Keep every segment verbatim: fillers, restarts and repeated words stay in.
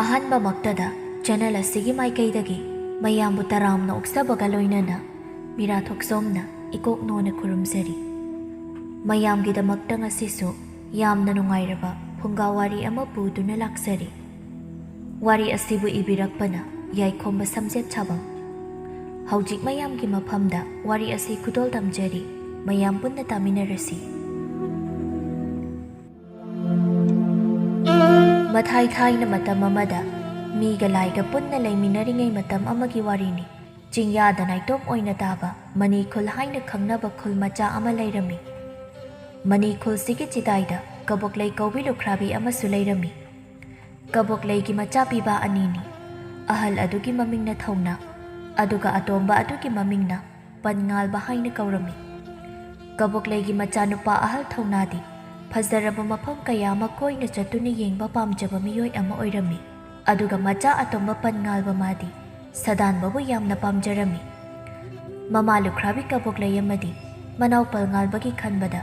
ꯑꯍꯥꯟꯕꯃꯛꯇꯗ channel ꯑꯁꯤꯒꯤ ꯃꯥꯏꯀꯩꯗꯒꯤ ꯃꯌꯥꯝꯕꯨ ꯇꯔꯥꯝꯅ ꯑꯣꯛꯆꯕꯒ ꯂꯣꯏꯅꯅ ꯃꯤꯔꯥ ꯊꯣꯛꯆꯣꯝꯅ ꯏꯀꯣꯛ ꯅꯣꯟꯅ ꯈꯨꯔꯨꯝꯖꯔꯤ꯫ ꯃꯌꯥꯝꯒꯤꯗꯃꯛꯇ ꯉꯁꯤꯁꯨ ꯌꯥꯝꯅ ꯅꯨꯡꯉꯥꯏꯔꯕ ꯐꯨꯡꯒꯥ ꯋꯥꯔꯤ ꯑꯃ ꯄꯨꯗꯨꯅ ꯂꯥꯛꯆꯔꯤ꯫ ꯋꯥꯔꯤ ꯑꯁꯤꯕꯨ ꯏꯕꯤꯔꯛꯄꯅ ꯌꯥꯏꯈꯣꯝꯕ ꯁꯝꯖꯦꯠ ꯁꯥꯕꯝ꯫ ꯍꯧꯖꯤꯛ ꯃꯌꯥꯝꯒꯤ ꯃꯐꯝꯗ ꯋꯥꯔꯤ ꯑꯁꯤ ꯈꯨꯗꯣꯜ ꯇꯝꯖꯔꯤ꯫ ꯃꯌꯥꯝ ꯄꯨꯟꯅ ꯇꯥꯃꯤꯟꯅꯔꯁꯤ꯫ ꯃꯊꯥꯏ ꯊꯥꯏꯅ ꯃꯇꯝ ꯑꯃꯗ ꯃꯤꯒ ꯂꯥꯏꯒ ꯄꯨꯟꯅ ꯂꯩꯃꯤꯟꯅꯔꯤꯉꯩ ꯃꯇꯝ ꯑꯃꯒꯤ ꯋꯥꯔꯤꯅꯤ꯫ ꯆꯤꯡꯌꯥꯗ ꯅꯥꯏꯇꯣꯝ ꯑꯣꯏꯅ ꯇꯥꯕ ꯃꯅꯤ ꯈꯨꯜ ꯍꯥꯏꯅ ꯈꯪꯅꯕ ꯈꯨꯜ ꯃꯆꯥ ꯑꯃ ꯂꯩꯔꯝꯃꯤ꯫ ꯃꯅꯤ ꯈꯨꯜꯁꯤꯒꯤ ꯆꯤꯗꯥꯏꯗ ꯀꯕꯣꯛꯂꯩ ꯀꯧꯕꯤ ꯂꯨꯈ꯭ꯔꯥꯕꯤ ꯑꯃꯁꯨ ꯂꯩꯔꯝꯃꯤ꯫ ꯀꯕꯣꯛꯂꯩꯒꯤ ꯃꯆꯥ ꯄꯤꯕ ꯑꯅꯤꯅꯤ꯫ ꯑꯍꯜ ꯑꯗꯨꯒꯤ ꯃꯃꯤꯡꯅ ꯊꯧꯅꯥ, ꯑꯗꯨꯒ ꯑꯇꯣꯝꯕ ꯑꯗꯨꯒꯤ ꯃꯃꯤꯡꯅ ꯄꯟꯉꯥꯜꯕ ꯍꯥꯏꯅ ꯀꯧꯔꯝꯃꯤ꯫ ꯀꯕꯣꯛꯂꯩꯒꯤ ꯃꯆꯥꯅꯨꯄꯥ ꯑꯍꯜ ꯊꯧꯅꯥꯗꯤ ꯐꯖꯔꯕ ꯃꯐꯝ ꯀꯌꯥ ꯑꯃ ꯀꯣꯏꯅ ꯆꯠꯇꯨꯅ ꯌꯦꯡꯕ ꯄꯥꯝꯖꯕ ꯃꯤꯑꯣꯏ ꯑꯃ ꯑꯣꯏꯔꯝꯃꯤ꯫ ꯑꯗꯨꯒ ꯃꯆꯥ ꯑꯇꯣꯝꯕ ꯄꯟꯉꯥꯜꯕ ꯃꯥꯗꯤ ꯁꯥꯗꯥꯟꯕꯕꯨ ꯌꯥꯝꯅ ꯄꯥꯝꯖꯔꯝꯃꯤ꯫ ꯃꯃꯥ ꯂꯨꯈ꯭ꯔꯥꯕꯤ ꯀꯕꯣꯛꯂꯩ ꯑꯃꯗꯤ ꯃꯅꯥꯎ ꯄꯟꯉꯥꯜꯕꯒꯤ ꯈꯟꯕꯗ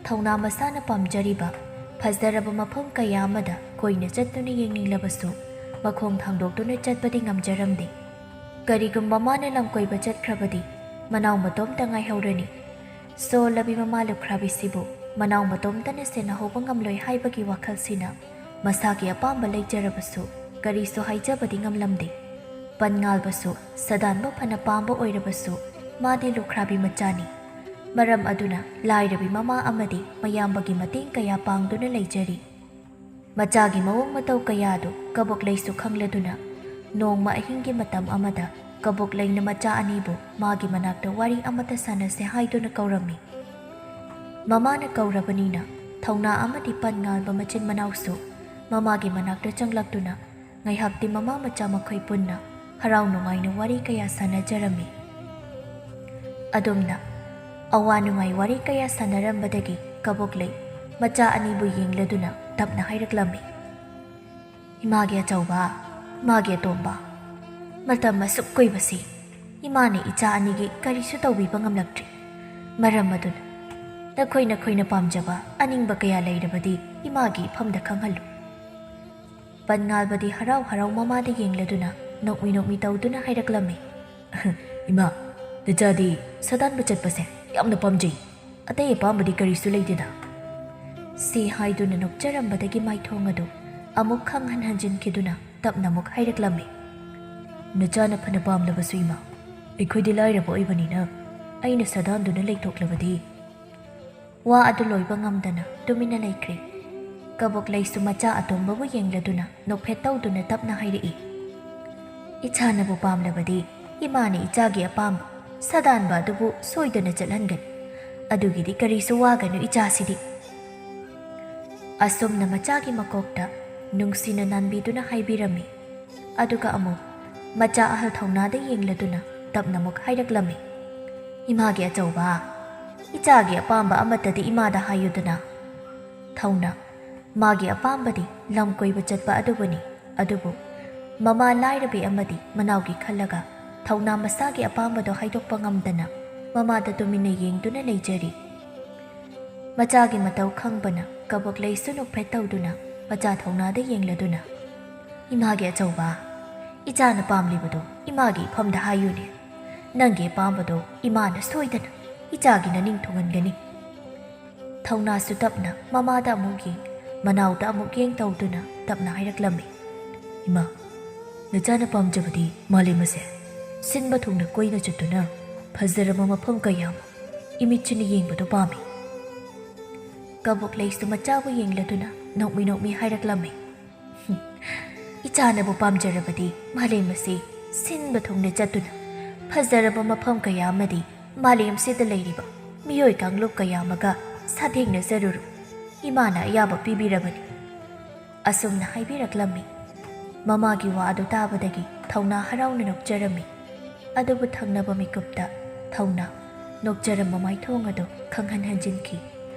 ꯊꯧꯅꯥ ꯃꯁꯥꯅ ꯄꯥꯝꯖꯔꯤꯕ ꯐꯖꯔꯕ ꯃꯐꯝ ꯀꯌꯥ ꯑꯃꯗ ꯀꯣꯏꯅ ꯆꯠꯇꯨꯅ ꯌꯦꯡꯅꯤꯡꯂꯕꯁꯨ ꯃꯈꯣꯡ ꯊꯥꯡꯗꯣꯛꯇꯨꯅ ꯆꯠꯄꯗꯤ ꯉꯝꯖꯔꯝꯗꯦ꯫ ꯀꯔꯤꯒꯨꯝꯕ ꯃꯥꯅ ꯂꯝ ꯀꯣꯏꯕ ꯆꯠꯈ꯭ꯔꯕꯗꯤ ꯃꯅꯥꯎ ꯃꯇꯣꯝꯇ ꯉꯥꯏꯍꯧꯔꯅꯤ꯫ ꯁꯣꯜꯂꯕꯤ ꯃꯃꯥ ꯂꯨꯈ꯭ꯔꯥꯕꯤꯁꯤꯕꯨ ꯃꯅꯥꯎ ꯃꯇꯣꯝꯇꯅ ꯁꯦꯟꯅꯍꯧꯕ ꯉꯝꯂꯣꯏ ꯍꯥꯏꯕꯒꯤ ꯋꯥꯈꯜꯁꯤꯅ ꯃꯁꯥꯒꯤ ꯑꯄꯥꯝꯕ ꯂꯩꯖꯔꯕꯁꯨ ꯀꯔꯤꯁꯨ ꯍꯥꯏꯖꯕꯗꯤ ꯉꯝꯂꯝꯗꯦ꯫ ꯄꯟꯉꯥꯜꯕꯁꯨ ꯁꯥꯗꯥꯟꯕ ꯐꯅ ꯄꯥꯝꯕ ꯑꯣꯏꯔꯕꯁꯨ ꯃꯥꯗꯤ ꯂꯨꯈ꯭ꯔꯥꯕꯤ ꯃꯆꯥꯅꯤ꯫ ꯃꯔꯝ ꯑꯗꯨꯅ ꯂꯥꯏꯔꯕꯤ ꯃꯃꯥ ꯑꯃꯗꯤ ꯃꯌꯥꯝꯕꯒꯤ ꯃꯇꯦꯡ ꯀꯌꯥ ꯄꯥꯡꯗꯨꯅ ꯂꯩꯖꯔꯤ꯫ ꯃꯆꯥꯒꯤ ꯃꯑꯣꯡ ꯃꯇꯧ ꯀꯌꯥꯗꯨ ꯀꯕꯣꯛꯂꯩꯁꯨ ꯈꯪꯂꯗꯨꯅ ꯅꯣꯡꯃ ꯑꯍꯤꯡꯒꯤ ꯃꯇꯝ ꯑꯃꯗ ꯀꯕꯣꯛꯂꯩꯅ ꯃꯆꯥ ꯑꯅꯤꯕꯨ ꯃꯥꯒꯤ ꯃꯅꯥꯛꯇ ꯋꯥꯔꯤ ꯑꯃꯠꯇ ꯁꯥꯟꯅꯁꯦ ꯍꯥꯏꯗꯨꯅ ꯀꯧꯔꯝꯃꯤ꯫ ꯃꯃꯥꯅ ꯀꯧꯔꯕꯅꯤꯅ ꯊꯧꯅꯥ ꯑꯃꯗꯤ ꯄꯟꯉꯥꯜꯕ ꯃꯆꯤꯟ ꯃꯅꯥꯎꯁꯨ ꯃꯃꯥꯒꯤ ꯃꯅꯥꯛꯇ ꯆꯪꯂꯛꯇꯨꯅ ꯉꯥꯏꯍꯥꯛꯇꯤ ꯃꯃꯥ ꯃꯆꯥ ꯃꯈꯣꯏ ꯄꯨꯟꯅ ꯍꯔꯥꯎ ꯅꯨꯡꯉꯥꯏꯅ ꯋꯥꯔꯤ ꯀꯌꯥ ꯁꯥꯟꯅꯖꯔꯝꯃꯤ꯫ ꯑꯗꯨꯝꯅ ꯑꯋꯥ ꯅꯨꯡꯉꯥꯏ ꯋꯥꯔꯤ ꯀꯌꯥ ꯁꯥꯟꯅꯔꯝꯕꯗꯒꯤ ꯀꯕꯣꯛꯂꯩ ꯃꯆꯥ ꯑꯅꯤꯕꯨ ꯌꯦꯡꯂꯗꯨꯅ ꯇꯞꯅ ꯍꯥꯏꯔꯛꯂꯝꯃꯤ, "ꯏꯃꯥꯒꯤ ꯑꯆꯧꯕ, ꯏꯃꯥꯒꯤ ꯑꯇꯣꯝꯕ, ꯃꯇꯝ ꯑꯁꯨꯛ ꯀꯨꯏꯕꯁꯤ ꯏꯃꯥꯅ ꯏꯆꯥ ꯑꯅꯤꯒꯤ ꯀꯔꯤꯁꯨ ꯇꯧꯕꯤꯕ ꯉꯝꯂꯛꯇ꯭ꯔꯤ꯫ ꯃꯔꯝ ꯑꯗꯨꯅ ꯅꯈꯣꯏ ꯅꯈꯣꯏꯅ ꯄꯥꯝꯖꯕ ꯑꯅꯤꯡꯕ ꯀꯌꯥ ꯂꯩꯔꯕꯗꯤ ꯏꯃꯥꯒꯤ ꯏꯐꯝꯗ ꯈꯪꯍꯜꯂꯨ꯫" ꯄꯟꯉꯥꯜꯕꯗꯤ ꯍꯔꯥꯎ ꯍꯔꯥꯎ ꯃꯃꯥꯗ ꯌꯦꯡꯂꯗꯨꯅ ꯅꯣꯛꯃꯤ ꯅꯣꯛꯃꯤ ꯇꯧꯗꯨꯅ ꯍꯥꯏꯔꯛꯂꯝꯃꯤ꯫ "ꯏꯃꯥ, ꯅꯆꯥꯗꯤ ꯁꯥꯗꯥꯟꯕ ꯆꯠꯄꯁꯦ ꯌꯥꯝꯅ ꯄꯥꯝꯖꯩ꯫ ꯑꯇꯩ ꯑꯄꯥꯝꯕꯗꯤ ꯀꯔꯤꯁꯨ ꯂꯩꯇꯦꯗ"꯫ ꯁꯤ ꯍꯥꯏꯗꯨꯅ ꯅꯣꯛꯆꯔꯝꯕꯗꯒꯤ ꯃꯥꯏꯊꯣꯡ ꯑꯗꯨ ꯑꯃꯨꯛ ꯈꯪꯍꯟ ꯍꯟꯖꯤꯟꯈꯤꯗꯨꯅ ꯇꯞꯅ ꯑꯃꯨꯛ ꯍꯥꯏꯔꯛꯂꯝꯃꯤ꯫ "ꯅꯆꯥꯅ ꯐꯅ ꯄꯥꯝꯂꯕꯁꯨ ꯏꯃꯥ, ꯑꯩꯈꯣꯏꯗꯤ ꯂꯥꯏꯔꯕ ꯑꯣꯏꯕꯅꯤꯅ ꯑꯩꯅ ꯁꯥꯗꯥꯟꯗꯨꯅ ꯂꯩꯊꯣꯛꯂꯕꯗꯤ"꯫ ꯋꯥ ꯑꯗꯨ ꯂꯣꯏꯕ ꯉꯝꯗꯅ ꯇꯨꯃꯤꯟꯅ ꯂꯩꯈ꯭ꯔꯦ꯫ ꯀꯕꯣꯛꯂꯩꯁꯨ ꯃꯆꯥ ꯑꯇꯣꯝꯕꯕꯨ ꯌꯦꯡꯂꯗꯨꯅ ꯅꯣꯛꯐꯦꯠ ꯇꯧꯗꯨꯅ ꯇꯞꯅ ꯍꯥꯏꯔꯛꯏ꯫ "ꯏꯆꯥꯅꯕꯨ ꯄꯥꯝꯂꯕꯗꯤ ꯏꯃꯥꯅ ꯏꯆꯥꯒꯤ ꯑꯄꯥꯝꯕ ꯁꯥꯗꯥꯟꯕ ꯑꯗꯨꯕꯨ ꯁꯣꯏꯗꯅ ꯆꯠꯍꯟꯒꯅꯤ꯫ ꯑꯗꯨꯒꯤꯗꯤ ꯀꯔꯤꯁꯨ ꯋꯥꯒꯅꯨ ꯏꯆꯥꯁꯤꯗꯤ"꯫ ꯑꯁꯨꯝꯅ ꯃꯆꯥꯒꯤ ꯃꯀꯣꯛꯇ ꯅꯨꯡꯁꯤꯅ ꯅꯥꯟꯕꯤꯗꯨꯅ ꯍꯥꯏꯕꯤꯔꯝꯃꯤ꯫ ꯑꯗꯨꯒ ꯑꯃꯨꯛ ꯃꯆꯥ ꯑꯍꯜ ꯊꯧꯅꯥꯗ ꯌꯦꯡꯂꯗꯨꯅ ꯇꯞꯅ ꯑꯃꯨꯛ ꯍꯥꯏꯔꯛꯂꯝꯃꯤ꯫ "ꯏꯃꯥꯒꯤ ꯑꯆꯧꯕ, ꯏꯆꯥꯒꯤ ꯑꯄꯥꯝꯕ ꯑꯃꯠꯇꯗꯤ ꯏꯃꯥꯗ ꯍꯥꯏꯌꯨꯗꯅ"꯫ ꯊꯧꯅꯥ, ꯃꯥꯒꯤ ꯑꯄꯥꯝꯕꯗꯤ ꯂꯝ ꯀꯣꯏꯕ ꯆꯠꯄ ꯑꯗꯨꯕꯨꯅꯤ꯫ ꯑꯗꯨꯕꯨ ꯃꯃꯥ ꯂꯥꯏꯔꯕꯤ ꯑꯃꯗꯤ ꯃꯅꯥꯎꯒꯤ ꯈꯜꯂꯒ ꯊꯧꯅꯥ ꯃꯁꯥꯒꯤ ꯑꯄꯥꯝꯕꯗꯣ ꯍꯥꯏꯗꯣꯛꯄ ꯉꯝꯗꯅ ꯃꯃꯥꯗ ꯇꯨꯃꯤꯟꯅ ꯌꯦꯡꯗꯨꯅ ꯂꯩꯖꯔꯤ꯫ ꯃꯆꯥꯒꯤ ꯃꯇꯧ ꯈꯪꯕꯅ ꯀꯕꯣꯛꯂꯩꯁꯨ ꯅꯣꯛꯐꯦꯠ ꯇꯧꯗꯨꯅ ꯃꯆꯥ ꯊꯧꯅꯥꯗ ꯌꯦꯡꯂꯗꯨꯅ, "ꯏꯃꯥꯒꯤ ꯑꯆꯧꯕ, ꯏꯆꯥꯅ ꯄꯥꯝꯂꯤꯕꯗꯣ ꯏꯃꯥꯒꯤ ꯏꯐꯝꯗ ꯍꯥꯏꯌꯨꯅꯦ꯫ ꯅꯪꯒꯤ ꯑꯄꯥꯝꯕꯗꯣ ꯏꯃꯥꯅ ꯁꯣꯏꯗꯅ ꯏꯆꯥꯒꯤ ꯅꯅꯤꯡ ꯊꯨꯡꯍꯟꯒꯅꯤ"꯫ ꯊꯧꯅꯥꯁꯨ ꯇꯞꯅ ꯃꯃꯥꯗ ꯑꯃꯨꯛ ꯌꯦꯡ, ꯃꯅꯥꯎꯗ ꯑꯃꯨꯛ ꯌꯦꯡ ꯇꯧꯗꯨꯅ ꯇꯞꯅ ꯍꯥꯏꯔꯛꯂꯝꯃꯤ꯫ "ꯏꯃꯥ, ꯅꯆꯥꯅ ꯄꯥꯝꯖꯕꯗꯤ ꯃꯥꯂꯦꯝ ꯑꯁꯦ ꯁꯤꯟꯕ ꯊꯨꯡꯅ ꯀꯣꯏꯅ ꯆꯠꯇꯨꯅ ꯐꯖꯔꯕ ꯃꯐꯝ ꯀꯌꯥ ꯑꯃ ꯏꯃꯤꯠꯁꯤꯅ ꯌꯦꯡꯕꯗꯣ ꯄꯥꯝꯃꯤ"꯫ ꯀꯕꯣꯛꯂꯩꯁꯨ ꯃꯆꯥꯕꯨ ꯌꯦꯡꯂꯗꯨꯅ ꯅꯣꯛꯃꯤ ꯅꯣꯛꯃꯤ ꯍꯥꯏꯔꯛꯂꯝꯃꯤ꯫ "ꯏꯆꯥꯅꯕꯨ ꯄꯥꯝꯖꯔꯕꯗꯤ ꯃꯥꯂꯦꯝ ꯑꯁꯤ ꯁꯤꯟꯕ ꯊꯨꯡꯅ ꯆꯠꯇꯨꯅ ꯐꯖꯔꯕ ꯃꯐꯝ ꯀꯌꯥ ꯑꯃꯗꯤ ꯃꯥꯂꯦꯝꯁꯤꯗ ꯂꯩꯔꯤꯕ ꯃꯤꯑꯣꯏ ꯀꯥꯡꯂꯨꯞ ꯀꯌꯥ ꯑꯃꯒ ꯁꯥꯊꯦꯡꯅꯖꯔꯨꯔꯣ꯫ ꯏꯃꯥꯅ ꯑꯌꯥꯕ ꯄꯤꯕꯤꯔꯕꯅꯤ"꯫ ꯑꯁꯨꯝꯅ ꯍꯥꯏꯕꯤꯔꯛꯂꯝꯃꯤ꯫ ꯃꯃꯥꯒꯤ ꯋꯥ ꯑꯗꯨ ꯇꯥꯕꯗꯒꯤ ꯊꯧꯅꯥ ꯍꯔꯥꯎꯅ ꯅꯣꯛꯆꯔꯝꯃꯤ꯫ ꯑꯗꯨꯕꯨ ꯊꯪꯅꯕ ꯃꯤꯀꯨꯞꯇ ꯊꯧꯅꯥ ꯅꯣꯛꯆꯔꯝꯕ ꯃꯥꯏꯊꯣꯡ ꯑꯗꯨ ꯈꯪꯍꯟ ꯍꯟꯖꯤꯟꯈꯤ꯫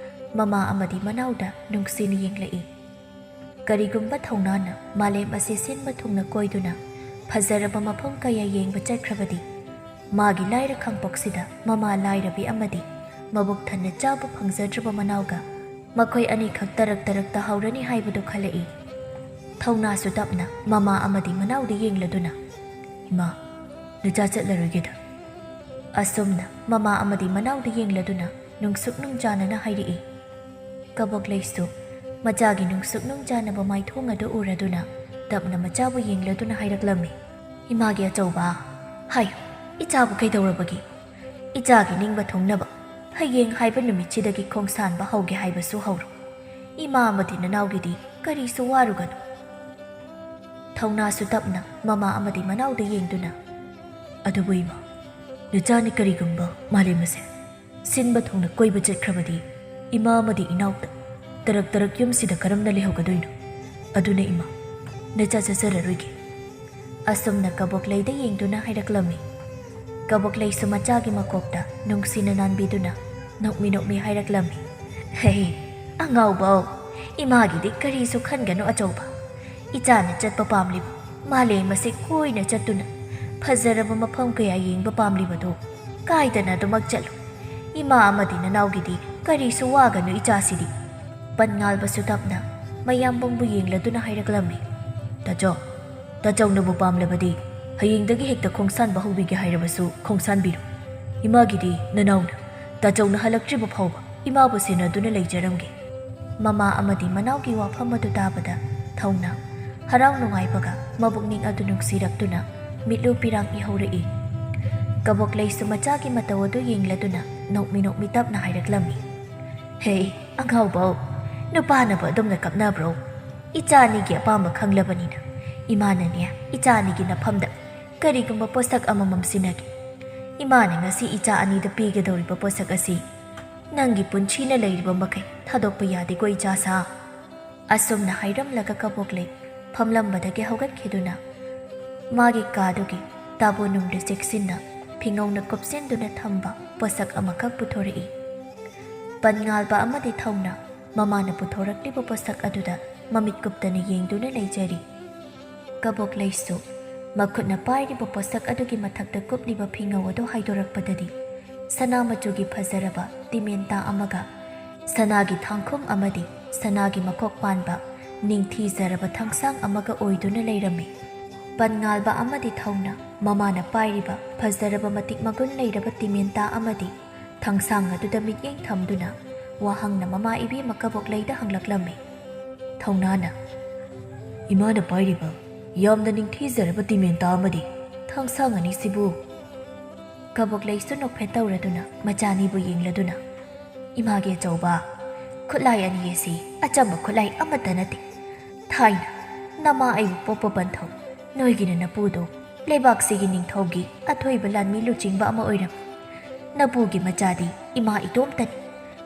ꯃꯃꯥ ꯑꯃꯗꯤ ꯃꯅꯥꯎꯗ ꯅꯨꯡꯁꯤꯅ ꯌꯦꯡꯂꯛꯏ꯫ ꯀꯔꯤꯒꯨꯝꯕ ꯊꯧꯅꯥꯅ ꯃꯥꯂꯦꯝ ꯑꯁꯤ ꯁꯤꯟꯕ ꯊꯨꯡꯅ ꯀꯣꯏꯗꯨꯅ ꯐꯖꯔꯕ ꯃꯐꯝ ꯀꯌꯥ ꯌꯦꯡꯕ ꯆꯠꯈ꯭ꯔꯕꯗꯤ, ꯃꯥꯒꯤ ꯂꯥꯏꯔ ꯈꯥꯡꯄꯣꯛꯁꯤꯗ ꯃꯃꯥ ꯂꯥꯏꯔꯕꯤ ꯑꯃꯗꯤ ꯃꯕꯨꯛ ꯊꯟꯅ ꯆꯥꯕ ꯐꯪꯖꯗ꯭ꯔꯕ ꯃꯅꯥꯎꯒ ꯃꯈꯣꯏ ꯑꯅꯤꯈꯛ ꯇꯔꯛ ꯇꯔꯛ ꯇꯥꯍꯧꯔꯅꯤ ꯍꯥꯏꯕꯗꯨ ꯈꯜꯂꯛꯏ꯫ ꯊꯧꯅꯥꯁꯨ ꯇꯞꯅ ꯃꯃꯥ ꯑꯃꯗꯤ ꯃꯅꯥꯎꯗ ꯌꯦꯡꯂꯗꯨꯅ, "ꯏꯃꯥ, ꯅꯆꯥ ꯆꯠꯂꯔꯣꯏꯒꯦꯗ?" ꯑꯁꯨꯝꯅ ꯃꯃꯥ ꯑꯃꯗꯤ ꯃꯅꯥꯎꯗ ꯌꯦꯡꯂꯗꯨꯅ ꯅꯨꯡꯁꯨꯛ ꯅꯨꯡꯖꯥꯅꯅ ꯍꯥꯏꯔꯛꯏ꯫ ꯀꯕꯣꯛꯂꯩꯁꯨ ꯃꯆꯥꯒꯤ ꯅꯨꯡꯁꯨꯛ ꯅꯨꯡꯖꯥꯅꯕ ꯃꯥꯏꯊꯣꯡ ꯑꯗꯨ ꯎꯔꯗꯨꯅ ꯇꯞꯅ ꯃꯆꯥꯕꯨ ꯌꯦꯡꯂꯗꯨꯅ ꯍꯥꯏꯔꯛꯂꯝꯃꯤ, "ꯏꯃꯥꯒꯤ ꯑꯆꯧꯕ, ꯍꯥꯏꯌꯨ, ꯏꯆꯥꯕꯨ ꯀꯩꯗꯧꯔꯕꯒꯦ? ꯏꯆꯥꯒꯤ ꯅꯤꯡꯕ ꯊꯨꯡꯅꯕ ꯍꯌꯦꯡ ꯍꯥꯏꯕ ꯅꯨꯃꯤꯠꯁꯤꯗꯒꯤ ꯈꯣꯡꯁꯥꯟꯕ ꯍꯧꯒꯦ ꯍꯥꯏꯕꯁꯨ ꯍꯧꯔꯣ꯫ ꯏꯃꯥ ꯑꯃꯗꯤ ꯅꯅꯥꯎꯒꯤꯗꯤ ꯀꯔꯤꯁꯨ ꯋꯥꯔꯨꯒꯅꯨ꯫" ꯊꯧꯅꯥꯁꯨ ꯇꯞꯅ ꯃꯃꯥ ꯑꯃꯗꯤ ꯃꯅꯥꯎꯗ ꯌꯦꯡꯗꯨꯅ, "ꯑꯗꯨꯕꯨ ꯏꯃꯥ, ꯅꯆꯥꯅ ꯀꯔꯤꯒꯨꯝꯕ ꯃꯥꯂꯦꯝ ꯑꯁꯦ ꯁꯤꯟꯕ ꯊꯨꯡꯅ ꯀꯣꯏꯕ ꯆꯠꯈ꯭ꯔꯕꯗꯤ ꯏꯃꯥ ꯑꯃꯗꯤ ꯏꯅꯥꯎꯇ ꯇꯔꯛ ꯇꯔꯛ ꯌꯨꯝꯁꯤꯗ ꯀꯔꯝꯅ ꯂꯩꯍꯧꯒꯗꯣꯏꯅꯣ? ꯑꯗꯨꯅ ꯏꯃꯥ, ꯅꯆꯥ ꯆꯠꯆꯔꯔꯣꯏꯒꯦ꯫" ꯑꯁꯨꯝꯅ ꯀꯕꯣꯛꯂꯩꯗ ꯌꯦꯡꯗꯨꯅ ꯍꯥꯏꯔꯛꯂꯝꯃꯤ꯫ ꯀꯕꯣꯛꯂꯩꯁꯨ ꯃꯆꯥꯒꯤ ꯃꯀꯣꯛꯇ ꯅꯨꯡꯁꯤꯅ ꯅꯥꯟꯕꯤꯗꯨꯅ ꯅꯣꯛꯃꯤ ꯅꯣꯛꯃꯤ ꯍꯥꯏꯔꯛꯂꯝꯃꯤ, "ꯍꯦ, ꯑꯉꯥꯎꯕꯧ, ꯏꯃꯥꯒꯤꯗꯤ ꯀꯔꯤꯁꯨ ꯈꯟꯒꯅꯨ ꯑꯆꯧꯕ꯫ ꯏꯆꯥꯅ ꯆꯠꯄ ꯄꯥꯝꯂꯤꯕ ꯃꯥꯂꯦꯝ ꯑꯁꯤ ꯀꯣꯏꯅ ꯆꯠꯇꯨꯅ ꯐꯖꯔꯕ ꯃꯐꯝ ꯀꯌꯥ ꯌꯦꯡꯕ ꯄꯥꯝꯂꯤꯕꯗꯨ ꯀꯥꯏꯗꯅ ꯑꯗꯨꯃꯛ ꯆꯠꯂꯨ꯫ ꯏꯃꯥ ꯑꯃꯗꯤ ꯅꯅꯥꯎꯒꯤꯗꯤ ꯀꯔꯤꯁꯨ ꯋꯥꯒꯅꯨ ꯏꯆꯥꯁꯤꯗꯤ꯫" ꯄꯟꯉꯥꯜꯕꯁꯨ ꯇꯞꯅ ꯃꯌꯥꯝꯕꯨꯡꯕꯨ ꯌꯦꯡꯂꯗꯨꯅ ꯍꯥꯏꯔꯛꯂꯝꯃꯤ, "ꯇꯥꯆꯧ, ꯇꯥꯆꯧꯅꯕꯨ ꯄꯥꯝꯂꯕꯗꯤ ꯍꯌꯦꯡꯗꯒꯤ ꯍꯦꯛꯇ ꯈꯣꯡꯁꯥꯟꯕ ꯍꯧꯕꯤꯒꯦ ꯍꯥꯏꯔꯕꯁꯨ ꯈꯣꯡꯁꯥꯟꯕꯤꯔꯣ꯫ ꯏꯃꯥꯒꯤꯗꯤ ꯅꯅꯥꯎꯅ ꯇꯥꯆꯧꯅ ꯍꯜꯂꯛꯇ꯭ꯔꯤꯕ ꯐꯥꯎꯕ ꯏꯃꯥꯕꯨ ꯁꯦꯟꯅꯗꯨꯅ ꯂꯩꯖꯔꯝꯒꯦ꯫" ꯃꯃꯥ ꯑꯃꯗꯤ ꯃꯅꯥꯎꯒꯤ ꯋꯥꯐꯝ ꯑꯗꯨ ꯇꯥꯕꯗ ꯊꯧꯅ ꯍꯔꯥꯎ ꯅꯨꯡꯉꯥꯏꯕꯒ ꯃꯕꯨꯛꯅꯤꯡ ꯑꯗꯨ ꯅꯨꯡꯁꯤꯔꯛꯇꯨꯅ ꯃꯤꯠꯂꯨ ꯄꯤꯔꯥꯡ ꯏꯍꯧꯔꯛꯏ꯫ ꯀꯕꯣꯛꯂꯩꯁꯨ ꯃꯆꯥꯒꯤ ꯃꯇꯧ ꯑꯗꯨ ꯌꯦꯡꯂꯗꯨꯅ ꯅꯣꯛꯃꯤ ꯅꯣꯛꯃꯤ ꯇꯞꯅ ꯍꯥꯏꯔꯛꯂꯝꯃꯤ, "ꯍꯦ, ꯑꯉꯥꯎꯕꯧ, ꯅꯨꯄꯥꯅꯕꯨ ꯑꯗꯨꯝꯅ ꯀꯞꯅꯕ꯭ꯔꯣ? ꯏꯆꯥ ꯑꯅꯤꯒꯤ ꯑꯄꯥꯝꯕ ꯈꯪꯂꯕꯅꯤꯅ ꯏꯃꯥꯅꯅꯦ ꯏꯆꯥ ꯑꯅꯤꯒꯤ ꯅꯐꯝꯗ ꯀꯔꯤꯒꯨꯝꯕ ꯄꯣꯠꯁꯛ ꯑꯃꯃꯝ ꯁꯤꯟꯅꯒꯦ꯫ ꯏꯃꯥꯅ ꯉꯁꯤ ꯏꯆꯥ ꯑꯅꯤꯗ ꯄꯤꯒꯗꯧꯔꯤꯕ ꯄꯣꯠꯁꯛ ꯑꯁꯤ ꯅꯪꯒꯤ ꯄꯨꯟꯁꯤꯅ ꯂꯩꯔꯤꯕ ꯃꯈꯩ ꯊꯥꯗꯣꯛꯄ ꯌꯥꯗꯦꯀꯣ ꯏꯆꯥꯁꯥ꯫" ꯑꯁꯨꯝꯅ ꯍꯥꯏꯔꯝꯂꯒ ꯀꯕꯣꯛꯂꯩ ꯐꯝꯂꯝꯕꯗꯒꯤ ꯍꯧꯒꯠꯈꯤꯗꯨꯅ ꯃꯥꯒꯤ ꯀꯥꯗꯨꯒꯤ ꯇꯥꯕꯣꯟꯅꯨꯡꯗ ꯆꯦꯛꯁꯤꯟꯅ ꯐꯤꯉꯧꯅ ꯀꯨꯞꯁꯤꯟꯗꯨꯅ ꯊꯝꯕ ꯄꯣꯠꯁꯛ ꯑꯃꯈꯛ ꯄꯨꯊꯣꯔꯛꯏ꯫ ꯄꯟꯉꯥꯜꯕ ꯑꯃꯗꯤ ꯊꯧꯅ ꯃꯃꯥꯅ ꯄꯨꯊꯣꯔꯛꯂꯤꯕ ꯄꯣꯠꯁꯛ ꯑꯗꯨꯗ ꯃꯃꯤꯠ ꯀꯨꯞꯇꯅ ꯌꯦꯡꯗꯨꯅ ꯂꯩꯖꯔꯤ꯫ ꯀꯕꯣꯛꯂꯩꯁꯨ ꯃꯈꯨꯠꯅ ꯄꯥꯏꯔꯤꯕ ꯄꯣꯠꯁꯛ ꯑꯗꯨꯒꯤ ꯃꯊꯛꯇ ꯀꯨꯞꯂꯤꯕ ꯐꯤꯉꯧ ꯑꯗꯨ ꯍꯥꯏꯗꯣꯔꯛꯄꯗꯗꯤ ꯁꯅꯥ ꯃꯆꯨꯒꯤ ꯐꯖꯔꯕ ꯇꯤꯃꯦꯟꯇꯥ ꯑꯃꯒ ꯁꯅꯥꯒꯤ ꯊꯥꯡꯈꯨꯝ ꯑꯃꯗꯤ ꯁꯅꯥꯒꯤ ꯃꯈꯣꯛ ꯄꯥꯟꯕ ꯅꯤꯡꯊꯤꯖꯔꯕ ꯊꯥꯡꯁꯥꯡ ꯑꯃꯒ ꯑꯣꯏꯗꯨꯅ ꯂꯩꯔꯝꯃꯤ꯫ ꯄꯟꯉꯥꯜꯕ ꯑꯃꯗꯤ ꯊꯧꯅ ꯃꯃꯥꯅ ꯄꯥꯏꯔꯤꯕ ꯐꯖꯔꯕ ꯃꯇꯤꯛ ꯃꯒꯨꯟ ꯂꯩꯔꯕ ꯇꯤꯃꯦꯟꯇꯥ ꯑꯃꯗꯤ ꯊꯥꯡꯁꯥꯡ ꯑꯗꯨꯗ ꯃꯤꯠꯌꯦꯡ ꯊꯝꯗꯨꯅ ꯋꯥꯍꯪꯅ ꯃꯃꯥ ꯏꯕꯦꯝꯃ ꯀꯕꯣꯛꯂꯩꯗ ꯍꯪꯂꯛꯂꯝꯃꯤ꯫ ꯊꯧꯅꯥꯅ, "ꯏꯃꯥꯅ ꯄꯥꯏꯔꯤꯕ ꯌꯥꯝꯅ ꯅꯤꯡꯊꯤꯖꯔꯕ ꯇꯤꯃꯦꯟꯇꯥ ꯑꯃꯗꯤ ꯊꯥꯡꯁꯥꯡ ꯑꯅꯤꯁꯤꯕꯨ?" ꯀꯕꯣꯛꯂꯩꯁꯨ ꯅꯣꯛꯐꯦꯠ ꯇꯧꯔꯗꯨꯅ ꯃꯆꯥꯅꯤꯕꯨ ꯌꯦꯡꯂꯗꯨꯅ, "ꯏꯃꯥꯒꯤ ꯑꯆꯧꯕ, ꯈꯨꯠꯂꯥꯏ ꯑꯅꯤ ꯑꯁꯤ ꯑꯆꯝꯕ ꯈꯨꯠꯂꯥꯏ ꯑꯃꯠꯇ ꯅꯠꯇꯦ꯫ ꯊꯥꯏꯅ ꯅꯃꯥ ꯑꯩꯕꯨ ꯄꯣꯛꯄ ꯄꯟꯊꯧ ꯅꯣꯏꯒꯤꯅ ꯅꯄꯨꯗꯣ ꯂꯩꯕꯥꯛꯁꯤꯒꯤ ꯅꯤꯡꯊꯧꯒꯤ ꯑꯊꯣꯏꯕ ꯂꯥꯟꯃꯤ ꯂꯨꯆꯤꯡꯕ ꯑꯃ ꯑꯣꯏꯔꯝꯃꯤ꯫ ꯅꯄꯨꯒꯤ ꯃꯆꯥꯗꯤ ꯏꯃꯥ ꯏꯇꯣꯝꯇꯅꯤ꯫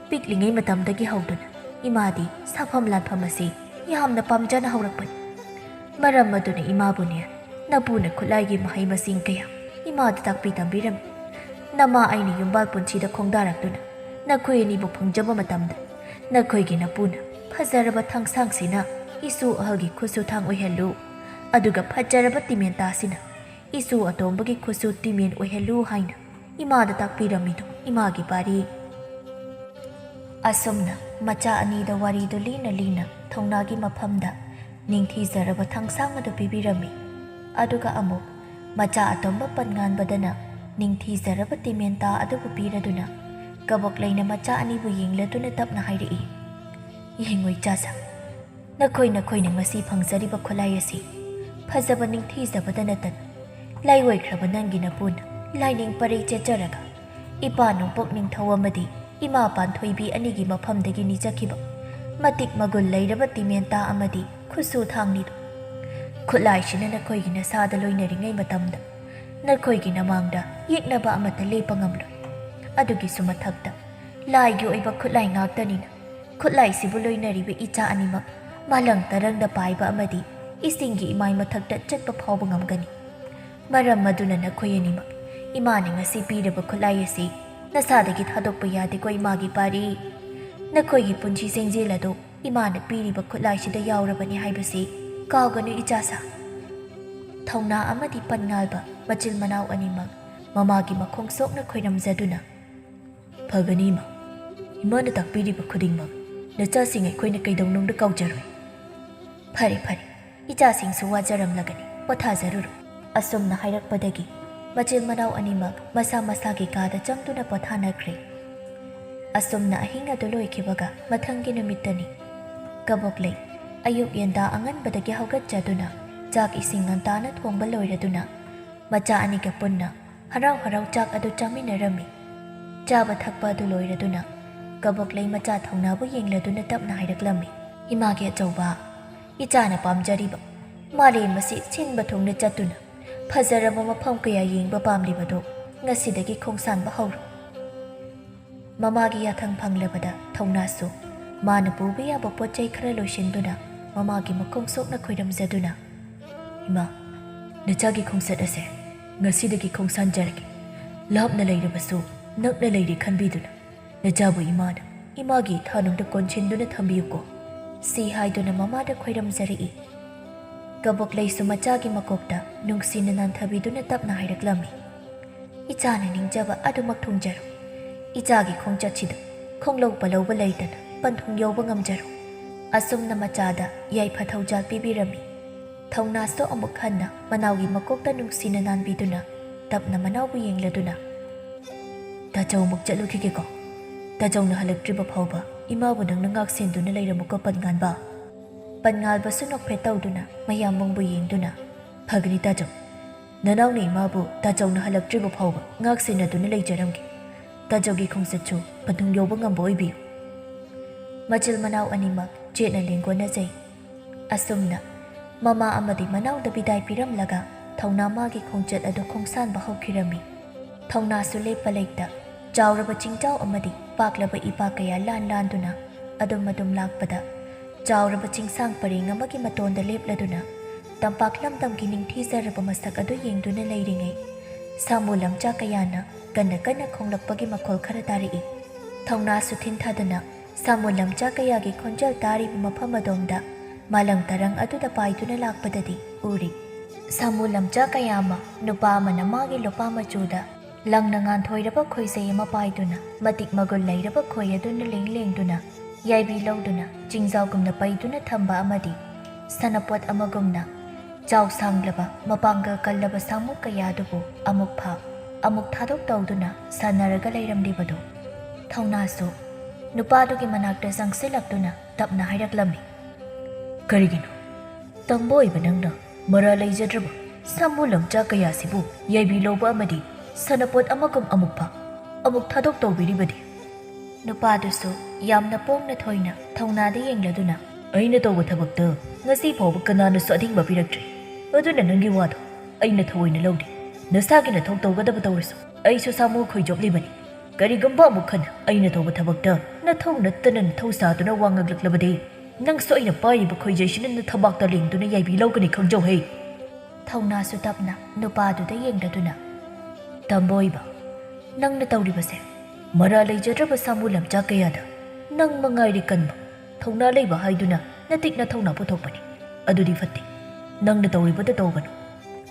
ꯄꯤꯛꯂꯤꯉꯩ ꯃꯇꯝꯗꯒꯤ ꯍꯧꯗꯨꯅ ꯏꯃꯥꯗꯤ ꯁꯥꯐꯝ ꯂꯥꯟꯐꯝ ꯑꯁꯤ ꯌꯥꯝꯅ ꯄꯥꯝꯖꯅ ꯍꯧꯔꯛꯄꯅꯤ꯫ ꯃꯔꯝ ꯑꯗꯨꯅ ꯏꯃꯥꯕꯨꯅꯦ, ꯅꯄꯨꯅ ꯈꯨꯠꯂꯥꯏꯒꯤ ꯃꯍꯩ ꯃꯁꯤꯡ ꯀꯌꯥ ꯏꯃꯥꯗ ꯇꯥꯛꯄꯤ ꯇꯝꯕꯤꯔꯝꯃꯤ꯫ ꯅꯃꯥ ꯑꯩꯅ ꯌꯨꯝꯕꯥꯜ ꯄꯨꯟꯁꯤꯗ ꯈꯣꯡꯗꯥꯔꯛꯇꯨꯅ ꯅꯈꯣꯏ ꯑꯅꯤꯕꯨ ꯐꯪꯖꯕ ꯃꯇꯝꯗ ꯅꯈꯣꯏꯒꯤ ꯅꯄꯨꯅ ꯐꯖꯔꯕ ꯊꯥꯡꯁꯥꯡꯁꯤꯅ ꯏꯁꯨ ꯑꯍꯜꯒꯤ ꯈꯨꯠꯁꯨ ꯊꯥꯡ ꯑꯣꯏꯍꯜꯂꯨ, ꯑꯗꯨꯒ ꯐꯖꯔꯕ ꯇꯤꯃꯦꯟꯇꯥꯁꯤꯅ ꯏꯁꯨ ꯑꯇꯣꯝꯕꯒꯤ ꯈꯨꯠꯁꯨ ꯇꯤꯃꯦꯟ ꯑꯣꯏꯍꯜꯂꯨ ꯍꯥꯏꯅ ꯏꯃꯥꯗ ꯇꯥꯛꯄꯤꯔꯝꯃꯤꯗꯣ ꯏꯃꯥꯒꯤ ꯄꯥꯔꯤ꯫ ꯑꯁꯨꯝꯅ ꯃꯆꯥ ꯑꯅꯤꯗ ꯋꯥꯔꯤꯗꯨ ꯂꯤꯅ ꯂꯤꯅ ꯊꯧꯅꯥꯒꯤ ꯃꯐꯝꯗ ꯅꯤꯡꯊꯤꯖꯔꯕ ꯊꯥꯡꯁꯥꯡ ꯑꯗꯨ ꯄꯤꯕꯤꯔꯝꯃꯤ꯫ ꯑꯗꯨꯒ ꯑꯃꯨꯛ ꯃꯆꯥ ꯑꯇꯣꯝꯕ ꯄꯟꯉꯥꯟꯕꯗꯅ ꯅꯤꯡꯊꯤꯖꯔꯕ ꯇꯤꯃꯦꯟꯇꯥ ꯑꯗꯨꯕꯨ ꯄꯤꯔꯗꯨꯅ ꯀꯕꯣꯛꯂꯩꯅ ꯃꯆꯥ ꯑꯅꯤꯕꯨ ꯌꯦꯡꯂꯗꯨꯅ ꯇꯞꯅ ꯍꯥꯏꯔꯛꯏ, "ꯌꯦꯡꯉꯨ ꯏꯆꯥꯁꯥ, ꯅꯈꯣꯏ ꯅꯈꯣꯏꯅ ꯉꯁꯤ ꯐꯪꯖꯔꯤꯕ ꯈꯨꯠꯂꯥꯏ ꯑꯁꯤ ꯐꯖꯕ ꯅꯤꯡꯊꯤꯖꯕꯗ ꯅꯠꯇꯅ ꯂꯥꯏꯑꯣꯏꯈ꯭ꯔꯕ ꯅꯪꯒꯤ ꯅꯄꯨꯅ ꯂꯥꯏꯅꯤꯡ ꯄꯔꯩ ꯆꯦꯠꯆꯔꯒ ꯏꯄꯥ ꯅꯣꯡꯄꯣꯛ ꯅꯤꯡꯊꯧ ꯑꯃꯗꯤ ꯏꯃꯥ ꯄꯥꯟꯊꯣꯏꯕꯤ ꯑꯅꯤꯒꯤ ꯃꯐꯝꯗꯒꯤ ꯅꯤꯖꯈꯤꯕ ꯃꯇꯤꯛ ꯃꯒꯨꯟ ꯂꯩꯔꯕ ꯇꯤꯃꯦꯟꯇꯥ ꯑꯃꯗꯤ ꯈꯨꯠꯁꯨ ꯊꯥꯡꯅꯤꯗꯣ꯫ ꯈꯨꯠꯂꯥꯏꯁꯤꯅ ꯅꯈꯣꯏꯒꯤ ꯅꯁꯥꯗ ꯂꯣꯏꯅꯔꯤꯉꯩ ꯃꯇꯝꯗ ꯅꯈꯣꯏꯒꯤ ꯅꯃꯥꯡꯗ ꯌꯦꯛꯅꯕ ꯑꯃꯠꯇ ꯂꯦꯞꯄ ꯉꯝꯂꯣꯏ꯫ ꯑꯗꯨꯒꯤꯁꯨ ꯃꯊꯛꯇ ꯂꯥꯏꯒꯤ ꯑꯣꯏꯕ ꯈꯨꯠꯂꯥꯏ ꯉꯥꯛꯇꯅꯤꯅ ꯈꯨꯠꯂꯥꯏꯁꯤꯕꯨ ꯂꯣꯏꯅꯔꯤꯕ ꯏꯆꯥ ꯑꯅꯤꯃꯛ ꯃꯥꯂꯪ ꯇꯔꯪꯗ ꯄꯥꯏꯕ ꯑꯃꯗꯤ ꯏꯁꯤꯡꯒꯤ ꯏꯃꯥꯏ ꯃꯊꯛꯇ ꯆꯠꯄ ꯐꯥꯎꯕ ꯉꯝꯒꯅꯤ꯫ ꯃꯔꯝ ꯑꯗꯨꯅ ꯅꯈꯣꯏ ꯑꯅꯤꯃꯛ ꯏꯃꯥꯅ ꯉꯁꯤ ꯄꯤꯔꯕ ꯈꯨꯠꯂꯥꯏ ꯑꯁꯤ ꯅꯁꯥꯗꯒꯤ ꯊꯥꯗꯣꯛꯄ ꯌꯥꯗꯦꯀꯣ ꯏꯃꯥꯒꯤ ꯄꯥꯔꯤ꯫ ꯅꯈꯣꯏꯒꯤ ꯄꯨꯟꯁꯤ ꯆꯦꯡꯖꯦꯜ ꯑꯗꯨ ꯏꯃꯥꯅ ꯄꯤꯔꯤꯕ ꯈꯨꯠꯂꯥꯏꯁꯤꯗ ꯌꯥꯎꯔꯕꯅꯤ ꯍꯥꯏꯕꯁꯤ ꯀꯥꯎꯒꯅꯨ ꯏꯆꯥꯁꯥ꯫" ꯊꯧꯅꯥ ꯑꯃꯗꯤ ꯄꯟꯉꯥꯜꯕ ꯃꯆꯤꯜ ꯃꯅꯥꯎ ꯑꯅꯤꯃꯛ ꯃꯃꯥꯒꯤ ꯃꯈꯣꯡ ꯁꯣꯛꯅ ꯈꯣꯏꯔꯝꯖꯗꯨꯅ, "ꯐꯒꯅꯤ ꯏꯃꯥ, ꯏꯃꯥꯅ ꯇꯥꯛꯄꯤꯔꯤꯕ ꯈꯨꯗꯤꯡꯃꯛ ꯅꯆꯥꯁꯤꯡ ꯑꯩꯈꯣꯏꯅ ꯀꯩꯗꯧꯅꯨꯡꯗ ꯀꯥꯎꯖꯔꯣꯏ꯫ "ꯐꯔꯦ, ꯐꯔꯦ, ꯏꯆꯥꯁꯤꯡꯁꯨ ꯋꯥꯖꯔꯝꯂꯒꯅꯤ, ꯄꯣꯊꯥꯖꯔꯨꯔꯣ꯫" ꯑꯁꯨꯝꯅ ꯍꯥꯏꯔꯛꯄꯗꯒꯤ ꯃꯆꯤꯟ ꯃꯅꯥꯎ ꯑꯅꯤꯃꯛ ꯃꯁꯥ ꯃꯁꯥꯒꯤ ꯀꯥꯗ ꯆꯪꯗꯨꯅ ꯄꯣꯊꯥꯅꯈ꯭ꯔꯦ꯫ ꯑꯁꯨꯝꯅ ꯑꯍꯤꯡ ꯑꯗꯨ ꯂꯣꯏꯈꯤꯕꯒ ꯃꯊꯪꯒꯤ ꯅꯨꯃꯤꯠꯇꯅꯤ꯫ ꯀꯕꯣꯛꯂꯩ ꯑꯌꯨꯛ ꯌꯦꯟꯗꯥ ꯑꯉꯟꯕꯗꯒꯤ ꯍꯧꯒꯠꯆꯗꯨꯅ ꯆꯥꯛ ꯏꯁꯤꯡ ꯉꯟꯇꯥꯅ ꯊꯣꯡꯕ ꯂꯣꯏꯔꯗꯨꯅ ꯃꯆꯥ ꯑꯅꯤꯒ ꯄꯨꯟꯅ ꯍꯔꯥꯎ ꯍꯔꯥꯎ ꯆꯥꯛ ꯑꯗꯨ ꯆꯥꯃꯤꯟꯅꯔꯝꯃꯤ꯫ ꯆꯥꯕ ꯊꯛꯄ ꯑꯗꯨ ꯂꯣꯏꯔꯗꯨꯅ ꯀꯕꯣꯛꯂꯩ ꯃꯆꯥ ꯊꯧꯅꯥꯕꯨ ꯌꯦꯡꯂꯗꯨꯅ ꯇꯞꯅ ꯍꯥꯏꯔꯛꯂꯝꯃꯤ, "ꯏꯃꯥꯒꯤ ꯑꯆꯧꯕ, ꯏꯆꯥꯅ ꯄꯥꯝꯖꯔꯤꯕ ꯃꯥꯂꯦꯝ ꯑꯁꯤ ꯁꯤꯟꯕ ꯊꯨꯡꯅ ꯆꯠꯇꯨꯅ ꯐꯖꯔꯕ ꯃꯐꯝ ꯀꯌꯥ ꯌꯦꯡꯕ ꯄꯥꯝꯂꯤꯕꯗꯨ ꯉꯁꯤꯗꯒꯤ ꯈꯣꯡꯁꯥꯟꯕ ꯍꯧꯔꯣ꯫" ꯃꯃꯥꯒꯤ ꯌꯥꯊꯪ ꯐꯪꯂꯕꯗ ꯊꯧꯅꯥꯁꯨ ꯃꯥꯅ ꯄꯨꯕ ꯌꯥꯕ ꯄꯣꯠ ꯆꯩ ꯈꯔ ꯂꯣꯏꯁꯤꯟꯗꯨꯅ ꯃꯃꯥꯒꯤ ꯃꯈꯣꯡ ꯁꯣꯛꯅ ꯈꯣꯏꯔꯝꯖꯗꯨꯅ, "ꯏꯃꯥ, ꯅꯆꯥꯒꯤ ꯈꯣꯡꯆꯠ ꯑꯁꯦ ꯉꯁꯤꯗꯒꯤ ꯈꯣꯡꯁꯥꯟꯖꯔꯒꯦ꯫ ꯂꯥꯞꯅ ꯂꯩꯔꯕꯁꯨ ꯅꯛꯅ ꯂꯩꯔꯦ ꯈꯟꯕꯤꯗꯨꯅ ꯅꯆꯥꯕꯨ ꯏꯃꯥꯅ ꯏꯃꯥꯒꯤ ꯏꯊꯥꯅꯨꯡꯗ ꯀꯣꯟꯁꯤꯟꯗꯨꯅ ꯊꯝꯕꯤꯌꯨꯀꯣ", ꯁꯤ ꯍꯥꯏꯗꯨꯅ ꯃꯃꯥꯗ ꯈꯣꯏꯔꯝꯖꯔꯛꯏ꯫ ꯀꯕꯣꯛꯂꯩꯁꯨ ꯃꯆꯥꯒꯤ ꯃꯀꯣꯛꯇ ꯅꯨꯡꯁꯤꯅ ꯅꯥꯟꯊꯕꯤꯗꯨꯅ ꯇꯞꯅ ꯍꯥꯏꯔꯛꯂꯝꯃꯤ, "ꯏꯆꯥꯅ ꯅꯤꯡꯖꯕ ꯑꯗꯨꯃꯛ ꯊꯨꯡꯖꯔꯣ꯫ ꯏꯆꯥꯒꯤ ꯈꯣꯡꯆꯠꯁꯤꯗ ꯈꯣꯡꯂꯧ ꯄꯂꯧꯕ ꯂꯩꯇꯅ ꯄꯟꯊꯨꯡ ꯌꯧꯕ ꯉꯝꯖꯔꯣ꯫" ꯑꯁꯨꯝꯅ ꯃꯆꯥꯗ ꯌꯥꯏꯐ ꯊꯧꯖꯥꯜ ꯄꯤꯕꯤꯔꯝꯃꯤ꯫ ꯊꯧꯅꯥꯁꯨ ꯑꯃꯨꯛ ꯍꯟꯅ ꯃꯅꯥꯎꯒꯤ ꯃꯀꯣꯛꯇ ꯅꯨꯡꯁꯤꯅ ꯅꯥꯟꯕꯤꯗꯨꯅ ꯇꯞꯅ ꯃꯅꯥꯎꯕꯨ ꯌꯦꯡꯂꯗꯨꯅ, "ꯇꯥꯆꯧ ꯑꯃꯨꯛ ꯆꯠꯂꯨꯈꯤꯒꯦꯀꯣ꯫ ꯇꯥꯆꯧꯅ ꯍꯜꯂꯛꯇ꯭ꯔꯤꯕ ꯐꯥꯎꯕ ꯏꯃꯥꯕꯨ ꯅꯪꯅ ꯉꯥꯛ ꯁꯦꯟꯗꯨꯅ ꯂꯩꯔꯝꯃꯨꯀꯣ, ꯄꯟꯉꯥꯟꯕ꯫" ꯄꯟꯉꯥꯟꯕꯁꯨ ꯅꯣꯛꯐꯦꯠ ꯇꯧꯗꯨꯅ ꯃꯌꯥꯝꯕꯨꯡꯕꯨ ꯌꯦꯡꯗꯨꯅ, "ꯐꯒꯅꯤ ꯇꯥꯆꯧ꯫ ꯅꯅꯥꯎꯅ ꯏꯃꯥꯕꯨ ꯇꯥꯆꯧꯅ ꯍꯜꯂꯛꯇ꯭ꯔꯤꯕ ꯐꯥꯎꯕ ꯉꯥꯛ ꯁꯦꯟꯅꯗꯨꯅ ꯂꯩꯖꯔꯝꯒꯦ꯫ ꯇꯥꯆꯧꯒꯤ ꯈꯣꯡꯆꯠꯁꯨ ꯄꯟꯊꯨꯡ ꯌꯧꯕ ꯉꯝꯕ ꯑꯣꯏꯕꯤꯌꯨ꯫" ꯃꯆꯤꯜ ꯃꯅꯥꯎ ꯑꯅꯤꯃꯛ ꯆꯦꯠꯅ ꯂꯦꯡꯒꯣꯟꯅꯖꯩ꯫ ꯑꯁꯨꯝꯅ ꯃꯃꯥ ꯑꯃꯗꯤ ꯃꯅꯥꯎꯗ ꯕꯤꯗꯥꯏ ꯄꯤꯔꯝꯂꯒ ꯊꯧꯅꯥ ꯃꯥꯒꯤ ꯈꯣꯡꯆꯠ ꯑꯗꯨ ꯈꯣꯡꯁꯥꯟꯕ ꯍꯧꯈꯤꯔꯝꯃꯤ꯫ ꯊꯧꯅꯥꯁꯨ ꯂꯦꯞꯄ ꯂꯩꯇ ꯆꯥꯎꯔꯕ ꯆꯤꯡꯖꯥꯎ ꯑꯃꯗꯤ ꯄꯥꯛꯂꯕ ꯏꯄꯥꯛ ꯀꯌꯥ ꯂꯥꯟ ꯂꯥꯟꯗꯨꯅ ꯑꯗꯨꯝ ꯑꯗꯨꯝ ꯂꯥꯛꯄꯗ, ꯆꯥꯎꯔꯕ ꯆꯤꯡꯁꯥꯡ ꯄꯔꯦꯡ ꯑꯃꯒꯤ ꯃꯇꯣꯟꯗ ꯂꯦꯞꯂꯗꯨꯅ ꯇꯝꯄꯥꯛ ꯂꯝꯗꯝꯒꯤ ꯅꯤꯡꯊꯤꯖꯔꯕ ꯃꯁꯛ ꯑꯗꯨ ꯌꯦꯡꯗꯨꯅ ꯂꯩꯔꯤꯉꯩ, ꯁꯥꯃꯨ ꯂꯝꯆꯥ ꯀꯌꯥꯅ ꯀꯟꯅ ꯀꯟꯅ ꯈꯣꯡꯂꯛꯄꯒꯤ ꯃꯈꯣꯜ ꯈꯔ ꯇꯥꯔꯛꯏ꯫ ꯊꯧꯅꯥꯁꯨ ꯊꯤꯟꯊꯗꯨꯅ ꯁꯥꯃꯨ ꯂꯝꯆꯥ ꯀꯌꯥꯒꯤ ꯈꯣꯟꯖꯦꯜ ꯇꯥꯔꯤꯕ ꯃꯐꯝ ꯑꯗꯣꯝꯗ ꯃꯥꯂꯪ ꯇꯔꯪ ꯑꯗꯨꯗ ꯄꯥꯏꯗꯨꯅ ꯂꯥꯛꯄꯗꯗꯤ ꯎꯔꯤ꯫ ꯁꯥꯃꯨ ꯂꯝꯆꯥ ꯀꯌꯥ ꯑꯃ ꯅꯨꯄꯥ ꯑꯃꯅ ꯃꯥꯒꯤ ꯂꯨꯄꯥ ꯃꯆꯨꯗ ꯂꯪꯅ ꯉꯥꯟꯊꯣꯏꯔꯕ ꯈꯣꯏꯖꯩ ꯑꯃ ꯄꯥꯏꯗꯨꯅ, ꯃꯇꯤꯛ ꯃꯒꯨꯟ ꯂꯩꯔꯕ ꯈꯣꯏ ꯑꯗꯨꯅ ꯂꯦꯡ ꯂꯦꯡꯗꯨꯅ, ꯌꯥꯏꯕꯤ ꯂꯧꯗꯨꯅ, ꯆꯤꯡꯖꯥꯎꯒꯨꯝꯅ ꯄꯩꯗꯨꯅ ꯊꯝꯕ ꯑꯃꯗꯤ ꯁꯥꯟꯅꯄꯣꯠ ꯑꯃꯒꯨꯝꯅ ꯆꯥꯎ ꯁꯥꯡꯂꯕ, ꯃꯄꯥꯡꯒꯜ ꯀꯜꯂꯕ ꯁꯥꯃꯨ ꯀꯌꯥꯗꯨꯕꯨ ꯑꯃꯨꯛ ꯐꯥ, ꯑꯃꯨꯛ ꯊꯥꯗꯣꯛ ꯇꯧꯗꯨꯅ ꯁꯥꯟꯅꯔꯒ ꯂꯩꯔꯝꯂꯤꯕꯗꯨ ꯊꯧꯅꯥꯁꯨ ꯅꯨꯄꯥꯗꯨꯒꯤ ꯃꯅꯥꯛꯇ ꯆꯪꯁꯤꯜꯂꯛꯇꯨꯅ ꯇꯞꯅ ꯍꯥꯏꯔꯛꯂꯝꯃꯤ꯫ "ꯀꯔꯤꯒꯤꯅꯣ? ꯇꯝꯕ ꯑꯣꯏꯕ ꯅꯪꯅ ꯃꯔꯥ ꯂꯩꯖꯗ꯭ꯔꯕ ꯁꯥꯃꯨ ꯂꯝꯆꯥ ꯀꯌꯥꯁꯤꯕꯨ ꯌꯥꯏꯕꯤ ꯂꯧꯕ ꯑꯃꯗꯤ ꯁꯥꯟꯅꯄꯣꯠ ꯑꯃꯒꯨꯝ ꯑꯃꯨꯛ ꯐꯥ, ꯑꯃꯨꯛ ꯊꯥꯗꯣꯛ ꯇꯧꯕꯤꯔꯤꯕꯗꯤ?" ꯅꯨꯄꯥꯗꯨꯁꯨ ꯌꯥꯝꯅ ꯄꯣꯡꯅ ꯊꯣꯏꯅ ꯊꯧꯅꯥꯗ ꯌꯦꯡꯂꯗꯨꯅ, "ꯑꯩꯅ ꯇꯧꯕ ꯊꯕꯛꯇ ꯉꯁꯤ ꯐꯥꯎꯕ ꯀꯅꯥꯅꯁꯨ ꯑꯊꯤꯡꯕ ꯄꯤꯔꯛꯇ꯭ꯔꯤ꯫ ꯑꯗꯨꯅ ꯅꯪꯒꯤ ꯋꯥꯗꯣ ꯑꯩꯅ ꯊꯑꯣꯏꯅ ꯂꯧꯗꯦ꯫ ꯅꯁꯥꯒꯤ ꯅꯊꯧ ꯇꯧꯒꯗꯕ ꯇꯧꯔꯁꯨ, ꯑꯩꯁꯨ ꯁꯥꯃꯨ ꯈꯣꯏꯖꯣꯞꯂꯤꯕꯅꯤ꯫ ꯀꯔꯤꯒꯨꯝꯕ ꯑꯃꯨꯛ ꯍꯟꯅ ꯑꯩꯅ ꯇꯧꯕ ꯊꯕꯛꯇ ꯅꯊꯧ ꯅꯠꯇꯅ ꯅꯊꯧ ꯁꯥꯗꯨꯅ ꯋꯥ ꯉꯥꯡꯂꯛꯂꯕꯗꯤ, ꯅꯪꯁꯨ ꯑꯩꯅ ꯄꯥꯏꯔꯤꯕ ꯈꯣꯏꯖꯩꯁꯤꯅ ꯅꯊꯕꯥꯛꯇ ꯂꯦꯡꯗꯨꯅ ꯌꯥꯏꯕꯤ ꯂꯧꯒꯅꯤ, ꯈꯪꯖꯧ ꯍꯦ!" ꯊꯧꯅꯥꯁꯨ ꯇꯞꯅ ꯅꯨꯄꯥꯗꯨꯗ ꯌꯦꯡꯂꯗꯨꯅ, "ꯇꯝꯕ ꯑꯣꯏꯕ, ꯅꯪꯅ ꯇꯧꯔꯤꯕꯁꯦ ꯃꯔꯥ ꯂꯩꯖꯗ꯭ꯔꯕ ꯁꯥꯃꯨ ꯂꯝꯆꯥ ꯀꯌꯥꯗ ꯅꯪ ꯃꯉꯥꯏꯔꯦ ꯀꯟꯕ, ꯊꯧꯅꯥ ꯂꯩꯕ ꯍꯥꯏꯗꯨꯅ ꯅꯇꯤꯛ ꯅꯊꯧꯅꯥ ꯄꯨꯊꯣꯛꯄꯅꯤ꯫ ꯑꯗꯨꯗꯤ ꯐꯠꯇꯦ꯫ ꯅꯪꯅ ꯇꯧꯔꯤꯕꯗꯨ ꯇꯧꯒꯅꯨ,"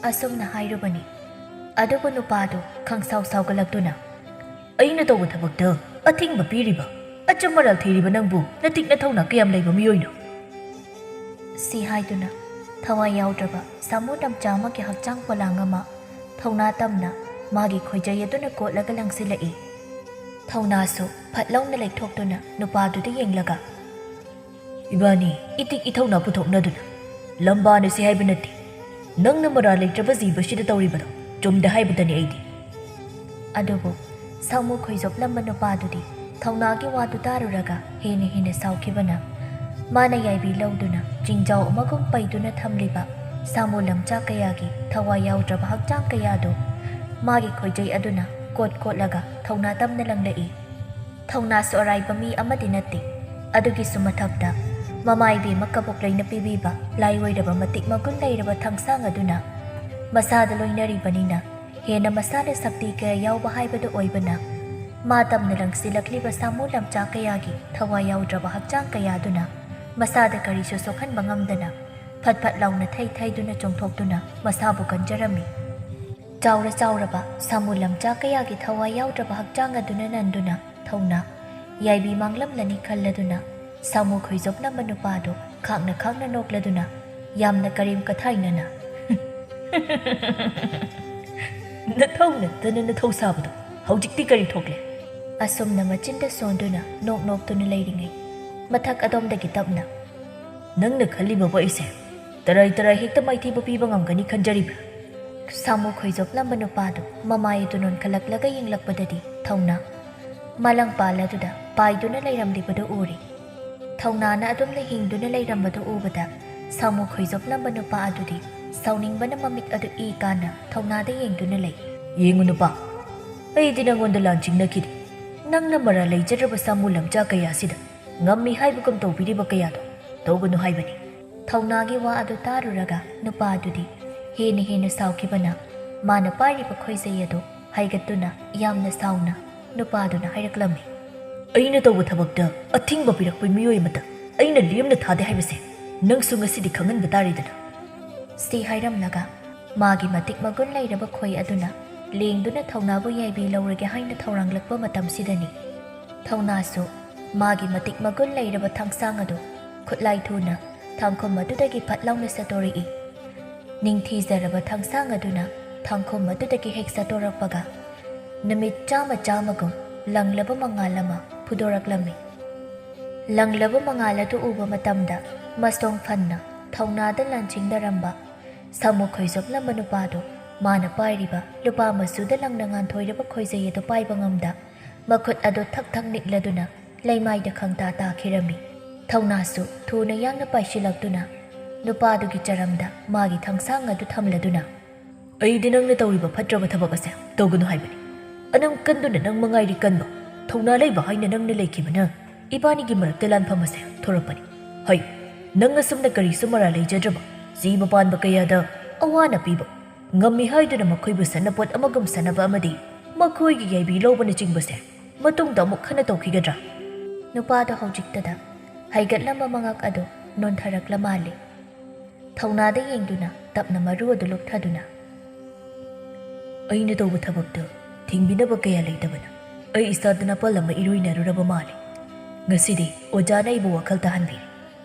ꯑꯁꯨꯝꯅ ꯍꯥꯏꯔꯨꯕꯅꯤ꯫ ꯑꯗꯨꯕꯨ ꯅꯨꯄꯥꯗꯨ ꯈꯪꯁꯥꯎ ꯁꯥꯎꯒꯠꯂꯛꯇꯨꯅ, "ꯑꯩꯅ ꯇꯧꯕ ꯊꯕꯛꯇ ꯑꯊꯤꯡꯕ ꯄꯤꯔꯤꯕ, ꯑꯆꯨꯝ ꯑꯔꯥꯜ ꯊꯤꯔꯤꯕ ꯅꯪꯕꯨ ꯅꯇꯤꯛ ꯅꯊꯧꯅꯥ ꯀꯌꯥꯝ ꯂꯩꯕ ꯃꯤꯑꯣꯏꯅꯣ?" ꯁꯤ ꯍꯥꯏꯗꯨꯅ ꯊꯋꯥꯏ ꯌꯥꯎꯗ꯭ꯔꯕ ꯁꯥꯃꯨ ꯂꯝꯆꯥ ꯑꯃꯒꯤ ꯍꯛꯆꯥꯡ ꯄꯣꯂꯥꯡ ꯑꯃ ꯊꯧꯅꯥ ꯇꯝꯅ ꯃꯥꯒꯤ ꯈꯣꯏꯖꯩ ꯑꯗꯨꯅ ꯀꯣꯠꯂꯒ ꯂꯪꯁꯤꯜꯂꯛꯏ꯫ ꯊꯧꯅꯥꯁꯨ ꯐꯠ ꯂꯥꯎꯅ ꯂꯩꯊꯣꯛꯇꯨꯅ ꯅꯨꯄꯥꯗꯨꯗ ꯌꯦꯡꯂꯒ, "ꯏꯕꯥꯅꯤ ꯏꯇꯤꯛ ꯏꯊꯧꯅꯥ ꯄꯨꯊꯣꯛꯅꯗꯨꯅ ꯂꯝꯕꯥꯅ ꯁꯤ ꯍꯥꯏꯕ ꯅꯠꯇꯦ꯫ ꯅꯪꯅ ꯃꯔꯥ ꯂꯩꯇ꯭ꯔꯕ ꯖꯤꯕꯁꯤꯗ ꯇꯧꯔꯤꯕꯗꯣ ꯆꯨꯝꯗꯦ ꯍꯥꯏꯕꯗꯅꯤ ꯑꯩꯗꯤ꯫" ꯑꯗꯨꯕꯨ ꯁꯥꯃꯨ ꯈꯣꯏꯖꯣꯞꯂꯝꯕ ꯅꯨꯄꯥꯗꯨꯗꯤ ꯊꯧꯅꯥꯒꯤ ꯋꯥꯗꯨ ꯇꯥꯔꯨꯔꯒ ꯍꯦꯟꯅ ꯍꯦꯟꯅ ꯁꯥꯎꯈꯤꯕꯅ, ꯃꯥꯅ ꯌꯥꯏꯕꯤ ꯂꯧꯗꯨꯅ ꯆꯤꯡꯖꯥꯎ ꯑꯃꯒꯨꯝ ꯄꯩꯗꯨꯅ ꯊꯝꯂꯤꯕ ꯁꯥꯃꯨ ꯂꯝꯆꯥ ꯀꯌꯥꯒꯤ ꯊꯋꯥꯏ ꯌꯥꯎꯗ꯭ꯔꯕ ꯍꯛꯆꯥꯡ ꯀꯌꯥꯗꯨ ꯃꯥꯒꯤ ꯈꯣꯏꯖꯩ ꯑꯗꯨꯅ ꯀꯣꯠ ꯀꯣꯠꯂꯒ ꯊꯧꯅꯥ ꯇꯝꯅ ꯂꯪꯂꯛꯏ꯫ ꯊꯧꯅꯥꯁꯨ ꯑꯔꯥꯏꯕ ꯃꯤ ꯑꯃꯗꯤ ꯅꯠꯇꯦ꯫ ꯑꯗꯨꯒꯤꯁꯨ ꯃꯊꯛꯇ ꯃꯃꯥ ꯏꯕꯦꯝꯃ ꯀꯕꯣꯛꯂꯩꯅ ꯄꯤꯕꯤꯕ ꯂꯥꯏ ꯑꯣꯏꯔꯕ ꯃꯇꯤꯛ ꯃꯒꯨꯟ ꯂꯩꯔꯕ ꯊꯥꯡꯁꯥꯡ ꯑꯗꯨꯅ ꯃꯁꯥꯗ ꯂꯣꯏꯅꯔꯤꯕꯅꯤꯅ, ꯍꯦꯟꯅ ꯃꯁꯥꯗ ꯁꯛꯇꯤ ꯀꯌꯥ ꯌꯥꯎꯕ ꯍꯥꯏꯕꯗꯨ ꯑꯣꯏꯕꯅ, ꯃꯥ ꯇꯝꯅ ꯂꯪꯁꯤꯜꯂꯛꯂꯤꯕ ꯁꯥꯃꯨ ꯂꯝꯆꯥ ꯀꯌꯥꯒꯤ ꯊꯋꯥꯏ ꯌꯥꯎꯗ꯭ꯔꯕ ꯍꯛꯆꯥꯡ ꯀꯌꯥꯗꯨꯅ ꯃꯁꯥꯗ ꯀꯔꯤꯁꯨ ꯁꯣꯛꯍꯟꯕ ꯉꯝꯗꯅ, ꯐꯠ ꯐꯠ ꯂꯥꯎꯅ ꯊꯩ ꯊꯩꯗꯨꯅ ꯆꯣꯡꯊꯣꯛꯇꯨꯅ ꯃꯁꯥꯕꯨ ꯀꯟꯖꯔꯝꯃꯤ꯫ ꯆꯥꯎꯔ ꯆꯥꯎꯔꯕ ꯁꯥꯃꯨ ꯂꯝꯆꯥ ꯀꯌꯥꯒꯤ ꯊꯋꯥꯏ ꯌꯥꯎꯗ꯭ꯔꯕ ꯍꯛꯆꯥꯡ ꯑꯗꯨꯅ ꯅꯟꯗꯨꯅ ꯊꯧꯅ ꯌꯥꯏꯕꯤ ꯃꯥꯡꯂꯝꯂꯅꯤ ꯈꯜꯂꯗꯨꯅ, ꯁꯥꯃꯨ ꯈꯣꯏꯖꯣꯞꯂꯝꯕ ꯅꯨꯄꯥꯗꯨ ꯈꯥꯛꯅ ꯈꯥꯛꯅ ꯅꯣꯛꯂꯗꯨꯅ ꯌꯥꯝꯅ ꯀꯔꯦꯝ ꯀꯊꯥꯏꯅꯅ, "ꯅꯊꯧ ꯅꯠꯇꯅ ꯅꯊꯧ ꯁꯥꯕꯗꯣ ꯍꯧꯖꯤꯛꯇꯤ ꯀꯔꯤ ꯊꯣꯛꯂꯦ?" ꯑꯁꯨꯝꯅ ꯃꯆꯤꯟꯗ ꯁꯣꯟꯗꯨꯅ ꯅꯣꯛ ꯅꯣꯛꯇꯨꯅ ꯂꯩꯔꯤꯉꯩ, ꯃꯊꯛ ꯑꯗꯣꯝꯗꯒꯤ ꯇꯞꯅ, "ꯅꯪꯅ ꯈꯜꯂꯤꯕ ꯋꯥꯔꯤꯁꯦ ꯇꯔꯥꯏ ꯇꯔꯥꯏ ꯍꯦꯛꯇ ꯃꯥꯏꯊꯤꯕ ꯄꯤꯕ ꯉꯝꯒꯅꯤ ꯈꯟꯖꯔꯤꯕ꯭ꯔꯥ?" ꯁꯥꯃꯨ ꯈꯣꯏꯖꯣꯞꯂꯝꯕ ꯅꯨꯄꯥꯗꯨ ꯃꯃꯥꯏ ꯑꯗꯨ ꯅꯣꯟꯈꯠꯂꯛꯂꯒ ꯌꯦꯡꯂꯛꯄꯗꯗꯤ ꯊꯧꯅꯥ ꯃꯥꯂꯪꯄꯥꯜ ꯑꯗꯨꯗ ꯄꯥꯏꯗꯨꯅ ꯂꯩꯔꯝꯂꯤꯕꯗꯨ ꯎꯔꯦ꯫ ꯊꯧꯅꯥꯅ ꯑꯗꯨꯝꯅ ꯍꯤꯡꯗꯨꯅ ꯂꯩꯔꯝꯕꯗꯨ ꯎꯕꯗ ꯁꯥꯃꯨ ꯈꯣꯏꯖꯣꯞꯂꯝꯕ ꯅꯨꯄꯥ ꯑꯗꯨꯗꯤ ꯁꯥꯎꯅꯤꯡꯕꯅ ꯃꯃꯤꯠ ꯑꯗꯨ ꯏ ꯀꯥꯟꯅ ꯊꯧꯅꯥꯗ ꯌꯦꯡꯗꯨꯅ ꯂꯩ꯫ "ꯌꯦꯡꯉꯨ ꯅꯨꯄꯥ, ꯑꯩꯗꯤ ꯅꯪꯉꯣꯟꯗ ꯂꯥꯟꯆꯤꯡꯅꯈꯤꯗꯦ꯫ ꯅꯪꯅ ꯃꯔꯥ ꯂꯩꯖꯗ꯭ꯔꯕ ꯁꯥꯃꯨ ꯂꯝꯆꯥ ꯀꯌꯥꯁꯤꯗ ꯉꯝꯃꯤ ꯍꯥꯏꯕꯒꯨꯝ ꯇꯧꯕꯤꯔꯤꯕ ꯀꯌꯥꯗꯣ ꯇꯧꯒꯅꯨ ꯍꯥꯏꯕꯅꯤ꯫" ꯊꯧꯅꯥꯒꯤ ꯋꯥ ꯑꯗꯨ ꯇꯥꯔꯨꯔꯒ ꯅꯨꯄꯥ ꯑꯗꯨꯗꯤ ꯍꯦꯟꯅ ꯍꯦꯟꯅ ꯁꯥꯎꯈꯤꯕꯅ ꯃꯥꯅ ꯄꯥꯏꯔꯤꯕ ꯈꯣꯏꯖꯩ ꯑꯗꯨ ꯍꯥꯏꯒꯠꯇꯨꯅ ꯌꯥꯝꯅ ꯁꯥꯎꯅ ꯅꯨꯄꯥꯗꯨꯅ ꯍꯥꯏꯔꯛꯂꯝꯃꯤ꯫ "ꯑꯩꯅ ꯇꯧꯕ ꯊꯕꯛꯇ ꯑꯊꯤꯡꯕ ꯄꯤꯔꯛꯄ ꯃꯤꯑꯣꯏ ꯑꯃꯗ ꯑꯩꯅ ꯂꯦꯝꯅ ꯊꯥꯗꯦ ꯍꯥꯏꯕꯁꯦ ꯅꯪꯁꯨ ꯉꯁꯤꯗꯤ ꯈꯪꯍꯟꯕ ꯇꯥꯔꯦꯗꯅ꯫" ꯁꯤ ꯍꯥꯏꯔꯝꯂꯒ ꯃꯥꯒꯤ ꯃꯇꯤꯛ ꯃꯒꯨꯟ ꯂꯩꯔꯕ ꯈꯣꯏ ꯑꯗꯨꯅ ꯂꯦꯡꯗꯨꯅ ꯊꯧꯅꯥꯕꯨ ꯌꯥꯏꯕꯤ ꯂꯧꯔꯒꯦ ꯍꯥꯏꯅ ꯊꯧꯔꯥꯡꯂꯛꯄ ꯃꯇꯝꯁꯤꯗꯅꯤ꯫ ꯊꯧꯅꯥꯁꯨ ꯃꯥꯒꯤ ꯃꯇꯤꯛ ꯃꯒꯨꯟ ꯂꯩꯔꯕ ꯊꯥꯡꯁꯥꯡ ꯑꯗꯨ ꯈꯨꯠꯂꯥꯏ ꯊꯨꯅ ꯊꯥꯡꯈꯨꯝ ꯑꯗꯨꯗꯒꯤ ꯐꯠ ꯂꯥꯎꯅ ꯁꯠꯇꯣꯔꯛꯏ꯫ ꯅꯤꯡꯊꯤꯖꯔꯕ ꯊꯥꯡꯁꯥꯡ ꯑꯗꯨꯅ ꯊꯥꯡꯈꯨꯝ ꯑꯗꯨꯗꯒꯤ ꯍꯦꯛ ꯁꯠꯇꯣꯔꯛꯄꯒ ꯅꯨꯃꯤꯠ ꯆꯥꯝꯃ ꯆꯥꯝꯃꯒꯨꯝ ꯂꯪꯂꯕ ꯃꯉꯥꯜ ꯑꯃ ꯐꯨꯗꯣꯔꯛꯂꯝꯃꯤ꯫ ꯂꯪꯂꯕ ꯃꯉꯥꯜ ꯑꯗꯨ ꯎꯕ ꯃꯇꯝꯗ ꯃꯁꯣꯡ ꯐꯟꯅ ꯊꯧꯅꯥꯗ ꯂꯥꯟꯆꯤꯡꯅꯔꯝꯕ ꯁꯥꯃꯨ ꯈꯣꯏꯖꯣꯞꯂꯝꯕ ꯅꯨꯄꯥꯗꯨ ꯃꯥꯅ ꯄꯥꯏꯔꯤꯕ ꯂꯨꯄꯥ ꯃꯆꯨꯗ ꯂꯪꯅ ꯉꯥꯟꯊꯣꯏꯔꯕ ꯈꯣꯏꯖꯩ ꯑꯗꯨ ꯄꯥꯏꯕ ꯉꯝꯗ ꯃꯈꯨꯠ ꯑꯗꯨ ꯊꯛ ꯊꯛ ꯅꯤꯛꯂꯗꯨꯅ ꯂꯩꯃꯥꯏꯗ ꯈꯪꯇꯥ ꯇꯥꯈꯤꯔꯝꯃꯤ꯫ ꯊꯧꯅꯥꯁꯨ ꯊꯨꯅ ꯌꯥꯡꯅ ꯄꯥꯏꯁꯤꯜꯂꯛꯇꯨꯅ ꯅꯨꯄꯥꯗꯨꯒꯤ ꯆꯔꯝꯗ ꯃꯥꯒꯤ ꯊꯥꯡꯁꯥꯡ ꯑꯗꯨ ꯊꯝꯂꯗꯨꯅ, "ꯑꯩꯗꯤ ꯅꯪꯅ ꯇꯧꯔꯤꯕ ꯐꯠꯇ꯭ꯔꯕ ꯊꯕꯛ ꯑꯁꯦ ꯇꯧꯒꯅꯨ ꯍꯥꯏꯕꯅꯤ꯫ ꯑꯅꯪ ꯀꯟꯗꯨꯅ ꯅꯪ ꯃꯉꯥꯏꯔꯤ ꯀꯟꯕ꯫ ꯊꯧꯅꯥ ꯂꯩꯕ ꯍꯥꯏꯅ ꯅꯪꯅ ꯂꯩꯈꯤꯕꯅ ꯏꯕꯥꯅꯤꯒꯤ ꯃꯔꯛꯇ ꯂꯥꯟꯐꯝ ꯑꯁꯦ ꯊꯣꯔꯛꯄꯅꯤ꯫ ꯍꯩ, ꯅꯪ ꯑꯁꯨꯝꯅ ꯀꯔꯤꯁꯨ ꯃꯔꯥ ꯂꯩꯖꯗ꯭ꯔꯕ ꯖꯤꯕ ꯄꯥꯟꯕ ꯀꯌꯥꯗ ꯑꯋꯥꯅ ꯄꯤꯕ, ꯉꯝꯃꯤ ꯍꯥꯏꯗꯨꯅ ꯃꯈꯣꯏꯕꯨ ꯁꯥꯟꯅꯄꯣꯠ ꯑꯃꯒꯨꯝ ꯁꯥꯟꯅꯕ ꯑꯃꯗꯤ ꯃꯈꯣꯏꯒꯤ ꯌꯥꯏꯕꯤ ꯂꯧꯕꯅꯆꯤꯡꯕꯁꯦ ꯃꯇꯨꯡꯗ ꯑꯃꯨꯛ ꯍꯟꯅ ꯇꯧꯈꯤꯒꯗ꯭ꯔꯥ?" ꯅꯨꯄꯥꯗꯣ ꯍꯧꯖꯤꯛꯇꯗ ꯍꯥꯏꯒꯠꯂꯝꯕ ꯃꯉꯛ ꯑꯗꯨ ꯅꯣꯟꯊꯔꯛꯂ ꯃꯥꯜꯂꯦ꯫ ꯊꯧꯅꯥꯗ ꯌꯦꯡꯗꯨꯅ ꯇꯞꯅ ꯃꯔꯨ ꯑꯗꯨ ꯂꯨꯞꯊꯗꯨꯅ, "ꯑꯩꯅ ꯇꯧꯕ ꯊꯕꯛꯇ ꯊꯤꯡꯕꯤꯅꯕ ꯀꯌꯥ ꯂꯩꯇꯕꯅ ꯑꯩ ꯏꯁꯥꯗ ꯅꯥꯄꯜ ꯑꯃ ꯏꯔꯣꯏꯅꯔꯨꯔꯕ ꯃꯥꯜꯂꯤ꯫ ꯉꯁꯤꯗꯤ ꯑꯣꯖꯥꯅ ꯑꯩꯕꯨ ꯋꯥꯈꯜ ꯇꯥꯍꯟꯕꯤꯔꯦ꯫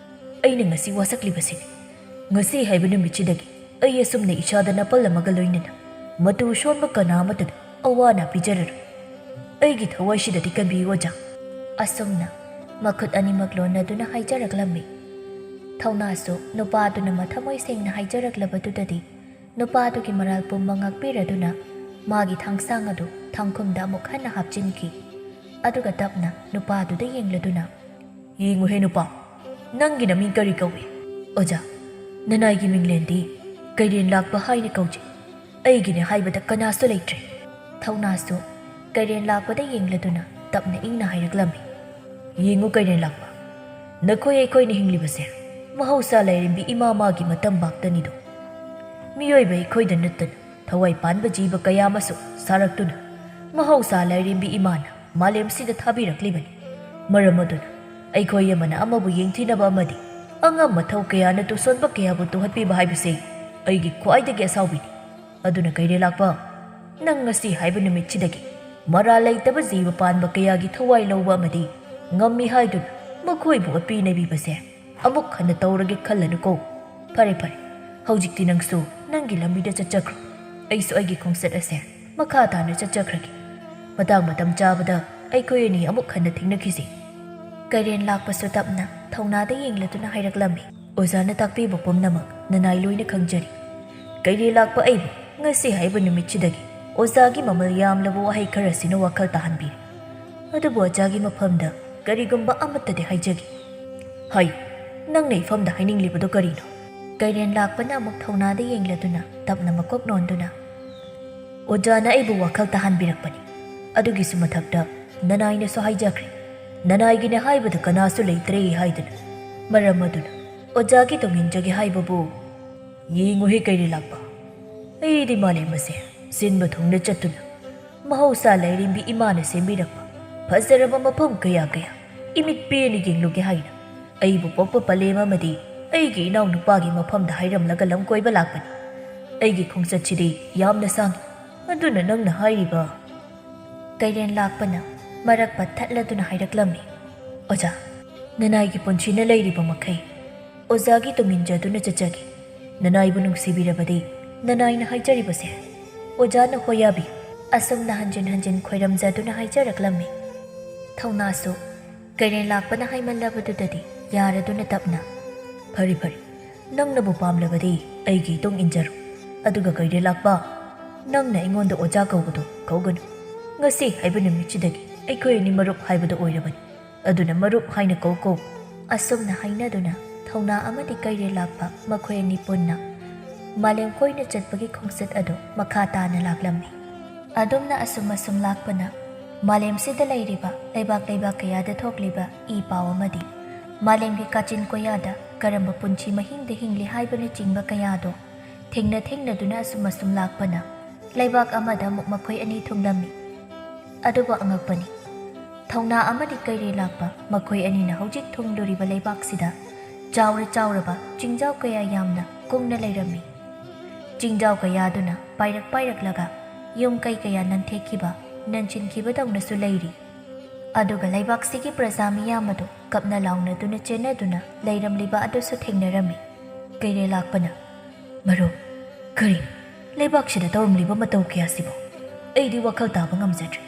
ꯑꯩꯅ ꯉꯁꯤ ꯋꯥꯁꯛꯂꯤꯕꯁꯤꯅꯤ꯫ ꯉꯁꯤ ꯍꯥꯏꯕ ꯅꯨꯃꯤꯠꯁꯤꯗꯒꯤ ꯑꯩ ꯑꯁꯨꯝꯅ ꯏꯁꯥꯗ ꯅꯥꯄꯜ ꯑꯃꯒ ꯂꯣꯏꯅꯅ ꯃꯇꯨ ꯁꯣꯟꯕ ꯀꯅꯥ ꯑꯃꯠꯇꯗ ꯑꯋꯥ ꯑꯅꯥ ꯄꯤꯖꯔꯔꯣꯏ꯫ ꯑꯩꯒꯤ ꯊꯋꯥꯏꯁꯤꯗꯗꯤ ꯀꯟꯕꯤꯌꯨ ꯑꯣꯖꯥ꯫ ꯑꯁꯨꯝꯅ ꯃꯈꯨꯠ ꯑꯅꯤꯃꯛ ꯂꯣꯟꯅꯗꯨꯅ ꯍꯥꯏꯖꯔꯛꯂꯝꯃꯤ꯫ ꯊꯧꯅꯥꯁꯨ ꯅꯨꯄꯥꯗꯨꯅ ꯃꯊꯃꯣꯏ ꯁꯦꯡꯅ ꯍꯥꯏꯖꯔꯛꯂꯕꯗꯨꯗꯗꯤ ꯅꯨꯄꯥꯗꯨꯒꯤ ꯃꯔꯥꯜ ꯄꯨꯝꯕ ꯉꯥꯛꯄꯤꯔꯗꯨꯅ ꯃꯥꯒꯤ ꯊꯥꯡꯁꯥꯡ ꯑꯗꯨ ꯊꯥꯡꯈꯨꯝꯗ ꯑꯃꯨꯛ ꯍꯟꯅ ꯍꯥꯞꯆꯤꯟꯈꯤ꯫ ꯑꯗꯨꯒ ꯇꯞꯅ ꯅꯨꯄꯥꯗꯨꯗ ꯌꯦꯡꯂꯗꯨꯅ, "ꯌꯦꯡꯉꯨꯍꯦ ꯅꯨꯄꯥ, ꯅꯪꯒꯤ ꯅꯃꯤꯡ ꯀꯔꯤ ꯀꯧꯏ?" "ꯑꯣꯖꯥ, ꯅꯅꯥꯏꯒꯤ ꯃꯤꯡꯂꯦꯟꯗꯤ ꯀꯩꯔꯦꯟ ꯂꯥꯛꯄ ꯍꯥꯏꯅ ꯀꯧꯖꯩ꯫ ꯑꯩꯒꯤꯅꯦ ꯍꯥꯏꯕꯗ ꯀꯅꯥꯁꯨ ꯂꯩꯇ꯭ꯔꯦ꯫" ꯊꯧꯅꯥꯁꯨ ꯀꯩꯔꯦꯟ ꯂꯥꯛꯄꯗ ꯌꯦꯡꯂꯗꯨꯅ ꯇꯞꯅ ꯏꯪꯅ ꯍꯥꯏꯔꯛꯂꯝꯃꯤ꯫ "ꯌꯦꯡꯉꯨ ꯀꯩꯔꯦꯟ ꯂꯥꯛꯄ, ꯅꯈꯣꯏ ꯑꯩꯈꯣꯏꯅ ꯍꯤꯡꯂꯤꯕꯁꯦ ꯃꯍꯧꯁꯥ ꯂꯥꯏꯔꯦꯝꯕꯤ ꯏꯃꯥ ꯃꯥꯒꯤ ꯃꯇꯝ ꯉꯥꯛꯇꯅꯤꯗꯣ꯫ ꯃꯤꯑꯣꯏꯕ ꯑꯩꯈꯣꯏꯗ ꯅꯠꯇꯅ ꯊꯋꯥꯏ ꯄꯥꯟꯕ ꯖꯤꯕ ꯀꯌꯥ ꯑꯃꯁꯨ ꯁꯥꯔꯛꯇꯨꯅ ꯃꯍꯧꯁꯥ ꯂꯥꯏꯔꯦꯝꯕꯤ ꯏꯃꯥꯅ ꯃꯥꯂꯦꯝꯁꯤꯗ ꯊꯥꯕꯤꯔꯛꯂꯤꯕꯅꯤ꯫ ꯃꯔꯝ ꯑꯗꯨꯅ ꯑꯩꯈꯣꯏ ꯑꯃꯅ ꯑꯃꯕꯨ ꯌꯦꯡꯊꯤꯅꯕ ꯑꯃꯗꯤ ꯑꯉꯝ ꯑꯊꯧ ꯀꯌꯥꯅ ꯇꯨꯁꯣꯟꯕ ꯀꯌꯥꯕꯨ ꯇꯨꯍꯠꯄꯤꯕ ꯍꯥꯏꯕꯁꯤ ꯑꯩꯒꯤ ꯈ꯭ꯋꯥꯏꯗꯒꯤ ꯑꯁꯥꯎꯕꯤꯅꯤ꯫ ꯑꯗꯨꯅ ꯀꯩꯔꯦꯜ ꯂꯥꯛꯄ, ꯅꯪ ꯉꯁꯤ ꯍꯥꯏꯕ ꯅꯨꯃꯤꯠꯁꯤꯗꯒꯤ ꯃꯔꯥꯜ ꯂꯩꯇꯕ ꯖꯤꯕ ꯄꯥꯟꯕ ꯀꯌꯥꯒꯤ ꯊꯋꯥꯏ ꯂꯧꯕ ꯑꯃꯗꯤ ꯉꯝꯃꯤ ꯍꯥꯏꯗꯨꯅ ꯃꯈꯣꯏꯕꯨ ꯑꯣꯠꯄꯤ ꯅꯩꯕꯤꯕꯁꯦ ꯑꯃꯨꯛ ꯍꯟꯅ ꯇꯧꯔꯒꯦ ꯈꯜꯂꯅꯨꯀꯣ꯫ ꯐꯔꯦ ꯐꯔꯦ, ꯍꯧꯖꯤꯛꯇꯤ ꯅꯪꯁꯨ ꯅꯪꯒꯤ ꯂꯝꯕꯤꯗ ꯆꯠꯆꯈ꯭ꯔꯣ꯫ ꯑꯩꯁꯨ ꯑꯩꯒꯤ ꯈꯣꯡꯆꯠ ꯑꯁꯦ ꯃꯈꯥ ꯇꯥꯅ ꯆꯠꯆꯈ꯭ꯔꯒꯦ꯫ ꯃꯇꯥꯡ ꯃꯇꯝ ꯆꯥꯕꯗ ꯑꯩꯈꯣꯏ ꯑꯅꯤ ꯑꯃꯨꯛ ꯍꯟꯅ ꯊꯦꯡꯅꯈꯤꯁꯤ꯫" ꯀꯩꯔꯦꯟ ꯂꯥꯛꯄꯁꯨ ꯇꯞꯅ ꯊꯧꯅꯥꯗ ꯌꯦꯡꯂꯗꯨꯅ ꯍꯥꯏꯔꯛꯂꯝꯃꯤ꯫ "ꯑꯣꯖꯥꯅ ꯇꯥꯛꯄꯤꯕ ꯄꯨꯝꯅꯃꯛ ꯅꯅꯥꯏ ꯂꯣꯏꯅ ꯈꯪꯖꯔꯤ꯫ ꯀꯩꯔꯦꯜ ꯂꯥꯛꯄ ꯑꯩꯕꯨ ꯉꯁꯤ ꯍꯥꯏꯕ ꯅꯨꯃꯤꯠꯁꯤꯗꯒꯤ ꯑꯣꯖꯥꯒꯤ ꯃꯃꯜ ꯌꯥꯝꯂꯕ ꯋꯥꯍꯩ ꯈꯔꯁꯤꯅ ꯋꯥꯈꯜ ꯇꯥꯍꯟꯕꯤꯔꯦ꯫ ꯑꯗꯨꯕꯨ ꯑꯣꯖꯥꯒꯤ ꯃꯐꯝꯗ ꯀꯔꯤꯒꯨꯝꯕ ꯑꯃꯠꯇꯗꯤ ꯍꯥꯏꯖꯒꯦ꯫" "ꯍꯥꯏꯌꯨ, ꯅꯪꯅ ꯏꯐꯝꯗ ꯍꯥꯏꯅꯤꯡꯂꯤꯕꯗꯨ ꯀꯔꯤꯅꯣ?" ꯀꯩꯔꯦꯟ ꯂꯥꯛꯄꯅ ꯑꯃꯨꯛ ꯊꯧꯅꯥꯗ ꯌꯦꯡꯂꯗꯨꯅ ꯇꯞꯅ ꯃꯀꯣꯛ ꯅꯣꯟꯗꯨꯅ, "ꯑꯣꯖꯥꯅ ꯑꯩꯕꯨ ꯋꯥꯈꯜ ꯇꯥꯍꯟꯕꯤꯔꯛꯄꯅꯤ꯫ ꯑꯗꯨꯒꯤꯁꯨ ꯃꯊꯛꯇ ꯅꯅꯥꯏꯅꯁꯨ ꯍꯥꯏꯖꯈ꯭ꯔꯦ꯫ ꯅꯅꯥꯏꯒꯤꯅꯦ ꯍꯥꯏꯕꯗ ꯀꯅꯥꯁꯨ ꯂꯩꯇ꯭ꯔꯦ ꯍꯥꯏꯗꯨꯅ꯫ ꯃꯔꯝ ꯑꯗꯨꯅ ꯑꯣꯖꯥꯒꯤ ꯇꯨꯡ ꯏꯟꯖꯒꯦ ꯍꯥꯏꯕꯕꯨ, ꯌꯦꯡꯉꯨꯍꯦ ꯀꯩꯔꯦꯜ ꯂꯥꯛꯄ, ꯑꯩꯗꯤ ꯃꯥꯂꯦꯝ ꯑꯁꯦ ꯁꯤꯟꯕ ꯊꯨꯡꯅ ꯆꯠꯇꯨꯅ ꯃꯍꯧꯁꯥ ꯂꯥꯏꯔꯦꯝꯕꯤ ꯏꯃꯥꯅ ꯁꯦꯝꯕꯤꯔꯛꯄ ꯐꯖꯔꯕ ꯃꯐꯝ ꯀꯌꯥ ꯀꯌꯥ ꯏꯃꯤꯠ ꯄꯦꯟꯅ ꯌꯦꯡꯂꯨꯒꯦ ꯍꯥꯏꯅ ꯑꯩꯕꯨ ꯄꯣꯛꯄ ꯄꯂꯦꯝ ꯑꯃꯗꯤ ꯑꯩꯒꯤ ꯏꯅꯥꯎꯅꯨꯄꯥꯒꯤ ꯃꯐꯝꯗ ꯍꯥꯏꯔꯝꯂꯒ ꯂꯝ ꯀꯣꯏꯕ ꯂꯥꯛꯄꯅꯤ꯫ ꯑꯩꯒꯤ ꯈꯣꯡꯆꯠꯁꯤꯗꯤ ꯌꯥꯝꯅ ꯁꯥꯡꯏ, ꯑꯗꯨꯅ ꯅꯪꯅ ꯍꯥꯏꯔꯤꯕ" ꯀꯩꯔꯦꯟ ꯂꯥꯛꯄꯅ ꯃꯔꯛ ꯄꯠꯊꯠꯂꯗꯨꯅ ꯍꯥꯏꯔꯛꯂꯝꯃꯤ꯫ ꯑꯣꯖꯥ, ꯅꯅꯥꯏꯒꯤ ꯄꯨꯟꯁꯤꯅ ꯂꯩꯔꯤꯕ ꯃꯈꯩ ꯑꯣꯖꯥꯒꯤ ꯇꯨꯡ ꯏꯟꯖꯗꯨꯅ ꯆꯠꯆꯒꯦ꯫ ꯅꯅꯥꯏꯕꯨ ꯅꯨꯡꯁꯤꯕꯤꯔꯕꯗꯤ ꯅꯅꯥꯏꯅ ꯍꯥꯏꯖꯔꯤꯕꯁꯦ ꯑꯣꯖꯥꯅ ꯍꯣꯌꯥꯕꯤ꯫ ꯑꯁꯨꯝꯅ ꯍꯟꯖꯤꯟ ꯍꯟꯖꯤꯟ ꯈꯣꯏꯔꯝꯖꯗꯨꯅ ꯍꯥꯏꯖꯔꯛꯂꯝꯃꯤ꯫ ꯊꯧꯅꯥꯁꯨ ꯀꯩꯔꯦꯜ ꯂꯥꯛꯄꯅ ꯍꯥꯏꯃꯜꯂꯕꯗꯨꯗꯗꯤ ꯌꯥꯔꯗꯨꯅ ꯇꯞꯅ, "ꯐꯔꯦ ꯐꯔꯦ, ꯅꯪꯅꯕꯨ ꯄꯥꯝꯂꯕꯗꯤ ꯑꯩꯒꯤ ꯏꯇꯨꯡ ꯏꯟꯖꯔꯣ꯫ ꯑꯗꯨꯒ ꯀꯩꯔꯦꯜ ꯂꯥꯛꯄ, ꯅꯪꯅ ꯑꯩꯉꯣꯟꯗ ꯑꯣꯖꯥ ꯀꯧꯕꯗꯣ ꯀꯧꯒꯅꯨ꯫ ꯉꯁꯤ ꯍꯥꯏꯕ ꯅꯨꯃꯤꯠꯁꯤꯗꯒꯤ ꯑꯩꯈꯣꯏ ꯑꯅꯤ ꯃꯔꯨꯞ ꯍꯥꯏꯕꯗꯣ ꯑꯣꯏꯔꯕꯅꯤ꯫ ꯑꯗꯨꯅ ꯃꯔꯨꯞ ꯍꯥꯏꯅ ꯀꯧ ꯀꯧ꯫" ꯑꯁꯨꯝꯅ ꯍꯥꯏꯅꯗꯨꯅ ꯊꯧꯅꯥ ꯑꯃꯗꯤ ꯀꯩꯔꯦꯜ ꯂꯥꯛꯄ ꯃꯈꯣꯏ ꯑꯅꯤ ꯄꯨꯟꯅ ꯃꯥꯂꯦꯝ ꯀꯣꯏꯅ ꯆꯠꯄꯒꯤ ꯈꯣꯡꯆꯠ ꯑꯗꯨ ꯃꯈꯥ ꯇꯥꯅ ꯂꯥꯛꯂꯝꯃꯤ꯫ ꯑꯗꯨꯝꯅ ꯑꯁꯨꯝ ꯑꯁꯨꯝ ꯂꯥꯛꯄꯅ ꯃꯥꯂꯦꯝꯁꯤꯗ ꯂꯩꯔꯤꯕ ꯂꯩꯕꯥꯛ ꯂꯩꯕꯥꯛ ꯀꯌꯥꯗ ꯊꯣꯛꯂꯤꯕ ꯏ ꯄꯥꯎ ꯑꯃꯗꯤ ꯃꯥꯂꯦꯝꯒꯤ ꯀꯥꯆꯤꯟ ꯀꯣꯌꯥꯗ ꯀꯔꯝꯕ ꯄꯨꯟꯁꯤ ꯃꯍꯤꯡꯗ ꯍꯤꯡꯂꯤ ꯍꯥꯏꯕꯅꯆꯤꯡꯕ ꯀꯌꯥꯗꯣ ꯊꯦꯡꯅ ꯊꯦꯡꯅꯗꯨꯅ ꯑꯁꯨꯝ ꯑꯁꯨꯝ ꯂꯥꯛꯄꯅ ꯂꯩꯕꯥꯛ ꯑꯃꯗ ꯑꯃꯨꯛ ꯃꯈꯣꯏ ꯑꯅꯤ ꯊꯨꯡꯂꯝꯃꯤ꯫ ꯑꯗꯨꯕꯨ ꯑꯉꯛꯄꯅꯤ, ꯊꯧꯅꯥ ꯑꯃꯗꯤ ꯀꯩꯔꯦꯜ ꯂꯥꯛꯄ ꯃꯈꯣꯏ ꯑꯅꯤꯅ ꯍꯧꯖꯤꯛ ꯊꯨꯡꯂꯨꯔꯤꯕ ꯂꯩꯕꯥꯛꯁꯤꯗ ꯆꯥꯎꯔ ꯆꯥꯎꯔꯕ ꯆꯤꯡꯖꯥꯎ ꯀꯌꯥ ꯌꯥꯝꯅ ꯀꯨꯡꯅ ꯂꯩꯔꯝꯃꯤ꯫ ꯆꯤꯡꯖꯥꯎ ꯀꯌꯥꯗꯨꯅ ꯄꯥꯏꯔꯛ ꯄꯥꯏꯔꯛꯂꯒ ꯌꯨꯝ ꯀꯩ ꯀꯌꯥ ꯅꯟꯊꯦꯛꯈꯤꯕ, ꯅꯟꯁꯤꯟꯈꯤꯕꯗꯧꯅꯁꯨ ꯂꯩꯔꯤ꯫ ꯑꯗꯨꯒ ꯂꯩꯕꯥꯛꯁꯤꯒꯤ ꯄ꯭ꯔꯖꯥ ꯃꯤꯌꯥꯝ ꯑꯗꯨ ꯀꯞꯅ ꯂꯥꯎꯅꯗꯨꯅ ꯆꯦꯟꯅꯗꯨꯅ ꯂꯩꯔꯝꯂꯤꯕ ꯑꯗꯨꯁꯨ ꯊꯦꯡꯅꯔꯝꯃꯤ꯫ ꯀꯩꯔꯦꯜ ꯂꯥꯛꯄꯅ, "ꯃꯔꯨꯞ, ꯀꯔꯤ ꯂꯩꯕꯥꯛꯁꯤꯗ ꯇꯧꯔꯝꯂꯤꯕ ꯃꯇꯧ ꯀꯌꯥꯁꯤꯕꯨ ꯑꯩꯗꯤ ꯋꯥꯈꯜ ꯇꯥꯕ ꯉꯝꯖꯗ꯭ꯔꯦ꯫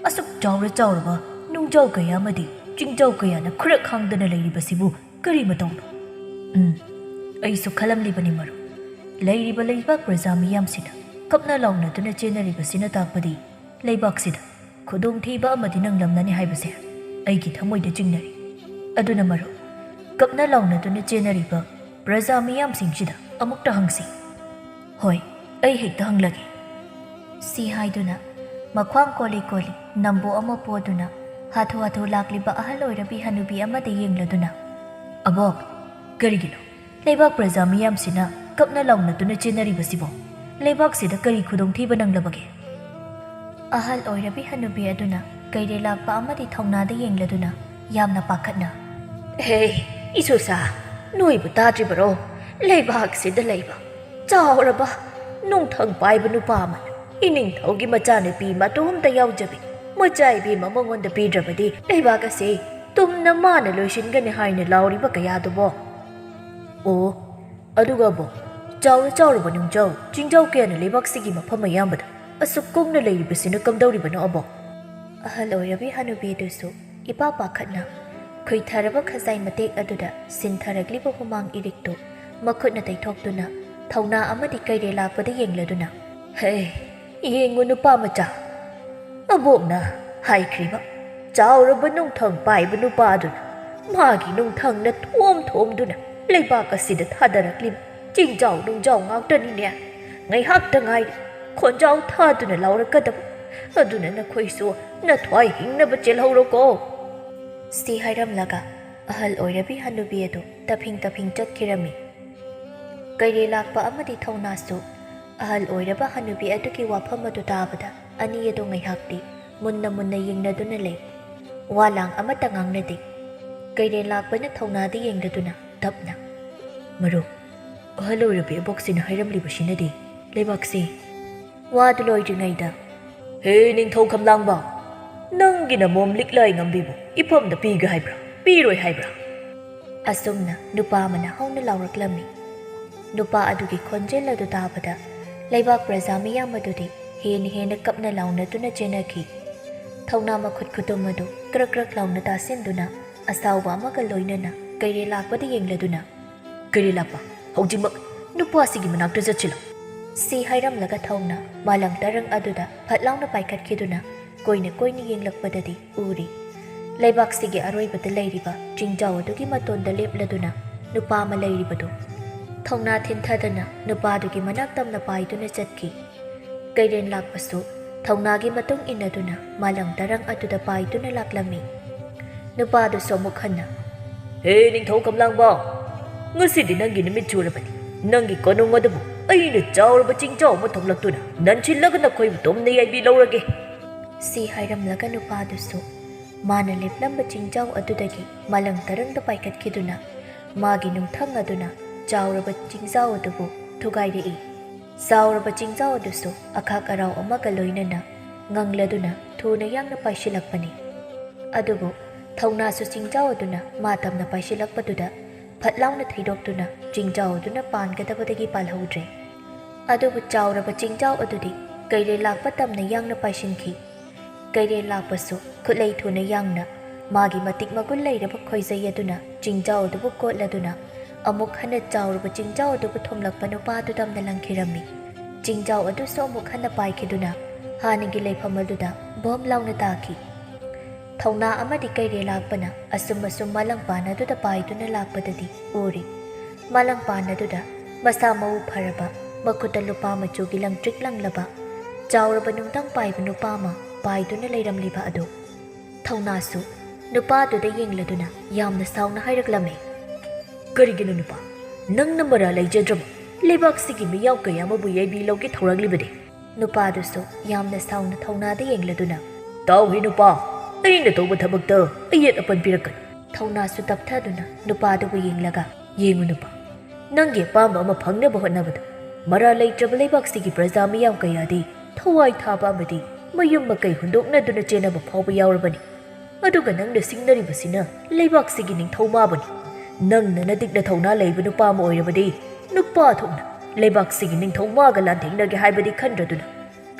ꯑꯁꯨꯛ ꯆꯥꯎꯔ ꯆꯥꯎꯔꯕ ꯅꯨꯡꯖꯥꯎ ꯀꯌꯥ ꯑꯃꯗꯤ ꯆꯤꯡꯖꯥꯎ ꯀꯌꯥꯅ ꯈꯨꯔꯛ ꯍꯥꯡꯗꯅ ꯂꯩꯔꯤꯕꯁꯤꯕꯨ ꯀꯔꯤ ꯃꯇꯧꯅꯣ?" ꯎꯝ, ꯑꯩꯁꯨ ꯈꯜꯂꯝꯂꯤꯕꯅꯤ ꯃꯔꯨꯞ꯫ ꯂꯩꯔꯤꯕ ꯂꯩꯕꯥꯛ ꯄ꯭ꯔꯖꯥ ꯃꯤꯌꯥꯝꯁꯤꯅ ꯀꯞꯅ ꯂꯥꯎꯅꯗꯨꯅ ꯆꯦꯟꯅꯔꯤꯕꯁꯤꯅ ꯇꯥꯛꯄꯗꯤ ꯂꯩꯕꯥꯛꯁꯤꯗ ꯈꯨꯗꯣꯡꯊꯤꯕ ꯑꯃꯗꯤ ꯅꯪꯂꯝꯂꯅꯤ ꯍꯥꯏꯕꯁꯦ ꯑꯩꯒꯤ ꯊꯃꯣꯏꯗ ꯆꯤꯡꯅꯔꯤ꯫ ꯑꯗꯨꯅ ꯃꯔꯨꯞ, ꯀꯞꯅ ꯂꯥꯎꯅꯗꯨꯅ ꯆꯦꯟꯅꯔꯤꯕ ꯄ꯭ꯔꯖꯥ ꯃꯤꯌꯥꯝꯁꯤꯡꯁꯤꯗ ꯑꯃꯨꯛꯇ ꯍꯪꯁꯤ꯫ "ꯍꯣꯏ, ꯑꯩ ꯍꯦꯛꯇ ꯍꯪꯂꯒꯦ꯫" ꯁꯤ ꯍꯥꯏꯗꯨꯅ ꯃꯈ꯭ꯋꯥꯡ ꯀꯣꯜꯂꯤ ꯀꯣꯜꯂꯤ ꯅꯝꯕꯣ ꯑꯃ ꯄꯣꯗꯨꯅ ꯍꯥꯊꯨ ꯍꯥꯊꯨ ꯂꯥꯛꯂꯤꯕ ꯑꯍꯜ ꯑꯣꯏꯔꯕꯤ ꯍꯅꯨꯕꯤ ꯑꯃꯗ ꯌꯦꯡꯂꯗꯨꯅ, "ꯑꯕꯣꯛ, ꯀꯔꯤꯒꯤꯅꯣ ꯂꯩꯕꯥꯛ ꯄ꯭ꯔꯖꯥ ꯃꯤꯌꯥꯝꯁꯤꯅ ꯀꯞꯅ ꯂꯥꯎꯅꯗꯨꯅ ꯆꯦꯟꯅꯔꯤꯕꯁꯤꯕꯣ? ꯂꯩꯕꯥꯛꯁꯤꯗ ꯀꯔꯤ ꯈꯨꯗꯣꯡꯊꯤꯕ ꯅꯪꯂꯕꯒꯦ?" ꯑꯍꯜ ꯑꯣꯏꯔꯕꯤ ꯍꯅꯨꯕꯤ ꯑꯗꯨꯅ ꯀꯩꯔꯦꯜ ꯂꯥꯛꯄ ꯑꯃꯗꯤ ꯊꯧꯅꯥꯗ ꯌꯦꯡꯂꯗꯨꯅ ꯌꯥꯝꯅ ꯄꯥꯈꯠꯅ, "ꯍꯦ, ꯏꯁꯣꯁꯥ, ꯅꯣꯏꯕꯨ ꯇꯥꯗ꯭ꯔꯤꯕꯔꯣ? ꯂꯩꯕꯥꯛꯁꯤꯗ ꯂꯩꯕ ꯆꯥꯎꯔꯕ ꯅꯨꯡꯊꯪ ꯄꯥꯏꯕ ꯅꯨꯄꯥ ꯑꯃꯅ ꯏꯅꯤꯡꯊꯧꯒꯤ ꯃꯆꯥꯅꯨꯄꯤ ꯃꯇꯣꯝꯇ ꯌꯥꯎꯖꯕꯤ ꯃꯆꯥ ꯏꯕꯦꯝꯃ ꯃꯉꯣꯟꯗ ꯄꯤꯗ꯭ꯔꯕꯗꯤ ꯂꯩꯕꯥꯛ ꯑꯁꯤ ꯇꯨꯝꯅ ꯃꯥꯅ ꯂꯣꯏꯁꯤꯟꯒꯅꯤ ꯍꯥꯏꯅ ꯂꯥꯎꯔꯤꯕ ꯀꯌꯥꯗꯨꯕꯣ? ꯑꯣ, ꯑꯗꯨꯒꯕꯣ, ꯆꯥꯎꯔ ꯆꯥꯎꯔꯕ ꯅꯨꯡꯖꯥꯎ ꯆꯤꯡꯖꯥꯎ ꯀꯌꯥꯅ ꯂꯩꯕꯥꯛꯁꯤꯒꯤ ꯃꯐꯝ ꯑꯌꯥꯝꯕꯗ ꯑꯁꯨꯛ ꯀꯨꯡꯅ ꯂꯩꯔꯤꯕꯁꯤꯅ ꯀꯝꯗꯧꯔꯤꯕꯅꯣ ꯑꯕꯣ? ꯑꯍꯜ ꯑꯣꯏꯔꯕꯤ ꯍꯅꯨꯕꯤꯗꯨꯁꯨ ꯏꯄꯥ ꯄꯥꯈꯠꯅ ꯈꯨꯏꯊꯔꯕ ꯈꯖꯥꯏ ꯃꯇꯦꯛ ꯑꯗꯨꯗ ꯁꯤꯟꯊꯔꯛꯂꯤꯕ ꯍꯨꯃꯥꯡ ꯏꯔꯤꯛꯇꯨ ꯃꯈꯨꯠꯅ ꯇꯩꯊꯣꯛꯇꯨꯅ ꯊꯧꯅꯥ ꯑꯃꯗꯤ ꯀꯩꯔꯦꯜ ꯂꯥꯛꯄꯗ ꯌꯦꯡꯂꯗꯨꯅ, "ꯍꯦ, ꯌꯦꯡꯉꯨ ꯅꯨꯄꯥ ꯃꯆꯥ, ꯑꯕꯣꯛꯅ ꯍꯥꯏꯈ꯭ꯔꯤꯕ ꯆꯥꯎꯔꯕ ꯅꯨꯡꯊꯪ ꯄꯥꯏꯕ ꯅꯨꯄꯥꯗꯨꯅ ꯃꯥꯒꯤ ꯅꯨꯡꯊꯪꯅ ꯊꯣꯝ ꯊꯣꯝꯗꯨꯅ ꯂꯩꯕꯥꯛ ꯑꯁꯤꯗ ꯊꯥꯗꯔꯛꯂꯤꯕ ꯆꯤꯡꯖꯥꯎ ꯅꯨꯡꯖꯥꯎ ꯉꯥꯛꯇꯅꯤꯅꯦ꯫ ꯉꯥꯏꯍꯥꯛꯇ ꯉꯥꯏꯔꯦ ꯈꯣꯟꯖꯥꯎ ꯊꯥꯗꯨꯅ ꯂꯥꯎꯔꯛꯀꯗꯕ꯫ ꯑꯗꯨꯅ ꯅꯈꯣꯏꯁꯨ ꯅꯊ꯭ꯋꯥꯏ ꯍꯤꯡꯅꯕ ꯆꯦꯜꯍꯧꯔꯣꯀꯣ"꯫ ꯁꯤ ꯍꯥꯏꯔꯝꯂꯒ ꯑꯍꯜ ꯑꯣꯏꯔꯕꯤ ꯍꯅꯨꯕꯤ ꯑꯗꯨ ꯇꯞꯐꯤꯡ ꯇꯞꯐꯤꯡ ꯆꯠꯈꯤꯔꯝꯃꯤ꯫ ꯀꯩꯔꯦꯜ ꯂꯥꯛꯄ ꯑꯃꯗꯤ ꯊꯧꯅꯥꯁꯨ ꯑꯍꯜ ꯑꯣꯏꯔꯕ ꯍꯅꯨꯕꯤ ꯑꯗꯨꯒꯤ ꯋꯥꯐꯝ ꯑꯗꯨ ꯇꯥꯕꯗ ꯑꯅꯤ ꯑꯗꯨ ꯉꯥꯏꯍꯥꯛꯇꯤ ꯃꯨꯟꯅ ꯃꯨꯟꯅ ꯌꯦꯡꯅꯗꯨꯅ ꯂꯩ꯫ ꯋꯥ ꯂꯥꯡ ꯑꯃꯠꯇ ꯉꯥꯡꯅꯗꯦ꯫ ꯀꯩꯔꯦꯜ ꯂꯥꯛꯄꯅ ꯊꯧꯅꯥꯗ ꯌꯦꯡꯂꯗꯨꯅ ꯇꯞꯅ, "ꯃꯔꯨꯞ, ꯑꯍꯜ ꯑꯣꯏꯔꯕꯤ ꯑꯕꯣꯛꯁꯤꯅ ꯍꯥꯏꯔꯝꯂꯤꯕꯁꯤꯅꯗꯤ ꯂꯩꯕꯥꯛꯁꯤ"꯫ ꯋꯥꯗꯨ ꯂꯣꯏꯗ꯭ꯔꯤꯉꯩꯗ, "ꯍꯦ ꯅꯤꯡꯊꯧ ꯈꯝꯂꯥꯡꯕ, ꯅꯪꯒꯤ ꯅꯃꯣꯝ ꯂꯤꯛꯂꯥꯏ ꯉꯝꯕꯤꯕꯨ ꯏꯐꯝꯗ ꯄꯤꯒꯦ ꯍꯥꯏꯕ꯭ꯔꯥ, ꯄꯤꯔꯣꯏ ꯍꯥꯏꯕ꯭ꯔꯥ?" ꯑꯁꯨꯝꯅ ꯅꯨꯄꯥ ꯑꯃꯅ ꯍꯧꯅ ꯂꯥꯎꯔꯛꯂꯝꯃꯤ꯫ ꯅꯨꯄꯥ ꯑꯗꯨꯒꯤ ꯈꯣꯟꯖꯦꯜ ꯑꯗꯨ ꯇꯥꯕꯗ ꯂꯩꯕꯥꯛ ꯄ꯭ꯔꯖꯥ ꯃꯤꯌꯥꯝ ꯑꯗꯨꯗꯤ ꯍꯦꯟꯅ ꯍꯦꯟꯅ ꯀꯞꯅ ꯂꯥꯎꯅꯗꯨꯅ ꯆꯦꯟꯅꯈꯤ꯫ ꯊꯧꯅꯥ ꯃꯈꯨꯠ ꯈꯨꯇꯨꯝ ꯑꯗꯨ ꯀ꯭ꯔꯛ ꯀ꯭ꯔꯛ ꯂꯥꯎꯅ ꯇꯥꯁꯤꯟꯗꯨꯅ ꯑꯁꯥꯎꯕ ꯑꯃꯒ ꯂꯣꯏꯅꯅ ꯀꯩꯔꯦꯜ ꯂꯥꯛꯄꯗ ꯌꯦꯡꯂꯗꯨꯅ, "ꯀꯩꯔꯦꯜ ꯂꯥꯛꯄ, ꯍꯧꯖꯤꯛꯃꯛ ꯅꯨꯄꯥꯁꯤꯒꯤ ꯃꯅꯥꯛꯇ ꯆꯠꯁꯤꯜꯂꯨ"꯫ ꯁꯤ ꯍꯥꯏꯔꯝꯂꯒ ꯊꯧꯅ ꯃꯥꯂꯪ ꯇꯔꯪ ꯑꯗꯨꯗ ꯐꯠ ꯂꯥꯎꯅ ꯄꯥꯏꯈꯠꯈꯤꯗꯨꯅ ꯀꯣꯏꯅ ꯀꯣꯏꯅ ꯌꯦꯡꯂꯛꯄꯗꯗꯤ ꯎꯔꯤ꯫ ꯂꯩꯕꯥꯛꯁꯤꯒꯤ ꯑꯔꯣꯏꯕꯗ ꯂꯩꯔꯤꯕ ꯆꯤꯡꯖꯥꯎ ꯑꯗꯨꯒꯤ ꯃꯇꯣꯟꯗ ꯂꯦꯞꯂꯗꯨꯅ ꯅꯨꯄꯥ ꯑꯃ ꯂꯩꯔꯤꯕꯗꯨ꯫ ꯊꯧꯅꯥ ꯊꯤꯟꯊꯗꯅ ꯅꯨꯄꯥꯗꯨꯒꯤ ꯃꯅꯥꯛ ꯇꯝꯅ ꯄꯥꯏꯗꯨꯅ ꯆꯠꯈꯤ꯫ ꯀꯩꯔꯦꯟ ꯂꯥꯛꯄꯁꯨ ꯊꯧꯅꯥꯒꯤ ꯃꯇꯨꯡ ꯏꯟꯅꯗꯨꯅ ꯃꯥꯂꯪ ꯇꯔꯪ ꯑꯗꯨꯗ ꯄꯥꯏꯗꯨꯅ ꯂꯥꯛꯂꯝꯃꯤ꯫ ꯅꯨꯄꯥꯗꯨꯁꯨ ꯑꯃꯨꯛ ꯍꯟꯅ, "ꯍꯦ ꯅꯤꯡꯊꯧ ꯀꯝꯂꯥꯡꯕ, ꯉꯁꯤꯗꯤ ꯅꯪꯒꯤ ꯅꯨꯃꯤꯠ ꯆꯨꯔꯕꯅꯤ꯫ ꯅꯪꯒꯤ ꯀꯣꯅꯨꯡ ꯑꯗꯨꯕꯨ ꯑꯩꯅ ꯆꯥꯎꯔꯕ ꯆꯤꯡꯖꯥꯎ ꯑꯃ ꯊꯣꯛꯂꯛꯇꯨꯅ ꯅꯟꯁꯤꯜꯂꯒ ꯅꯈꯣꯏꯕꯨ ꯇꯨꯝꯅ ꯌꯥꯏꯕꯤ ꯂꯧꯔꯒꯦ"꯫ ꯁꯤ ꯍꯥꯏꯔꯝꯂꯒ ꯅꯨꯄꯥꯗꯨꯁꯨ ꯃꯥꯅ ꯂꯦꯞꯂꯝꯕ ꯆꯤꯡꯖꯥꯎ ꯑꯗꯨꯗꯒꯤ ꯃꯥꯂꯪ ꯇꯔꯪꯗ ꯄꯥꯏꯈꯠꯈꯤꯗꯨꯅ ꯃꯥꯒꯤ ꯅꯨꯡꯊꯪ ꯑꯗꯨꯅ ꯆꯥꯎꯔꯕ ꯆꯤꯡꯖꯥꯎ ꯑꯗꯨꯕꯨ ꯊꯨꯒꯥꯏꯔꯛꯏ꯫ ꯆꯥꯎꯔꯕ ꯆꯤꯡꯖꯥꯎ ꯑꯗꯨꯁꯨ ꯑꯈꯥꯛ ꯑꯔꯥꯎ ꯑꯃꯒ ꯂꯣꯏꯅꯅ ꯉꯪꯂꯗꯨꯅ ꯊꯨꯅ ꯌꯥꯡꯅ ꯄꯥꯏꯁꯤꯜꯂꯛꯄꯅꯤ꯫ ꯑꯗꯨꯕꯨ ꯊꯧꯅꯥꯁꯨ ꯆꯤꯡꯖꯥꯎ ꯑꯗꯨꯅ ꯃꯥ ꯇꯝꯅ ꯄꯥꯏꯁꯤꯜꯂꯛꯄꯗꯨꯗ ꯐꯠ ꯂꯥꯎꯅ ꯊꯩꯗꯣꯛꯇꯨꯅ ꯆꯤꯡꯖꯥꯎ ꯑꯗꯨꯅ ꯄꯥꯟꯒꯗꯕꯗꯒꯤ ꯄꯥꯜꯍꯧꯗ꯭ꯔꯦ꯫ ꯑꯗꯨꯕꯨ ꯆꯥꯎꯔꯕ ꯆꯤꯡꯖꯥꯎ ꯑꯗꯨꯗꯤ ꯀꯩꯔꯦꯜ ꯂꯥꯛꯄ ꯇꯝꯅ ꯌꯥꯡꯅ ꯄꯥꯏꯁꯤꯟꯈꯤ꯫ ꯀꯩꯔꯦꯜ ꯂꯥꯛꯄꯁꯨ ꯈꯨꯠꯂꯩ ꯊꯨꯅ ꯌꯥꯡꯅ ꯃꯥꯒꯤ ꯃꯇꯤꯛ ꯃꯒꯨꯟ ꯂꯩꯔꯕ ꯈꯣꯏꯖꯩ ꯑꯗꯨꯅ ꯆꯤꯡꯖꯥꯎ ꯑꯗꯨꯕꯨ ꯀꯣꯠꯂꯗꯨꯅ ꯑꯃꯨꯛ ꯍꯟꯅ ꯆꯥꯎꯔꯕ ꯆꯤꯡꯖꯥꯎ ꯑꯗꯨꯕꯨ ꯊꯣꯝꯂꯛꯄ ꯅꯨꯄꯥ ꯑꯗꯨ ꯇꯝꯅ ꯂꯪꯈꯤꯔꯝꯃꯤ꯫ ꯆꯤꯡꯖꯥꯎ ꯑꯗꯨꯁꯨ ꯑꯃꯨꯛ ꯍꯟꯅ ꯄꯥꯏꯈꯤꯗꯨꯅ ꯍꯥꯟꯅꯒꯤ ꯂꯩꯐꯝ ꯑꯗꯨꯗ ꯕꯣꯝ ꯂꯥꯎꯅ ꯇꯥꯈꯤ꯫ ꯊꯧꯅꯥ ꯑꯃꯗꯤ ꯀꯩꯔꯦꯜ ꯂꯥꯛꯄꯅ ꯑꯁꯨꯝ ꯑꯁꯨꯝ ꯃꯥꯂꯪ ꯄꯥꯟ ꯑꯗꯨꯗ ꯄꯥꯏꯗꯨꯅ ꯂꯥꯛꯄꯗꯗꯤ ꯎꯔꯤ꯫ ꯃꯥꯂꯪ ꯄꯥꯟ ꯑꯗꯨꯗ ꯃꯁꯥ ꯃꯎ ꯐꯔꯕ, ꯃꯈꯨꯠꯇ ꯂꯨꯄꯥ ꯃꯆꯨꯒꯤ ꯂꯪꯇ꯭ꯔꯤꯛ ꯂꯪꯂꯕ, ꯆꯥꯎꯔꯕ ꯅꯨꯡꯗꯪ ꯄꯥꯏꯕ ꯅꯨꯄꯥ ꯑꯃ ꯄꯥꯏꯗꯨꯅ ꯂꯩꯔꯝꯂꯤꯕ ꯑꯗꯨ꯫ ꯊꯧꯅꯥꯁꯨ ꯅꯨꯄꯥꯗꯨꯗ ꯌꯦꯡꯂꯗꯨꯅ ꯌꯥꯝꯅ ꯁꯥꯎꯅ ꯍꯥꯏꯔꯛꯂꯝꯃꯤ꯫ "ꯀꯔꯤꯒꯤꯅꯣ ꯅꯨꯄꯥ? ꯅꯪꯅ ꯃꯔꯥ ꯂꯩꯖꯗ꯭ꯔꯕ ꯂꯩꯕꯥꯛꯁꯤꯒꯤ ꯃꯤꯌꯥꯝ ꯀꯌꯥ ꯑꯃꯕꯨ ꯌꯩꯕꯤ ꯂꯧꯒꯦ ꯊꯧꯔꯥꯡꯂꯤꯕꯗꯤ?" ꯅꯨꯄꯥꯗꯨꯁꯨ ꯌꯥꯝꯅ ꯁꯥꯎꯅ ꯊꯧꯅꯥꯗ ꯌꯦꯡꯂꯗꯨꯅ, "ꯇꯥꯎꯍꯦ ꯅꯨꯄꯥ, ꯑꯩꯅ ꯇꯧꯕ ꯊꯕꯛꯇ ꯑꯌꯦꯠ ꯑꯄꯟ ꯄꯤꯔꯛꯀꯅꯨ꯫" ꯊꯧꯅꯥꯁꯨ ꯇꯞꯊꯗꯨꯅ ꯅꯨꯄꯥꯗꯨꯕꯨ ꯌꯦꯡꯂꯒ, "ꯌꯦꯡꯉꯨ ꯅꯨꯄꯥ, ꯅꯪꯒꯤ ꯑꯄꯥꯝꯕ ꯑꯃ ꯐꯪꯅꯕ ꯍꯣꯠꯅꯕꯗ ꯃꯔꯥ ꯂꯩꯇ꯭ꯔꯕ ꯂꯩꯕꯥꯛꯁꯤꯒꯤ ꯄ꯭ꯔꯖꯥ ꯃꯤꯌꯥꯝ ꯀꯌꯥꯗꯤ ꯊꯋꯥꯏ ꯊꯥꯕ ꯑꯃꯗꯤ ꯃꯌꯨꯝ ꯃꯀꯩ ꯍꯨꯟꯗꯣꯛꯅꯗꯨꯅ ꯆꯦꯟꯅꯕ ꯐꯥꯎꯕ ꯌꯥꯎꯔꯕꯅꯤ꯫ ꯑꯗꯨꯒ ꯅꯪꯅ ꯁꯤꯡꯅꯔꯤꯕꯁꯤꯅ ꯂꯩꯕꯥꯛꯁꯤꯒꯤ ꯅꯤꯡꯊꯧ ꯃꯥꯕꯨꯅꯤ꯫ ꯅꯪꯅ ꯅꯇꯤꯛ ꯅꯊꯧꯅꯥ ꯂꯩꯕ ꯅꯨꯄꯥ ꯑꯃ ꯑꯣꯏꯔꯕꯗꯤ ꯅꯨꯄꯥ ꯊꯣꯛꯅ ꯂꯩꯕꯥꯛꯁꯤꯒꯤ ꯅꯤꯡꯊꯧ ꯃꯥꯒ ꯂꯥꯟꯊꯦꯡꯅꯒꯦ ꯍꯥꯏꯕꯗꯤ ꯈꯟꯗ꯭ꯔꯗꯨꯅ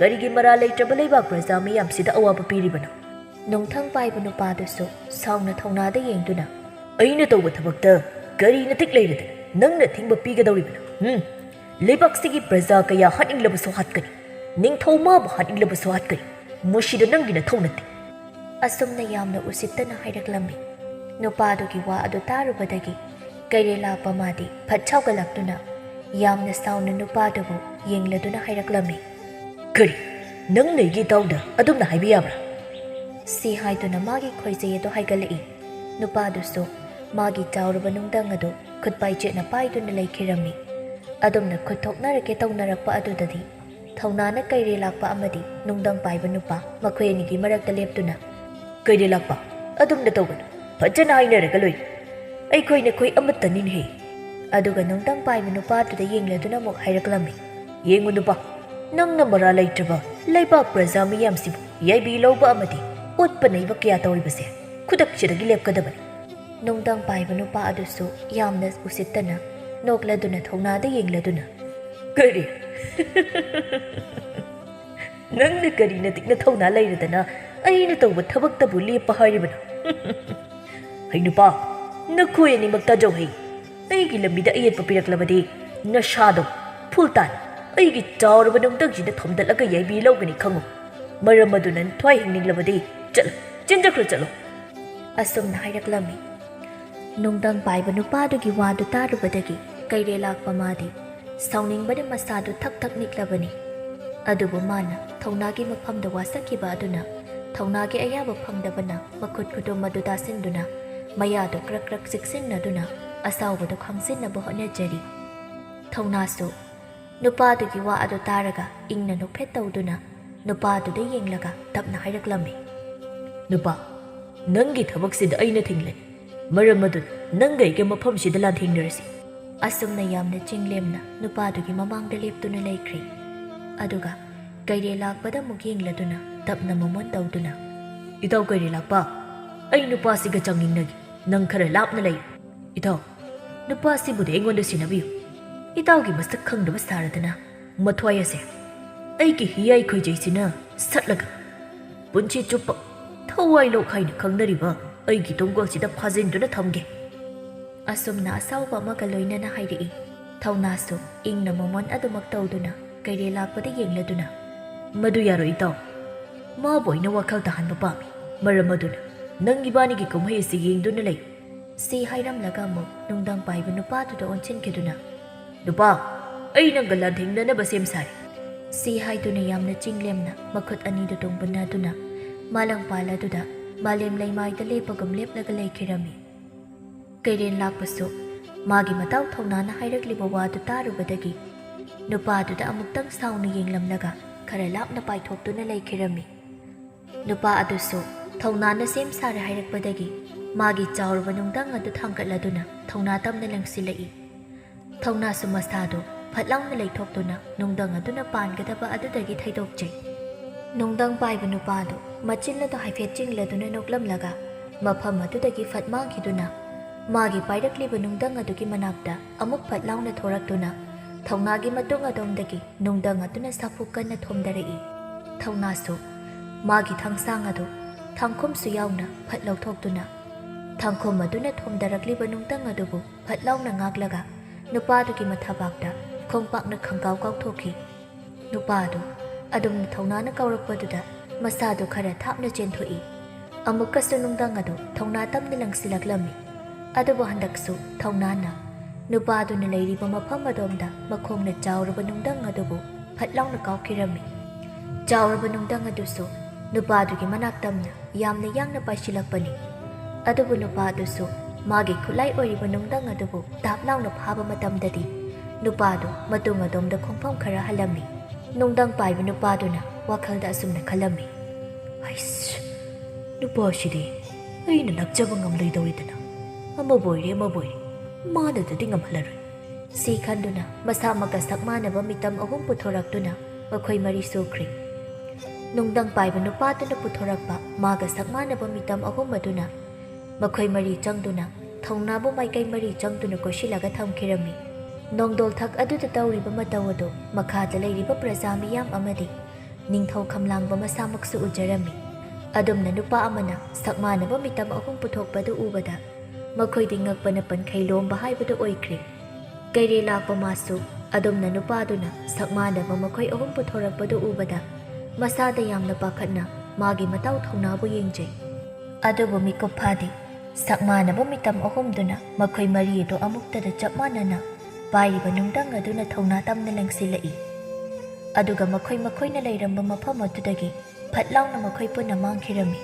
ꯀꯔꯤꯒꯤ ꯃꯔꯥ ꯂꯩꯇ꯭ꯔꯕ ꯂꯩꯕꯥꯛ ꯄ꯭ꯔꯖꯥ ꯃꯤꯌꯥꯝꯁꯤꯗ ꯑꯋꯥꯕ ꯄꯤꯔꯤꯕꯅꯣ?" ꯅꯨꯡꯊꯪ ꯄꯥꯏꯕ ꯅꯨꯄꯥꯗꯨꯁꯨ ꯁꯥꯎꯅ ꯊꯧꯅꯥꯗ ꯌꯦꯡꯗꯨꯅ, "ꯑꯩꯅ ꯇꯧꯕ ꯊꯕꯛꯇ ꯀꯔꯤ ꯅꯇꯤꯛ ꯂꯩꯔꯗꯅ ꯅꯪꯅ ꯊꯤꯡꯕ ꯄꯤꯒꯗꯧꯔꯤꯕꯅꯣ? ꯍꯨꯝ? ꯂꯩꯕꯥꯛꯁꯤꯒꯤ ꯄ꯭ꯔꯖꯥ ꯀꯌꯥ ꯍꯥꯠꯅꯤꯡꯂꯕꯁꯨ ꯍꯥꯠꯀꯅꯤ, ꯅꯤꯡꯊꯧ ꯃꯥꯕꯨ ꯍꯥꯠꯅꯤꯡꯂꯕꯁꯨ ꯍꯥꯠꯀꯅꯤ꯫ ꯃꯁꯤꯗ ꯅꯪꯒꯤ ꯅꯊꯧ ꯅꯠꯇꯦ꯫" ꯑꯁꯨꯝꯅ ꯌꯥꯝꯅ ꯎꯁꯤꯠꯇꯅ ꯍꯥꯏꯔꯛꯂꯝꯃꯤ꯫ ꯅꯨꯄꯥꯗꯨꯒꯤ ꯋꯥ ꯑꯗꯨ ꯇꯥꯔꯨꯕꯗꯒꯤ ꯀꯩꯔꯦꯜ ꯂꯥꯛꯄ ꯃꯥꯗꯤ ꯐꯠ ꯁꯥꯎꯒꯠꯂꯛꯇꯨꯅ ꯌꯥꯝꯅ ꯁꯥꯎꯅ ꯅꯨꯄꯥꯗꯨꯕꯨ ꯌꯦꯡꯂꯗꯨꯅ ꯍꯥꯏꯔꯛꯂꯝꯃꯤ꯫ "ꯀꯔꯤ? ꯅꯪꯅ ꯑꯩꯒꯤ ꯏꯇꯥꯎꯗ ꯑꯗꯨꯝꯅ ꯍꯥꯏꯕ ꯌꯥꯕ꯭ꯔꯥ?" ꯁꯤ ꯍꯥꯏꯗꯨꯅ ꯃꯥꯒꯤ ꯈꯣꯏꯖꯩ ꯑꯗꯨ ꯍꯥꯏꯒꯠꯂꯛꯏ꯫ ꯅꯨꯄꯥꯗꯨꯁꯨ ꯃꯥꯒꯤ ꯆꯥꯎꯔꯕ ꯅꯨꯡꯗꯪ ꯑꯗꯨ ꯈꯨꯠ ꯄꯥꯏꯆꯦꯠꯅ ꯄꯥꯏꯗꯨꯅ ꯂꯩꯈꯤꯔꯝꯃꯤ꯫ ꯑꯗꯨꯝꯅ ꯈꯨꯠ ꯊꯣꯛꯅꯔꯛꯀꯦ ꯇꯧꯅꯔꯛꯄ ꯑꯗꯨꯗꯗꯤ ꯊꯧꯅꯥꯅ ꯀꯩꯔꯦꯜ ꯂꯥꯛꯄ ꯑꯃꯗꯤ ꯅꯨꯡꯗꯪ ꯄꯥꯏꯕ ꯅꯨꯄꯥ ꯃꯈꯣꯏ ꯑꯅꯤꯒꯤ ꯃꯔꯛꯇ ꯂꯦꯞꯇꯨꯅ, "ꯀꯩꯔꯦꯜ ꯂꯥꯛꯄ, ꯑꯗꯨꯝꯅ ꯇꯧꯒꯅꯨ, ꯐꯖꯅ ꯍꯥꯏꯅꯔꯒ ꯂꯣꯏꯔꯦ꯫ ꯑꯩꯈꯣꯏ ꯅꯈꯣꯏ ꯑꯃꯠꯇꯅꯤꯅꯦꯍꯦ꯫" ꯑꯗꯨꯒ ꯅꯨꯡꯗꯪ ꯄꯥꯏꯕ ꯅꯨꯄꯥꯗꯨꯗ ꯌꯦꯡꯂꯗꯨꯅ ꯑꯃꯨꯛ ꯍꯥꯏꯔꯛꯂꯝꯃꯤ꯫ "ꯌꯦꯡꯉꯨ ꯅꯨꯄꯥ, ꯅꯪꯅ ꯃꯔꯥ ꯂꯩꯇ꯭ꯔꯕ ꯂꯩꯕꯥꯛ ꯄ꯭ꯔꯖꯥ ꯃꯤꯌꯥꯝꯁꯤꯕꯨ ꯌꯥꯏꯕꯤ ꯂꯧꯕ ꯑꯃꯗꯤ ꯑꯣꯠꯄ ꯅꯩꯕ ꯀꯌꯥ ꯇꯧꯔꯤꯕꯁꯦ ꯈꯨꯗꯛꯁꯤꯗꯒꯤ ꯂꯦꯞꯀꯗꯕꯅꯤ꯫ ꯅꯨꯡꯗꯪ ꯄꯥꯏꯕ ꯅꯨꯄꯥ ꯑꯗꯨꯁꯨ ꯌꯥꯝꯅ ꯎꯁꯤꯠꯇꯅ ꯅꯣꯛꯂꯗꯨꯅ ꯊꯧꯅꯥꯗ ꯌꯦꯡꯂꯗꯨꯅ, "ꯀꯔꯤ? ꯅꯪꯅ ꯀꯔꯤ ꯅꯇꯤꯛꯅ ꯊꯧꯅꯥ ꯂꯩꯔꯗꯅ ꯑꯩꯅ ꯇꯧꯕ ꯊꯕꯛꯇꯕꯨ ꯂꯦꯞꯄ ꯍꯥꯏꯔꯤꯕꯅꯣ? ꯍꯩ ꯅꯨꯄꯥ, ꯅꯈꯣꯏ ꯑꯅꯤꯃꯛ ꯇꯥꯖꯧ ꯍꯩ꯫ ꯑꯩꯒꯤ ꯂꯝꯕꯤꯗ ꯑꯌꯦꯠꯄ ꯄꯤꯔꯛꯂꯕꯗꯤ ꯅꯁꯥꯗꯣ ꯐꯨꯜ ꯇꯥꯏꯝ ꯑꯩꯒꯤ ꯆꯥꯎꯔꯕ ꯅꯨꯡꯗꯪꯁꯤꯗ ꯊꯣꯝꯗꯠꯂꯒ ꯌꯥꯏꯕꯤ ꯂꯧꯒꯅꯤ ꯈꯪꯉꯨ꯫ ꯃꯔꯝ ꯑꯗꯨꯅ ꯊ꯭ꯋꯥꯏ ꯍꯤꯡꯅꯤꯡꯂꯕꯗꯤ ꯆꯠꯂꯣ, ꯆꯦꯟꯖꯈ꯭ꯔꯣ, ꯆꯠꯂꯣ꯫" ꯑꯁꯨꯝꯅ ꯍꯥꯏꯔꯛꯂꯝꯃꯤ꯫ ꯅꯨꯡꯗꯪ ꯄꯥꯏꯕ ꯅꯨꯄꯥꯗꯨꯒꯤ ꯋꯥꯗꯨ ꯇꯥꯔꯨꯕꯗꯒꯤ ꯀꯩꯔꯦꯜ ꯂꯥꯛꯄ ꯃꯥꯗꯤ ꯁꯥꯎꯅꯤꯡꯕꯅ ꯃꯁꯥꯗꯨ ꯊꯛ ꯊꯛ ꯅꯤꯛꯂꯕꯅꯤ꯫ ꯑꯗꯨꯕꯨ ꯃꯥꯅ ꯊꯧꯅꯥꯒꯤ ꯃꯐꯝꯗ ꯋꯥꯁꯛꯈꯤꯕ ꯑꯗꯨꯅ ꯊꯧꯅꯥꯒꯤ ꯑꯌꯥꯕ ꯐꯪꯗꯕꯅ ꯃꯈꯨꯠ ꯈꯨꯗꯨꯝ ꯑꯗꯨ ꯇꯥꯁꯤꯟꯗꯨꯅ ꯃꯌꯥꯗꯨ ꯀ꯭ꯔꯛ ꯀ꯭ꯔꯛ ꯆꯤꯛꯁꯤꯟꯅꯗꯨꯅ ꯑꯁꯥꯎꯕꯗꯨ ꯈꯥꯡꯖꯤꯟꯅꯕ ꯍꯣꯠꯅꯖꯔꯤ꯫ ꯊꯧꯅꯥꯁꯨ ꯅꯨꯄꯥꯗꯨꯒꯤ ꯋꯥ ꯑꯗꯨ ꯇꯥꯔꯒ ꯏꯪꯅ ꯅꯣꯛꯐꯦꯠ ꯇꯧꯗꯨꯅ ꯅꯨꯄꯥꯗꯨꯗ ꯌꯦꯡꯂꯒ ꯇꯞꯅ ꯍꯥꯏꯔꯛꯂꯝꯃꯤ꯫ "ꯅꯨꯄꯥ, ꯅꯪꯒꯤ ꯊꯕꯛꯁꯤꯗ ꯑꯩꯅ ꯊꯤꯡꯂꯅꯤ꯫ ꯃꯔꯝ ꯑꯗꯨꯅ ꯅꯪꯒ ꯑꯩꯒ ꯃꯐꯝꯁꯤꯗ ꯂꯥꯟꯊꯦꯡꯅꯔꯁꯤ꯫" ꯑꯁꯨꯝꯅ ꯌꯥꯝꯅ ꯆꯤꯡꯂꯦꯝꯅ ꯅꯨꯄꯥꯗꯨꯒꯤ ꯃꯃꯥꯡꯗ ꯂꯦꯞꯇꯨꯅ ꯂꯩꯈ꯭ꯔꯦ꯫ ꯑꯗꯨꯒ ꯀꯩꯔꯦꯜ ꯂꯥꯛꯄꯗ ꯑꯃꯨꯛ ꯌꯦꯡꯂꯗꯨꯅ ꯇꯞꯅ ꯃꯃꯣꯟ ꯇꯧꯗꯨꯅ, "ꯏꯇꯥꯎ ꯀꯩꯔꯦꯜ ꯂꯥꯛꯄ, ꯑꯩ ꯅꯨꯄꯥꯁꯤꯒ ꯆꯥꯡꯌꯦꯡꯅꯒꯦ꯫ ꯅꯪ ꯈꯔ ꯂꯥꯞꯅ ꯂꯩ꯫ ꯏꯇꯥꯎ, ꯅꯨꯄꯥꯁꯤꯕꯨꯗꯤ ꯑꯩꯉꯣꯟꯗ ꯁꯤꯟꯅꯕꯤꯌꯨ꯫ ꯏꯇꯥꯎꯒꯤ ꯃꯁꯛ ꯈꯪꯗꯕ ꯁꯥꯔꯗꯅ ꯃꯊ꯭ꯋꯥꯏ ꯑꯁꯦ ꯑꯩꯒꯤ ꯍꯤꯌꯥꯏ ꯈꯣꯏꯖꯩꯁꯤꯅ ꯁꯠꯂꯒ ꯄꯨꯟꯁꯤ ꯆꯨꯞꯄ ꯊꯋꯥꯏ ꯂꯣꯛ ꯍꯥꯏꯅ ꯈꯪꯅꯔꯤꯕ ꯑꯩꯒꯤ ꯇꯣꯡꯒꯣꯜꯁꯤꯗ ꯐꯥꯖꯤꯟꯗꯨꯅ ꯊꯝꯒꯦ꯫" ꯑꯁꯨꯝꯅ ꯑꯁꯥꯎꯕ ꯑꯃꯒ ꯂꯣꯏꯅꯅ ꯍꯥꯏꯔꯛꯏ꯫ ꯊꯧꯅꯥꯁꯨ ꯏꯪꯅ ꯃꯃꯣꯟ ꯑꯗꯨꯃꯛ ꯇꯧꯗꯨꯅ ꯀꯩꯔꯦꯜ ꯂꯥꯛꯄꯗ ꯌꯦꯡꯂꯗꯨꯅ, "ꯃꯗꯨ ꯌꯥꯔꯣꯏ ꯏꯇꯥꯎ꯫ ꯃꯥꯕꯨ ꯑꯩꯅ ꯋꯥꯈꯜ ꯇꯥꯍꯟꯕ ꯄꯥꯝꯃꯤ꯫ ꯃꯔꯝ ꯑꯗꯨꯅ ꯅꯪ ꯏꯕꯥꯅꯤꯒꯤ ꯀꯨꯝꯍꯩ ꯑꯁꯤ ꯌꯦꯡꯗꯨꯅ ꯂꯩ꯫" ꯁꯤ ꯍꯥꯏꯔꯝꯂꯒ ꯑꯃꯨꯛ ꯅꯨꯡꯗꯪ ꯄꯥꯏꯕ ꯅꯨꯄꯥꯗꯨꯗ ꯑꯣꯟꯁꯤꯟꯈꯤꯗꯨꯅ, "ꯅꯨꯄꯥ, ꯑꯩ ꯅꯪꯒ ꯂꯥꯟꯊꯦꯡꯅꯅꯕ ꯁꯦꯝ ꯁꯥꯔꯦ꯫" ꯁꯤ ꯍꯥꯏꯗꯨꯅ ꯌꯥꯝꯅ ꯆꯤꯡꯂꯦꯝꯅ ꯃꯈꯨꯠ ꯑꯅꯤꯗꯨ ꯇꯣꯡꯕꯟꯅꯗꯨꯅ ꯃꯥꯂꯪꯄꯥꯜ ꯑꯗꯨꯗ ꯃꯥꯂꯦꯝ ꯂꯩꯃꯥꯏꯗ ꯂꯦꯞꯄꯒꯨꯝ ꯂꯦꯞꯂꯒ ꯂꯩꯈꯤꯔꯝꯃꯤ꯫ ꯀꯩꯔꯦꯟ ꯂꯥꯛꯄꯁꯨ ꯃꯥꯒꯤ ꯃꯇꯥꯎ ꯊꯧꯅꯥꯅ ꯍꯥꯏꯔꯛꯂꯤꯕ ꯋꯥꯗꯨ ꯇꯥꯔꯨꯕꯗꯒꯤ ꯅꯨꯄꯥꯗꯨꯗ ꯑꯃꯨꯛꯇꯪ ꯁꯥꯎꯅ ꯌꯦꯡꯂꯝꯂꯒ ꯈꯔ ꯂꯥꯞꯅ ꯄꯥꯏꯊꯣꯛꯇꯨꯅ ꯂꯩꯈꯤꯔꯝꯃꯤ꯫ ꯅꯨꯄꯥ ꯑꯗꯨꯁꯨ ꯊꯧꯅꯥꯅ ꯁꯦꯝ ꯁꯥꯔꯦ ꯍꯥꯏꯔꯛꯄꯗꯒꯤ ꯃꯥꯒꯤ ꯆꯥꯎꯔꯕ ꯅꯨꯡꯗꯪ ꯑꯗꯨ ꯊꯥꯡꯒꯠꯂꯗꯨꯅ ꯊꯧꯅꯥ ꯇꯝꯅ ꯂꯪꯁꯤꯜꯂꯛꯏ꯫ ꯊꯧꯅꯥꯁꯨ ꯃꯁꯥꯗꯨ ꯐꯠ ꯂꯥꯎꯅ ꯂꯩꯊꯣꯛꯇꯨꯅ ꯅꯨꯡꯗꯪ ꯑꯗꯨꯅ ꯄꯥꯟꯒꯗꯕ ꯑꯗꯨꯗꯒꯤ ꯊꯩꯗꯣꯛꯆꯩ꯫ ꯅꯨꯡꯗꯪ ꯄꯥꯏꯕ ꯅꯨꯄꯥꯗꯨ ꯃꯆꯤꯟ ꯑꯗꯨ ꯍꯥꯏꯐꯦꯠ ꯆꯤꯡꯂꯗꯨꯅ ꯅꯣꯛꯂꯝꯂꯒ ꯃꯐꯝ ꯑꯗꯨꯗꯒꯤ ꯐꯠ ꯃꯥꯡꯈꯤꯗꯨꯅ ꯃꯥꯒꯤ ꯄꯥꯏꯔꯛꯂꯤꯕ ꯅꯨꯡꯗꯪ ꯑꯗꯨꯒꯤ ꯃꯅꯥꯛꯇ ꯑꯃꯨꯛ ꯐꯠ ꯂꯥꯎꯅ ꯊꯣꯔꯛꯇꯨꯅ ꯊꯧꯅꯥꯒꯤ ꯃꯇꯨꯡ ꯑꯗꯣꯝꯗꯒꯤ ꯅꯨꯡꯗꯪ ꯑꯗꯨꯅ ꯁꯥꯐꯨ ꯀꯟꯅ ꯊꯣꯝꯗꯔꯛꯏ꯫ ꯊꯧꯅꯥꯁꯨ ꯃꯥꯒꯤ ꯊꯥꯡꯁꯥꯡ ꯑꯗꯨ ꯊꯥꯡꯈꯨꯝꯁꯨ ꯌꯥꯎꯅ ꯐꯠ ꯂꯧꯊꯣꯛꯇꯨꯅ ꯊꯥꯡꯈꯨꯝ ꯑꯗꯨꯅ ꯊꯣꯝꯗꯔꯛꯂꯤꯕ ꯅꯨꯡꯗꯪ ꯑꯗꯨꯕꯨ ꯐꯠ ꯂꯥꯎꯅ ꯉꯥꯛꯂꯒ ꯅꯨꯄꯥꯗꯨꯒꯤ ꯃꯊꯕꯥꯛꯇ ꯈꯣꯡꯄꯥꯛꯅ ꯈꯪꯒꯥꯎ ꯀꯥꯎꯊꯣꯛꯈꯤ꯫ ꯅꯨꯄꯥ ꯑꯗꯨ ꯑꯗꯨꯝꯅ ꯊꯧꯅꯥꯅ ꯀꯥꯎꯔꯛꯄꯗꯨꯗ ꯃꯁꯥꯗꯨ ꯈꯔ ꯊꯥꯞꯅ ꯆꯦꯟꯊꯣꯛꯏ꯫ ꯑꯃꯨꯛꯀꯁꯨ ꯅꯨꯡꯗꯪ ꯑꯗꯨ ꯊꯧꯅꯥ ꯇꯝꯅ ꯂꯪꯁꯤꯜꯂꯛꯂꯝꯃꯤ꯫ ꯑꯗꯨꯕꯨ ꯍꯟꯗꯛꯁꯨ ꯊꯧꯅꯥꯅ ꯅꯨꯄꯥꯗꯨꯅ ꯂꯩꯔꯤꯕ ꯃꯐꯝ ꯑꯗꯣꯝꯗ ꯃꯈꯣꯡꯅ ꯆꯥꯎꯔꯕ ꯅꯨꯡꯗꯪ ꯑꯗꯨꯕꯨ ꯐꯠ ꯂꯥꯎꯅ ꯀꯥꯎꯈꯤꯔꯝꯃꯤ꯫ ꯆꯥꯎꯔꯕ ꯅꯨꯡꯗꯪ ꯑꯗꯨꯁꯨ ꯅꯨꯄꯥꯗꯨꯒꯤ ꯃꯅꯥꯛ ꯇꯝꯅ ꯌꯥꯝꯅ ꯌꯥꯡꯅ ꯄꯥꯏꯁꯤꯜꯂꯛꯄꯅꯤ꯫ ꯑꯗꯨꯕꯨ ꯅꯨꯄꯥ ꯑꯗꯨꯁꯨ ꯃꯥꯒꯤ ꯈꯨꯠꯂꯥꯏ ꯑꯣꯏꯔꯤꯕ ꯅꯨꯡꯗꯪ ꯑꯗꯨꯕꯨ ꯇꯥꯞ ꯂꯥꯎꯅ ꯐꯥꯕ ꯃꯇꯝꯗꯗꯤ ꯅꯨꯄꯥꯗꯨ ꯃꯇꯨꯡ ꯑꯗꯣꯝꯗ ꯈꯣꯡꯐꯝ ꯈꯔ ꯍꯜꯂꯝꯃꯤ꯫ ꯅꯨꯡꯗꯪ ꯄꯥꯏꯕ ꯅꯨꯄꯥꯗꯨꯅ ꯋꯥꯈꯜꯗ ꯑꯁꯨꯝꯅ ꯈꯜꯂꯝꯃꯤ, "ꯍꯩꯁ, ꯅꯨꯄꯥꯁꯤꯗꯤ ꯑꯩꯅ ꯂꯥꯛꯆꯕ ꯉꯝꯂꯣꯏꯗꯧꯔꯤꯗꯅ꯫ ꯑꯃꯕꯨ ꯑꯣꯏꯔꯦ, ꯑꯃꯕꯨ ꯑꯣꯏꯔꯦ, ꯃꯥꯅꯗꯗꯤ ꯉꯝꯍꯜꯂꯔꯣꯏ"꯫ ꯁꯤ ꯈꯟꯗꯨꯅ ꯃꯁꯥꯃꯛꯀ ꯁꯛ ꯃꯥꯟꯅꯕ ꯃꯤꯇꯝ ꯑꯍꯨꯝ ꯄꯨꯊꯣꯔꯛꯇꯨꯅ ꯃꯈꯣꯏ ꯃꯔꯤ ꯁꯨꯈ꯭ꯔꯦ꯫ ꯅꯨꯡꯗꯪ ꯄꯥꯏꯕ ꯅꯨꯄꯥꯗꯨꯅ ꯄꯨꯊꯣꯔꯛꯄ ꯃꯥꯒ ꯁꯛ ꯃꯥꯟꯅꯕ ꯃꯤꯇꯝ ꯑꯍꯨꯝ ꯑꯗꯨꯅ ꯃꯈꯣꯏ ꯃꯔꯤ ꯆꯪꯗꯨꯅ ꯊꯧꯅꯥꯕꯨ ꯃꯥꯏꯀꯩ ꯃꯔꯤ ꯆꯪꯗꯨꯅ ꯀꯣꯏꯁꯤꯜꯂꯒ ꯊꯝꯈꯤꯔꯝꯃꯤ꯫ ꯅꯣꯡꯗꯣꯜꯊꯛ ꯑꯗꯨꯗ ꯇꯧꯔꯤꯕ ꯃꯇꯧ ꯑꯗꯨ ꯃꯈꯥꯗ ꯂꯩꯔꯤꯕ ꯄ꯭ꯔꯖꯥ ꯃꯤꯌꯥꯝ ꯑꯃꯗꯤ ꯅꯤꯡꯊꯧ ꯈꯝꯂꯥꯡꯕ ꯃꯁꯥꯃꯛꯁꯨ ꯎꯖꯔꯝꯃꯤ꯫ ꯑꯗꯨꯝꯅ ꯅꯨꯄꯥ ꯑꯃꯅ ꯁꯛ ꯃꯥꯟꯅꯕ ꯃꯤꯇꯝ ꯑꯍꯨꯝ ꯄꯨꯊꯣꯛꯄꯗꯨ ꯎꯕꯗ ꯃꯈꯣꯏꯗꯤ ꯉꯛꯄꯅ ꯄꯟꯈꯩ ꯂꯣꯝꯕ ꯍꯥꯏꯕꯗꯨ ꯑꯣꯏꯈ꯭ꯔꯦ꯫ ꯀꯩꯔꯦ ꯂꯥꯛꯄ ꯃꯥꯁꯨ ꯑꯗꯨꯝꯅ ꯅꯨꯄꯥꯗꯨꯅ ꯁꯛ ꯃꯥꯟꯅꯕ ꯃꯈꯣꯏ ꯑꯍꯨꯝ ꯄꯨꯊꯣꯔꯛꯄꯗꯨ ꯎꯕꯗ ꯃꯁꯥꯗ ꯌꯥꯝꯅ ꯄꯥꯈꯠꯅ ꯃꯥꯒꯤ ꯃꯇꯥꯎ ꯊꯧꯅꯥꯕꯨ ꯌꯦꯡꯖꯩ꯫ ꯑꯗꯨꯕꯨ ꯃꯤꯀꯨꯞ ꯐꯥꯗꯦ꯫ ꯁꯛ ꯃꯥꯟꯅꯕ ꯃꯤꯇꯝ ꯑꯍꯨꯝꯗꯨꯅ ꯃꯈꯣꯏ ꯃꯔꯤ ꯑꯗꯨ ꯑꯃꯨꯛꯇꯗ ꯆꯞ ꯃꯥꯟꯅꯅ ꯄꯥꯏꯔꯤꯕ ꯅꯨꯡꯗꯪ ꯑꯗꯨꯅ ꯊꯧꯅꯥ ꯇꯝꯅ ꯂꯪꯁꯤꯜꯂꯛꯏ꯫ ꯑꯗꯨꯒ ꯃꯈꯣꯏ ꯃꯈꯣꯏꯅ ꯂꯩꯔꯝꯕ ꯃꯐꯝ ꯑꯗꯨꯗꯒꯤ ꯐꯠ ꯂꯥꯎꯅ ꯃꯈꯣꯏ ꯄꯨꯟꯅ ꯃꯥꯡꯈꯤꯔꯝꯃꯤ꯫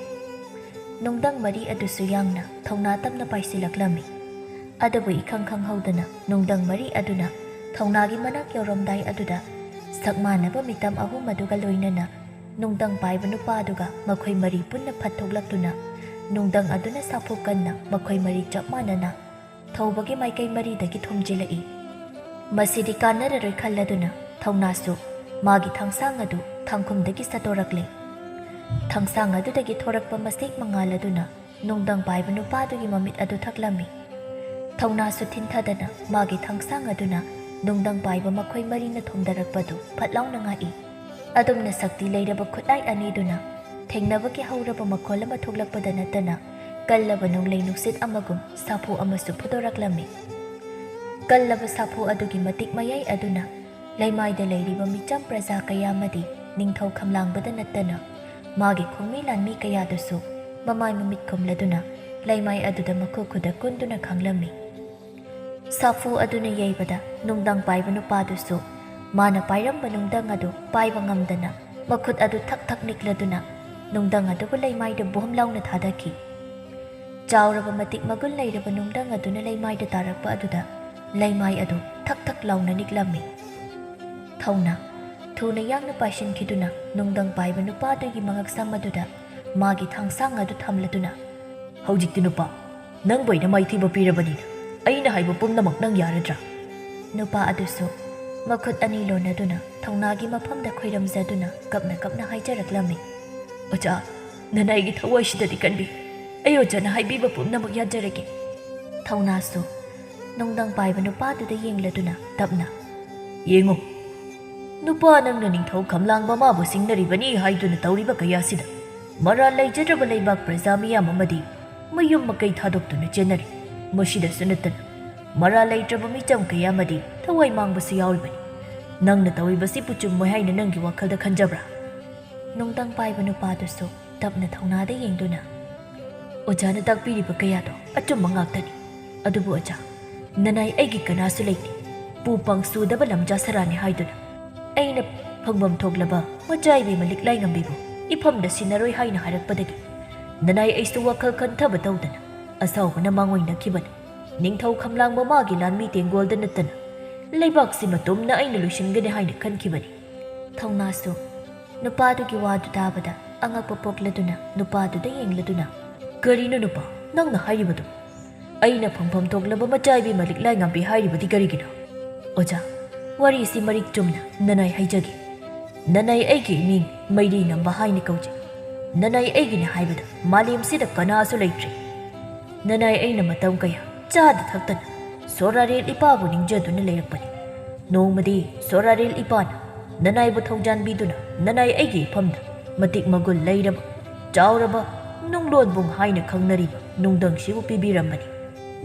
ꯅꯨꯡꯗꯪ ꯃꯔꯤ ꯑꯗꯨꯁꯨ ꯌꯥꯡꯅ ꯊꯧꯅꯥ ꯇꯝꯅ ꯄꯥꯏꯁꯤꯜꯂꯛꯂꯝꯃꯤ꯫ ꯑꯗꯨꯕꯨ ꯏꯈꯪ ꯈꯪꯍꯧꯗꯅ ꯅꯨꯡꯗꯪ ꯃꯔꯤ ꯑꯗꯨꯅ ꯊꯧꯅꯥꯒꯤ ꯃꯅꯥꯛ ꯌꯧꯔꯝꯗꯥꯏ ꯑꯗꯨꯗ ꯁꯛ ꯃꯥꯟꯅꯕ ꯃꯤꯇꯝ ꯑꯍꯨꯝ ꯑꯗꯨꯒ ꯂꯣꯏꯅꯅ ꯅꯨꯡꯗꯪ ꯄꯥꯏꯕ ꯅꯨꯄꯥ ꯑꯗꯨꯒ ꯃꯈꯣꯏ ꯃꯔꯤ ꯄꯨꯟꯅ ꯐꯠ ꯊꯣꯛꯂꯛꯇꯨꯅ ꯅꯨꯡꯗꯪ ꯑꯗꯨꯅ ꯁꯥꯐꯨ ꯀꯟꯅ ꯃꯈꯣꯏ ꯃꯔꯤ ꯆꯞ ꯃꯥꯟꯅꯅ ꯊꯧꯕꯒꯤ ꯃꯥꯏꯀꯩ ꯃꯔꯤꯗꯒꯤ ꯊꯣꯝꯖꯤꯜꯂꯛꯏ꯫ ꯃꯁꯤꯗꯤ ꯀꯥꯟꯅꯔꯔꯣꯏ ꯈꯜꯂꯗꯨꯅ ꯊꯧꯅꯥꯁꯨ ꯃꯥꯒꯤ ꯊꯥꯡꯁꯥꯡ ꯑꯗꯨ ꯊꯥꯡꯈꯨꯝꯗꯒꯤ ꯁꯠꯇꯣꯔꯛꯂꯦ꯫ ꯊꯥꯡꯁꯥꯡ ꯑꯗꯨꯗꯒꯤ ꯊꯣꯔꯛꯄ ꯃꯁꯦꯛ ꯃꯉꯥꯜ ꯑꯗꯨꯅ ꯅꯨꯡꯗꯪ ꯄꯥꯏꯕ ꯅꯨꯄꯥꯗꯨꯒꯤ ꯃꯃꯤꯠ ꯑꯗꯨ ꯊꯛꯂꯝꯃꯤ꯫ ꯊꯧꯅꯥꯁꯨ ꯊꯤꯟꯊꯗꯅ ꯃꯥꯒꯤ ꯊꯥꯡꯁꯥꯡ ꯑꯗꯨꯅ ꯅꯨꯡꯗꯪ ꯄꯥꯏꯕ ꯃꯈꯣꯏ ꯃꯔꯤꯅ ꯊꯣꯝꯗꯔꯛꯄꯗꯨ ꯐꯠ ꯂꯥꯎꯅ ꯉꯥꯛꯏ꯫ ꯑꯗꯨꯝꯅ ꯁꯛꯇꯤ ꯂꯩꯔꯕ ꯈꯨꯠꯂꯥꯏ ꯑꯅꯤꯗꯨꯅ ꯊꯦꯡꯅꯕꯒꯤ ꯍꯧꯔꯕ ꯃꯈꯣꯜ ꯑꯃ ꯊꯣꯛꯂꯛꯄꯗ ꯅꯠꯇꯅ ꯀꯜꯂꯕ ꯅꯣꯡꯂꯩ ꯅꯨꯡꯁꯤꯠ ꯑꯃꯒꯨꯝ ꯁꯥꯐꯨ ꯑꯃꯁꯨ ꯐꯨꯗꯣꯔꯛꯂꯝꯃꯤ꯫ ꯀꯜꯂꯕ ꯁꯥꯐꯨ ꯑꯗꯨꯒꯤ ꯃꯇꯤꯛ ꯃꯌꯥꯏ ꯑꯗꯨꯅ ꯂꯩꯃꯥꯏꯗ ꯂꯩꯔꯤꯕ ꯃꯤꯆꯝ ꯄ꯭ꯔꯖꯥ ꯀꯌꯥ ꯑꯃꯗꯤ ꯅꯤꯡꯊꯧ ꯈꯝꯂꯥꯡꯕꯗ ꯅꯠꯇꯅ ꯃꯥꯒꯤ ꯈꯣꯡꯃꯤ ꯂꯥꯟꯃꯤ ꯀꯌꯥꯗꯨꯁꯨ ꯃꯃꯥꯏ ꯃꯃꯤꯠ ꯈꯨꯝꯂꯗꯨꯅ ꯂꯩꯃꯥꯏ ꯑꯗꯨꯗ ꯃꯈꯨ ꯈꯨꯗ ꯀꯨꯟꯗꯨꯅ ꯈꯥꯡꯂꯝꯃꯤ꯫ ꯁꯥꯐꯨ ꯑꯗꯨꯅ ꯌꯩꯕꯗ ꯅꯨꯡꯗꯪ ꯄꯥꯏꯕ ꯅꯨꯄꯥꯗꯨꯁꯨ ꯃꯥꯅ ꯄꯥꯏꯔꯝꯕ ꯅꯨꯡꯗꯪ ꯑꯗꯨ ꯄꯥꯏꯕ ꯉꯝꯗꯅ ꯃꯈꯨꯠ ꯑꯗꯨ ꯊꯛ ꯊꯛ ꯅꯤꯛꯂꯗꯨꯅ ꯅꯨꯡꯗꯪ ꯑꯗꯨꯕꯨ ꯂꯩꯃꯥꯏꯗ ꯕꯣꯝ ꯂꯥꯎꯅ ꯊꯥꯗꯈꯤ꯫ ꯆꯥꯎꯔꯕ ꯃꯇꯤꯛ ꯃꯒꯨꯟ ꯂꯩꯔꯕ ꯅꯨꯡꯗꯪ ꯑꯗꯨꯅ ꯂꯩꯃꯥꯏꯗ ꯇꯥꯔꯛꯄ ꯑꯗꯨꯗ ꯂꯩꯃꯥꯏ ꯑꯗꯨ ꯊꯛ ꯊꯛ ꯂꯥꯎꯅ ꯅꯤꯛꯂꯝꯃꯤ꯫ ꯊꯧꯅ ꯊꯨꯅ ꯌꯥꯡꯅ ꯄꯥꯏꯁꯤꯟꯈꯤꯗꯨꯅ ꯅꯨꯡꯗꯪ ꯄꯥꯏꯕ ꯅꯨꯄꯥꯗꯨꯒꯤ ꯃꯉꯛꯁꯝ ꯑꯗꯨꯗ ꯃꯥꯒꯤ ꯊꯥꯡꯁꯥꯡ ꯑꯗꯨ ꯊꯝꯂꯗꯨꯅ, "ꯍꯧꯖꯤꯛꯇꯤ ꯅꯨꯄꯥ, ꯅꯪꯕꯨ ꯑꯩꯅ ꯃꯥꯏꯊꯤꯕ ꯄꯤꯔꯕꯅꯤꯅ ꯑꯩꯅ ꯍꯥꯏꯕ ꯄꯨꯝꯅꯃꯛ ꯅꯪ ꯌꯥꯔꯗ꯭ꯔꯥ?" ꯅꯨꯄꯥ ꯑꯗꯨꯁꯨ ꯃꯈꯨꯠ ꯑꯅꯤ ꯂꯣꯟꯅꯗꯨꯅ ꯊꯧꯅꯥꯒꯤ ꯃꯐꯝꯗ ꯈꯣꯏꯔꯝꯖꯗꯨꯅ ꯀꯞꯅ ꯀꯞꯅ ꯍꯥꯏꯖꯔꯛꯂꯝꯃꯤ꯫ "ꯑꯣꯖꯥ, ꯅꯅꯥꯏꯒꯤ ꯊꯋꯥꯏꯁꯤꯗꯗꯤ ꯀꯟꯕꯤ꯫ ꯑꯩ ꯑꯣꯖꯥꯅ ꯍꯥꯏꯕꯤꯕ ꯄꯨꯝꯅꯃꯛ ꯌꯥꯖꯔꯒꯦ꯫" ꯊꯧꯅꯥꯁꯨ ꯅꯨꯡꯗꯪ ꯄꯥꯏꯕ ꯅꯨꯄꯥꯗꯨꯗ ꯌꯦꯡꯂꯗꯨꯅ ꯇꯞꯅ, "ꯌꯦꯡꯉꯨ, ꯅꯨꯄꯥ ꯅꯪꯅ ꯅꯤꯡꯊꯧ ꯈꯝꯂꯥꯡꯕ ꯃꯥꯕꯨ ꯁꯤꯡꯅꯔꯤꯕꯅꯤ ꯍꯥꯏꯗꯨꯅ ꯇꯧꯔꯤꯕ ꯀꯌꯥꯁꯤꯗ ꯃꯔꯥꯜ ꯂꯩꯖꯗ꯭ꯔꯕ ꯂꯩꯕꯥꯛ ꯄ꯭ꯔꯖꯥ ꯃꯤꯌꯥꯝ ꯑꯃꯗꯤ ꯃꯌꯨꯝ ꯃꯀꯩ ꯊꯥꯗꯣꯛꯇꯨꯅ ꯆꯦꯟꯅꯔꯤ꯫ ꯃꯁꯤꯗꯁꯨ ꯅꯠꯇꯅ ꯃꯔꯥꯜ ꯂꯩꯇ꯭ꯔꯕ ꯃꯤꯆꯝ ꯀꯌꯥ ꯑꯃꯗꯤ ꯊꯋꯥꯏ ꯃꯥꯡꯕꯁꯨ ꯌꯥꯎꯔꯤꯕꯅꯤ꯫ ꯅꯪꯅ ꯇꯧꯔꯤꯕꯁꯤꯕꯨ ꯆꯨꯝꯃꯣꯏ ꯍꯥꯏꯅ ꯅꯪꯒꯤ ꯋꯥꯈꯜꯗ ꯈꯟꯖꯕ꯭ꯔꯥ?" ꯅꯨꯡꯗꯪ ꯄꯥꯏꯕ ꯅꯨꯄꯥꯗꯨꯁꯨ ꯇꯞꯅ ꯊꯧꯅꯥꯗ ꯌꯦꯡꯗꯨꯅ, "ꯑꯣꯖꯥꯅ ꯇꯥꯛꯄꯤꯔꯤꯕ ꯀꯌꯥꯗꯣ ꯑꯆꯨꯝꯕ ꯉꯥꯛꯇꯅꯤ꯫ ꯑꯗꯨꯕꯨ ꯑꯣꯖꯥ, ꯅꯅꯥꯏ ꯑꯩꯒꯤ ꯀꯅꯥꯁꯨ ꯂꯩꯇꯦ꯫ ꯄꯨ ꯄꯥꯡ ꯁꯨꯗꯕ ꯂꯝꯖꯥ ꯁꯔꯥꯅꯤ ꯍꯥꯏꯗꯨꯅ ꯑꯩꯅ ꯐꯪꯐꯝ ꯊꯣꯛꯂꯕ ꯃꯆꯥ ꯏꯕꯦꯝꯃ ꯂꯤꯛꯂꯥꯏ ꯉꯝꯕꯤꯕꯨ ꯏꯐꯝꯗ ꯁꯤꯟꯅꯔꯣꯏ ꯍꯥꯏꯅ ꯍꯥꯏꯔꯛꯄꯗꯒꯤ ꯅꯅꯥꯏ ꯑꯩꯁꯨ ꯋꯥꯈꯜ ꯈꯟꯊꯕ ꯇꯧꯗꯅ ꯑꯁꯥꯎꯕꯅ ꯃꯥꯡꯑꯣꯏꯅꯈꯤꯕꯅꯤ꯫ ꯅꯤꯡꯊꯧ ꯈꯝꯂꯥꯡꯕ ꯃꯥꯒꯤ ꯂꯥꯟꯃꯤ ꯇꯦꯡꯒꯣꯜꯗ ꯅꯠꯇꯅ ꯂꯩꯕꯥꯛꯁꯤꯃ ꯇꯨꯝꯅ ꯑꯩꯅ ꯂꯣꯏꯁꯤꯟꯒꯅꯤ ꯍꯥꯏꯅ ꯈꯟꯈꯤꯕꯅꯤ꯫" ꯊꯧꯅꯥꯁꯨ ꯅꯨꯄꯥꯗꯨꯒꯤ ꯋꯥꯗꯨ ꯇꯥꯕꯗ ꯑꯉꯛꯄ ꯄꯣꯛꯂꯗꯨꯅ ꯅꯨꯄꯥꯗꯨꯗ ꯌꯦꯡꯂꯗꯨꯅ, "ꯀꯔꯤꯅꯣ ꯅꯨꯄꯥ, ꯅꯪꯅ ꯍꯥꯏꯔꯤꯕꯗꯨ? ꯑꯩꯅ ꯐꯪꯐꯝ ꯊꯣꯛꯂꯕ ꯃꯆꯥ ꯏꯕꯦꯝꯃ ꯂꯤꯛꯂꯥꯏ ꯉꯝꯕꯤ ꯍꯥꯏꯔꯤꯕꯗꯤ ꯀꯔꯤꯒꯤꯅꯣ?" "ꯑꯣꯖꯥ, ꯋꯥꯔꯤꯁꯤ ꯃꯔꯤꯛ ꯆꯨꯝꯅ ꯅꯅꯥꯏ ꯍꯥꯏꯖꯒꯦ꯫ ꯅꯅꯥꯏ ꯑꯩꯒꯤ ꯏꯃꯤꯡ ꯃꯩꯔꯤ ꯉꯝꯕ ꯍꯥꯏꯅ ꯀꯧꯖꯩ꯫ ꯅꯅꯥꯏ ꯑꯩꯒꯤꯅꯤ ꯍꯥꯏꯕꯗ ꯃꯥꯂꯦꯝꯁꯤꯗ ꯀꯅꯥꯁꯨ ꯂꯩꯇ꯭ꯔꯤ꯫ ꯅꯅꯥꯏ ꯑꯩꯅ ꯃꯇꯝ ꯀꯌꯥ ꯆꯥꯗ ꯊꯛꯇꯅ ꯁꯣꯔꯥꯔꯦꯜ ꯏꯄꯥꯕꯨ ꯅꯤꯡꯖꯗꯨꯅ ꯂꯩꯔꯛꯄꯅꯤ꯫ ꯅꯣꯡꯃꯗꯤ ꯁꯣꯔꯥꯔꯦꯜ ꯏꯄꯥꯅ ꯅꯅꯥꯏꯕꯨ ꯊꯧꯖꯥꯟꯕꯤꯗꯨꯅ ꯅꯅꯥꯏ ꯑꯩꯒꯤ ꯏꯐꯝꯗ ꯃꯇꯤꯛ ꯃꯒꯨꯟ ꯂꯩꯔꯕ, ꯆꯥꯎꯔꯕ ꯅꯨꯡꯂꯣꯟꯕꯨꯡ ꯍꯥꯏꯅ ꯈꯪꯅꯔꯤꯕ ꯅꯨꯡꯗꯪꯁꯤꯕꯨ ꯄꯤꯕꯤꯔꯝꯕꯅꯤ꯫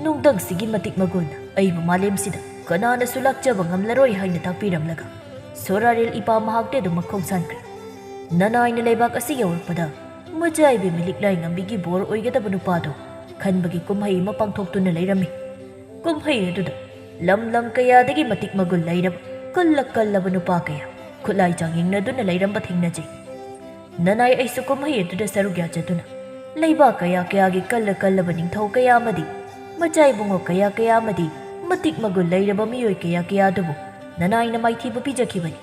ꯅꯨꯡꯗꯪꯁꯤꯒꯤ ꯃꯇꯤꯛ ꯃꯒꯨꯟꯅ ꯑꯩꯕꯨ ꯃꯥꯂꯦꯝꯁꯤꯗ ꯀꯅꯥꯅꯁꯨ ꯂꯥꯛꯆꯕ ꯉꯝꯂꯔꯣꯏ ꯍꯥꯏꯅ ꯇꯥꯛꯄꯤꯔꯝꯂꯒ ꯁꯣꯔꯥꯔꯦꯜ ꯏꯄꯥ ꯃꯍꯥꯛꯇꯤ ꯑꯗꯨꯝ ꯃꯈꯣꯡ ꯁꯥꯟꯈ꯭ꯔꯦ꯫ ꯅꯅꯥꯏꯅ ꯂꯩꯕꯥꯛ ꯑꯁꯤ ꯌꯧꯔꯛꯄꯗ ꯃꯆꯥꯏꯕꯤ ꯃꯤꯂꯤꯛꯂꯥꯏ ꯉꯝꯕꯤꯒꯤ ꯕꯣꯔ ꯑꯣꯏꯒꯗꯕ ꯅꯨꯄꯥꯗꯨ ꯈꯟꯕꯒꯤ ꯀꯨꯝꯍꯩ ꯑꯃ ꯄꯥꯡꯊꯣꯛꯇꯨꯅ ꯂꯩꯔꯝꯃꯤ꯫ ꯀꯨꯝꯍꯩ ꯑꯗꯨꯗ ꯂꯝ ꯂꯝ ꯀꯌꯥꯗꯒꯤ ꯃꯇꯤꯛ ꯃꯒꯨꯟ ꯂꯩꯔꯕ ꯀꯜꯂ ꯀꯜꯂꯕ ꯅꯨꯄꯥ ꯀꯌꯥ ꯈꯨꯠꯂꯥꯏ ꯆꯥꯡꯌꯦꯡꯅꯗꯨꯅ ꯂꯩꯔꯝꯕ ꯊꯦꯡꯅꯖꯩ꯫ ꯅꯅꯥꯏ ꯑꯩꯁꯨ ꯀꯨꯝꯍꯩ ꯑꯗꯨꯗ ꯁꯔꯨꯛ ꯌꯥꯖꯗꯨꯅ ꯂꯩꯕꯥꯛ ꯀꯌꯥ ꯀꯌꯥꯒꯤ ꯀꯜꯂ ꯀꯜꯂꯕ ꯅꯤꯡꯊꯧ ꯀꯌꯥ ꯑꯃꯗꯤ ꯃꯆꯥ ꯏꯕꯨꯡꯉꯣ ꯀꯌꯥ ꯀꯌꯥ ꯑꯃꯗꯤ ꯃꯇꯤꯛ ꯃꯒꯨꯟ ꯂꯩꯔꯕ ꯃꯤꯑꯣꯏ ꯀꯌꯥ ꯀꯌꯥ ꯑꯗꯨꯕꯨ ꯅꯅꯥꯏꯅ ꯃꯥꯏꯊꯤꯕ ꯄꯤꯖꯈꯤꯕꯅꯤ꯫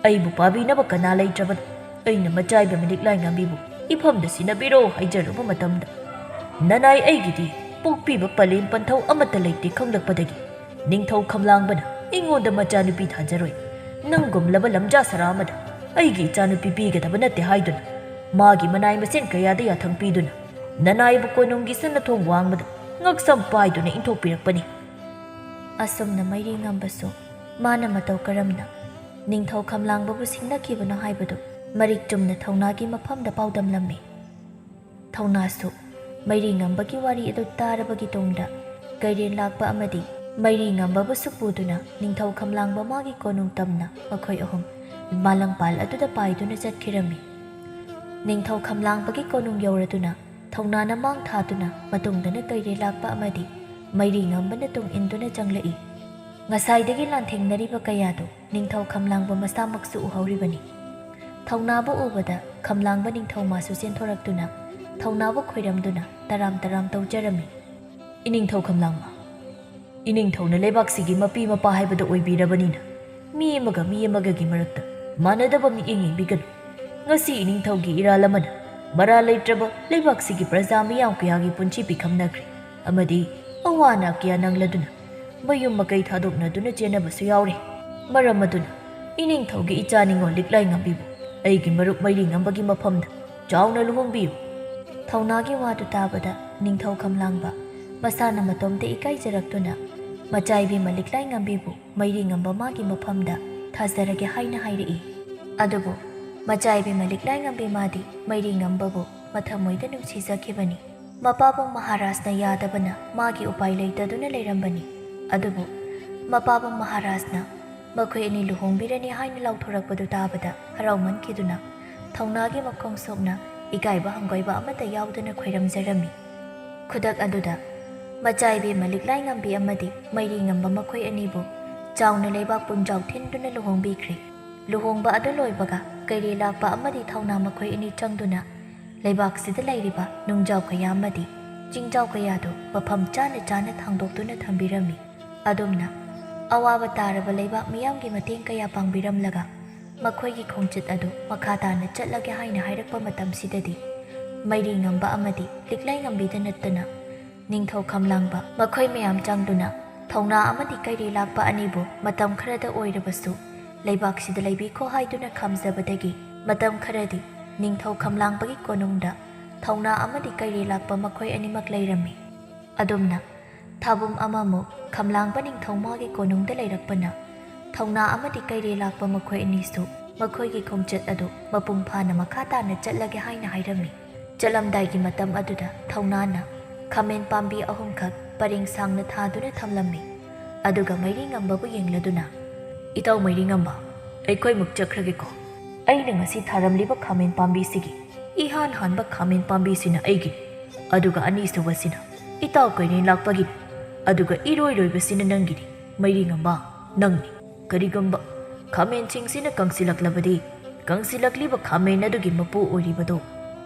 ꯑꯩꯕꯨ ꯄꯥꯕꯤꯅꯕ ꯀꯅꯥ ꯂꯩꯇ꯭ꯔꯕꯗ ꯑꯩꯅ ꯃꯆꯥꯏꯕ ꯃꯤꯂꯤꯛꯂꯥꯏ ꯉꯝꯕꯤꯕꯨ ꯏꯐꯝꯗ ꯁꯤꯟꯅꯕꯤꯔꯣ ꯍꯥꯏꯖꯔꯨꯕ ꯃꯇꯝꯗ ꯅꯅꯥꯏ ꯑꯩꯒꯤꯗꯤ ꯄꯣꯛꯄꯤꯕ ꯄꯂꯦꯝ ꯄꯟꯊꯧ ꯑꯃꯠꯇ ꯂꯩꯇꯦ ꯈꯪꯂꯛꯄꯗꯒꯤ ꯅꯤꯡꯊꯧ ꯈꯝꯂꯥꯡꯕꯅ ꯑꯩꯉꯣꯟꯗ ꯃꯆꯥꯅꯨꯄꯤ ꯊꯥꯖꯔꯣꯏ, ꯅꯪꯒꯨꯝꯂꯕ ꯂꯝꯖꯥ ꯁꯔꯥ ꯑꯃꯗ ꯑꯩꯒꯤ ꯏꯆꯥꯅꯨꯄꯤ ꯄꯤꯒꯗꯕ ꯅꯠꯇꯦ ꯍꯥꯏꯗꯨꯅ ꯃꯥꯒꯤ ꯃꯅꯥꯏ ꯃꯁꯦꯟ ꯀꯌꯥꯗ ꯌꯥꯊꯪ ꯄꯤꯗꯨꯅ ꯅꯅꯥꯏꯕꯨ ꯀꯣꯅꯨꯡꯒꯤ ꯁꯅꯥꯊꯣꯡ ꯋꯥꯡꯃꯗ ꯉꯛꯁꯝ ꯄꯥꯏꯗꯨꯅ ꯏꯟꯊꯣꯛꯄꯤꯔꯛꯄꯅꯤ꯫ ꯑꯁꯨꯝꯅ ꯃꯩꯔꯤ ꯉꯝꯕꯁꯨ ꯃꯥꯅ ꯃꯇꯧ ꯀꯔꯝꯅ ꯅꯤꯡꯊꯧ ꯈꯝꯂꯥꯡꯕꯕꯨ ꯁꯤꯡꯅꯈꯤꯕꯅꯣ ꯍꯥꯏꯕꯗꯨ ꯃꯔꯤꯛ ꯆꯨꯝꯅ ꯊꯧꯅꯥꯒꯤ ꯃꯐꯝꯗ ꯄꯥꯎꯗꯝꯂꯝꯃꯤ꯫ ꯊꯧꯅꯥꯁꯨ ꯃꯩꯔꯤ ꯉꯝꯕꯒꯤ ꯋꯥꯔꯤ ꯑꯗꯨ ꯇꯥꯔꯕꯒꯤ ꯇꯨꯡꯗ ꯀꯩꯔꯦꯟ ꯂꯥꯛꯄ ꯑꯃꯗꯤ ꯃꯩꯔꯤ ꯉꯝꯕꯕꯨꯁꯨ ꯄꯨꯗꯨꯅ ꯅꯤꯡꯊꯧ ꯈꯝꯂꯥꯡꯕ ꯃꯥꯒꯤ ꯀꯣꯅꯨꯡ ꯇꯝꯅ ꯃꯈꯣꯏ ꯑꯍꯨꯝ ꯃꯥꯂꯪꯄꯥꯜ ꯑꯗꯨꯗ ꯄꯥꯏꯗꯨꯅ ꯆꯠꯈꯤꯔꯝꯃꯤ꯫ ꯅꯤꯡꯊꯧ ꯈꯝꯂꯥꯡꯕꯒꯤ ꯀꯣꯅꯨꯡ ꯌꯧꯔꯗꯨꯅ ꯊꯧꯅꯥꯅ ꯃꯥꯡ ꯊꯥꯗꯨꯅ ꯃꯇꯨꯡꯗꯅ ꯀꯩꯔꯦꯜ ꯂꯥꯛꯄ ꯑꯃꯗꯤ ꯃꯩꯔꯤ ꯉꯝꯕꯅ ꯇꯨꯡ ꯏꯟꯗꯨꯅ ꯆꯪꯂꯛꯏ꯫ ꯉꯁꯥꯏꯗꯒꯤ ꯂꯥꯟꯊꯦꯡꯅꯔꯤꯕ ꯀꯌꯥꯗꯨ ꯅꯤꯡꯊꯧ ꯈꯝꯂꯥꯡꯕ ꯃꯁꯥꯃꯛꯁꯨ ꯎꯍꯧꯔꯤꯕꯅꯤ꯫ ꯊꯧꯅꯥꯕꯨ ꯎꯕꯗ ꯈꯝꯂꯥꯡꯕ ꯅꯤꯡꯊꯧ ꯃꯥꯁꯨ ꯆꯦꯟꯊꯣꯔꯛꯇꯨꯅ ꯊꯧꯅꯥꯕꯨ ꯈꯣꯏꯔꯝꯗꯨꯅ ꯇꯔꯥꯝ ꯇꯔꯥꯝ ꯇꯧꯖꯔꯝꯃꯤ꯫ ꯏꯅꯤꯡꯊꯧ ꯈꯝꯂꯥꯡꯕ, ꯏꯅꯤꯡꯊꯧꯅ ꯂꯩꯕꯥꯛꯁꯤꯒꯤ ꯃꯄꯤ ꯃꯄꯥ ꯍꯥꯏꯕꯗꯨ ꯑꯣꯏꯕꯤꯔꯕꯅꯤꯅ ꯃꯤ ꯑꯃꯒ ꯃꯤ ꯑꯃꯒꯒꯤ ꯃꯔꯛꯇ ꯃꯥꯟꯅꯗꯕ ꯃꯤꯠꯌꯦꯡ ꯌꯦꯡꯕꯤꯒꯅꯨ꯫ ꯉꯁꯤ ꯏꯅꯤꯡꯊꯧꯒꯤ ꯏꯔꯥꯜ ꯑꯃꯅ ꯃꯔꯥꯜ ꯂꯩꯇ꯭ꯔꯕ ꯂꯩꯕꯥꯛꯁꯤꯒꯤ ꯄ꯭ꯔꯖꯥ ꯃꯤꯌꯥꯝ ꯀꯌꯥꯒꯤ ꯄꯨꯟꯁꯤ ꯄꯤꯈꯝꯅꯈ꯭ꯔꯦ ꯑꯃꯗꯤ ꯑꯋꯥ ꯑꯅꯥ ꯀꯌꯥ ꯅꯪꯂꯗꯨꯅ ꯃꯌꯨꯝ ꯃꯀꯩ ꯊꯥꯗꯣꯛꯅꯗꯨꯅ ꯆꯦꯟꯅꯕꯁꯨ ꯌꯥꯎꯔꯦ꯫ ꯃꯔꯝ ꯑꯗꯨꯅ ꯏꯅꯤꯡꯊꯧꯒꯤ ꯏꯆꯥ ꯅꯤꯡꯉꯣꯜ ꯂꯤꯛꯂꯥꯏ ꯉꯝꯕꯤꯕꯨ ꯑꯩꯒꯤ ꯃꯔꯨꯞ ꯃꯩꯔꯤ ꯉꯝꯕꯒꯤ ꯃꯐꯝꯗ ꯆꯥꯎꯅ ꯂꯨꯍꯣꯡꯕꯤꯌꯨ꯫ ꯊꯧꯅꯥꯒꯤ ꯋꯥꯗꯨ ꯇꯥꯕꯗ ꯅꯤꯡꯊꯧ ꯈꯝꯂꯥꯡꯕ ꯃꯁꯥꯅ ꯃꯇꯣꯝꯇ ꯏꯀꯥꯏꯖꯔꯛꯇꯨꯅ ꯃꯆꯥꯏꯕꯤ ꯃꯂꯤꯛꯂꯥꯏ ꯉꯝꯕꯤꯕꯨ ꯃꯩꯔꯤ ꯉꯝꯕ ꯃꯥꯒꯤ ꯃꯐꯝꯗ ꯊꯥꯖꯔꯒꯦ ꯍꯥꯏꯅ ꯍꯥꯏꯔꯛꯏ꯫ ꯑꯗꯨꯕꯨ ꯃꯆꯥꯏꯕꯤ ꯃꯂꯤꯛꯂꯥꯏ ꯉꯝꯕꯤ ꯃꯥꯗꯤ ꯃꯩꯔꯤ ꯉꯝꯕꯕꯨ ꯃꯊꯃꯣꯏꯗ ꯅꯨꯡꯁꯤꯖꯈꯤꯕꯅꯤ꯫ ꯃꯄꯥꯕꯨꯡ ꯃꯍꯥꯔꯥꯖꯅ ꯌꯥꯗꯕꯅ ꯃꯥꯒꯤ ꯎꯄꯥꯏ ꯂꯩꯇꯗꯨꯅ ꯂꯩꯔꯝꯕꯅꯤ꯫ ꯑꯗꯨꯕꯨ ꯃꯄꯥꯕꯨꯡ ꯃꯍꯥꯔꯥꯖꯅ ꯃꯈꯣꯏ ꯑꯅꯤ ꯂꯨꯍꯣꯡꯕꯤꯔꯅꯤ ꯍꯥꯏꯅ ꯂꯥꯎꯊꯣꯔꯛꯄꯗꯨ ꯇꯥꯕꯗ ꯍꯔꯥꯎꯃꯟꯈꯤꯗꯨꯅ ꯊꯧꯅꯥꯒꯤ ꯃꯈꯣꯡ ꯁꯣꯛꯅ ꯏꯀꯥꯏꯕ ꯍꯪꯒꯣꯏꯕ ꯑꯃꯠꯇ ꯌꯥꯎꯗꯅ ꯈꯣꯏꯔꯝꯖꯔꯝꯃꯤ꯫ ꯈꯨꯗꯛ ꯑꯗꯨꯗ ꯃꯆꯥꯏꯕꯤ ꯃꯂꯤꯛꯂꯥꯏ ꯉꯝꯕꯤ ꯑꯃꯗꯤ ꯃꯩꯔꯤ ꯉꯝꯕ ꯃꯈꯣꯏ ꯑꯅꯤꯕꯨ ꯆꯥꯎꯅ ꯂꯩꯕꯥꯛ ꯄꯨꯡꯖꯥꯎ ꯊꯤꯟꯗꯨꯅ ꯂꯨꯍꯣꯡꯕꯤꯈ꯭ꯔꯦ꯫ ꯂꯨꯍꯣꯡꯕ ꯑꯗꯨ ꯂꯣꯏꯕꯒ ꯀꯩꯔꯦ ꯂꯥꯛꯄ ꯑꯃꯗꯤ ꯊꯧꯅꯥ ꯃꯈꯣꯏ ꯑꯅꯤ ꯆꯪꯗꯨꯅ ꯂꯩꯕꯥꯛꯁꯤꯗ ꯂꯩꯔꯤꯕ ꯅꯨꯡꯖꯥꯎ ꯀꯌꯥ ꯑꯃꯗꯤ ꯆꯤꯡꯖꯥꯎ ꯀꯌꯥꯗꯨ ꯃꯐꯝ ꯆꯥꯅ ꯆꯥꯅ ꯊꯥꯡꯗꯣꯛꯇꯨꯅ ꯊꯝꯕꯤꯔꯝꯃꯤ꯫ ꯑꯗꯨꯝꯅ ꯑꯋꯥꯕ ꯇꯥꯔꯕ ꯂꯩꯕꯥꯛ ꯃꯤꯌꯥꯝꯒꯤ ꯃꯇꯦꯡ ꯀꯌꯥ ꯄꯥꯡꯕꯤꯔꯝꯂꯒ ꯃꯈꯣꯏꯒꯤ ꯈꯣꯡꯆꯠ ꯑꯗꯨ ꯃꯈꯥ ꯇꯥꯅ ꯆꯠꯂꯒꯦ ꯍꯥꯏꯅ ꯍꯥꯏꯔꯛꯄ ꯃꯇꯝꯁꯤꯗꯗꯤ ꯃꯩꯔꯤ ꯉꯝꯕ ꯑꯃꯗꯤ ꯂꯤꯛꯂꯥꯏ ꯉꯝꯕꯤꯗ ꯅꯠꯇꯅ ꯅꯤꯡꯊꯧ ꯈꯝꯂꯥꯡꯕ ꯃꯈꯣꯏ ꯃꯌꯥꯝ ꯆꯪꯗꯨꯅ ꯊꯧꯅꯥ ꯑꯃꯗꯤ ꯀꯩꯔꯦ ꯂꯥꯛꯄ ꯑꯅꯤꯕꯨ ꯃꯇꯝ ꯈꯔꯗ ꯑꯣꯏꯔꯕꯁꯨ ꯂꯩꯕꯥꯛꯁꯤꯗ ꯂꯩꯕꯤꯈꯣ ꯍꯥꯏꯗꯨꯅ ꯈꯥꯝꯖꯕꯗꯒꯤ ꯃꯇꯝ ꯈꯔꯗꯤ ꯅꯤꯡꯊꯧ ꯈꯝꯂꯥꯡꯕꯒꯤ ꯀꯣꯅꯨꯡꯗ ꯊꯧꯅꯥ ꯑꯃꯗꯤ ꯀꯩꯔꯦ ꯂꯥꯛꯄ ꯃꯈꯣꯏ ꯑꯅꯤꯃꯛ ꯂꯩꯔꯝꯃꯤ꯫ ꯑꯗꯨꯝꯅ ꯊꯥꯕꯨꯝ ꯑꯃꯃꯨꯛ ꯈꯝꯂꯥꯡꯕ ꯅꯤꯡꯊꯧ ꯃꯥꯒꯤ ꯀꯣꯅꯨꯡꯗ ꯂꯩꯔꯛꯄꯅ ꯊꯧꯅꯥ ꯑꯃꯗꯤ ꯀꯩꯔꯦ ꯂꯥꯛꯄ ꯃꯈꯣꯏ ꯑꯅꯤꯁꯨ ꯃꯈꯣꯏꯒꯤ ꯈꯣꯡꯆꯠ ꯑꯗꯨ ꯃꯄꯨꯡ ꯐꯥꯅ ꯃꯈꯥ ꯇꯥꯅ ꯆꯠꯂꯒꯦ ꯍꯥꯏꯅ ꯍꯥꯏꯔꯝꯃꯤ꯫ ꯆꯠꯂꯝꯗꯥꯏꯒꯤ ꯃꯇꯝ ꯑꯗꯨꯗ ꯊꯧꯅꯥꯅ ꯈꯥꯃꯦꯟ ꯄꯥꯝꯕꯤ ꯑꯍꯨꯝꯈꯛ ꯄꯔꯦꯡ ꯁꯥꯡꯅ ꯊꯥꯗꯨꯅ ꯊꯝꯂꯝꯃꯤ꯫ ꯑꯗꯨꯒ ꯃꯩꯔꯤ ꯉꯝꯕꯕꯨ ꯌꯦꯡꯂꯗꯨꯅ, "ꯏꯇꯥꯎ ꯃꯩꯔꯤ ꯉꯝꯕ, ꯑꯩꯈꯣꯏꯃꯨꯛ ꯆꯠꯈ꯭ꯔꯒꯦꯀꯣ꯫ ꯑꯩꯅ ꯉꯁꯤ ꯊꯥꯔꯝꯂꯤꯕ ꯈꯥꯃꯦꯟ ꯄꯥꯝꯕꯤꯁꯤꯒꯤ ꯏꯍꯥꯟ ꯍꯥꯟꯕ ꯈꯥꯃꯦꯟ ꯄꯥꯝꯕꯤꯁꯤꯅ ꯑꯩꯒꯤꯅꯤ, ꯑꯗꯨꯒ ꯑꯅꯤꯁꯨꯕꯁꯤꯅ ꯏꯇꯥꯎ ꯀꯩꯔꯦꯟ ꯂꯥꯛꯄꯒꯤꯅꯤ, ꯑꯗꯨꯒ ꯏꯔꯣꯏ ꯂꯣꯏꯕꯁꯤꯅ ꯅꯪꯒꯤꯅꯤ, ꯃꯩꯔꯤ ꯉꯝꯕ, ꯅꯪꯅꯤ꯫ ꯀꯔꯤꯒꯨꯝꯕ ꯈꯥꯃꯦꯟꯁꯤꯡꯁꯤꯅ ꯀꯪꯁꯤꯜꯂꯛꯂꯕꯗꯤ, ꯀꯪꯁꯤꯜꯂꯛꯂꯤꯕ ꯈꯥꯃꯦꯟ ꯑꯗꯨꯒꯤ ꯃꯄꯨ ꯑꯣꯏꯔꯤꯕꯗꯣ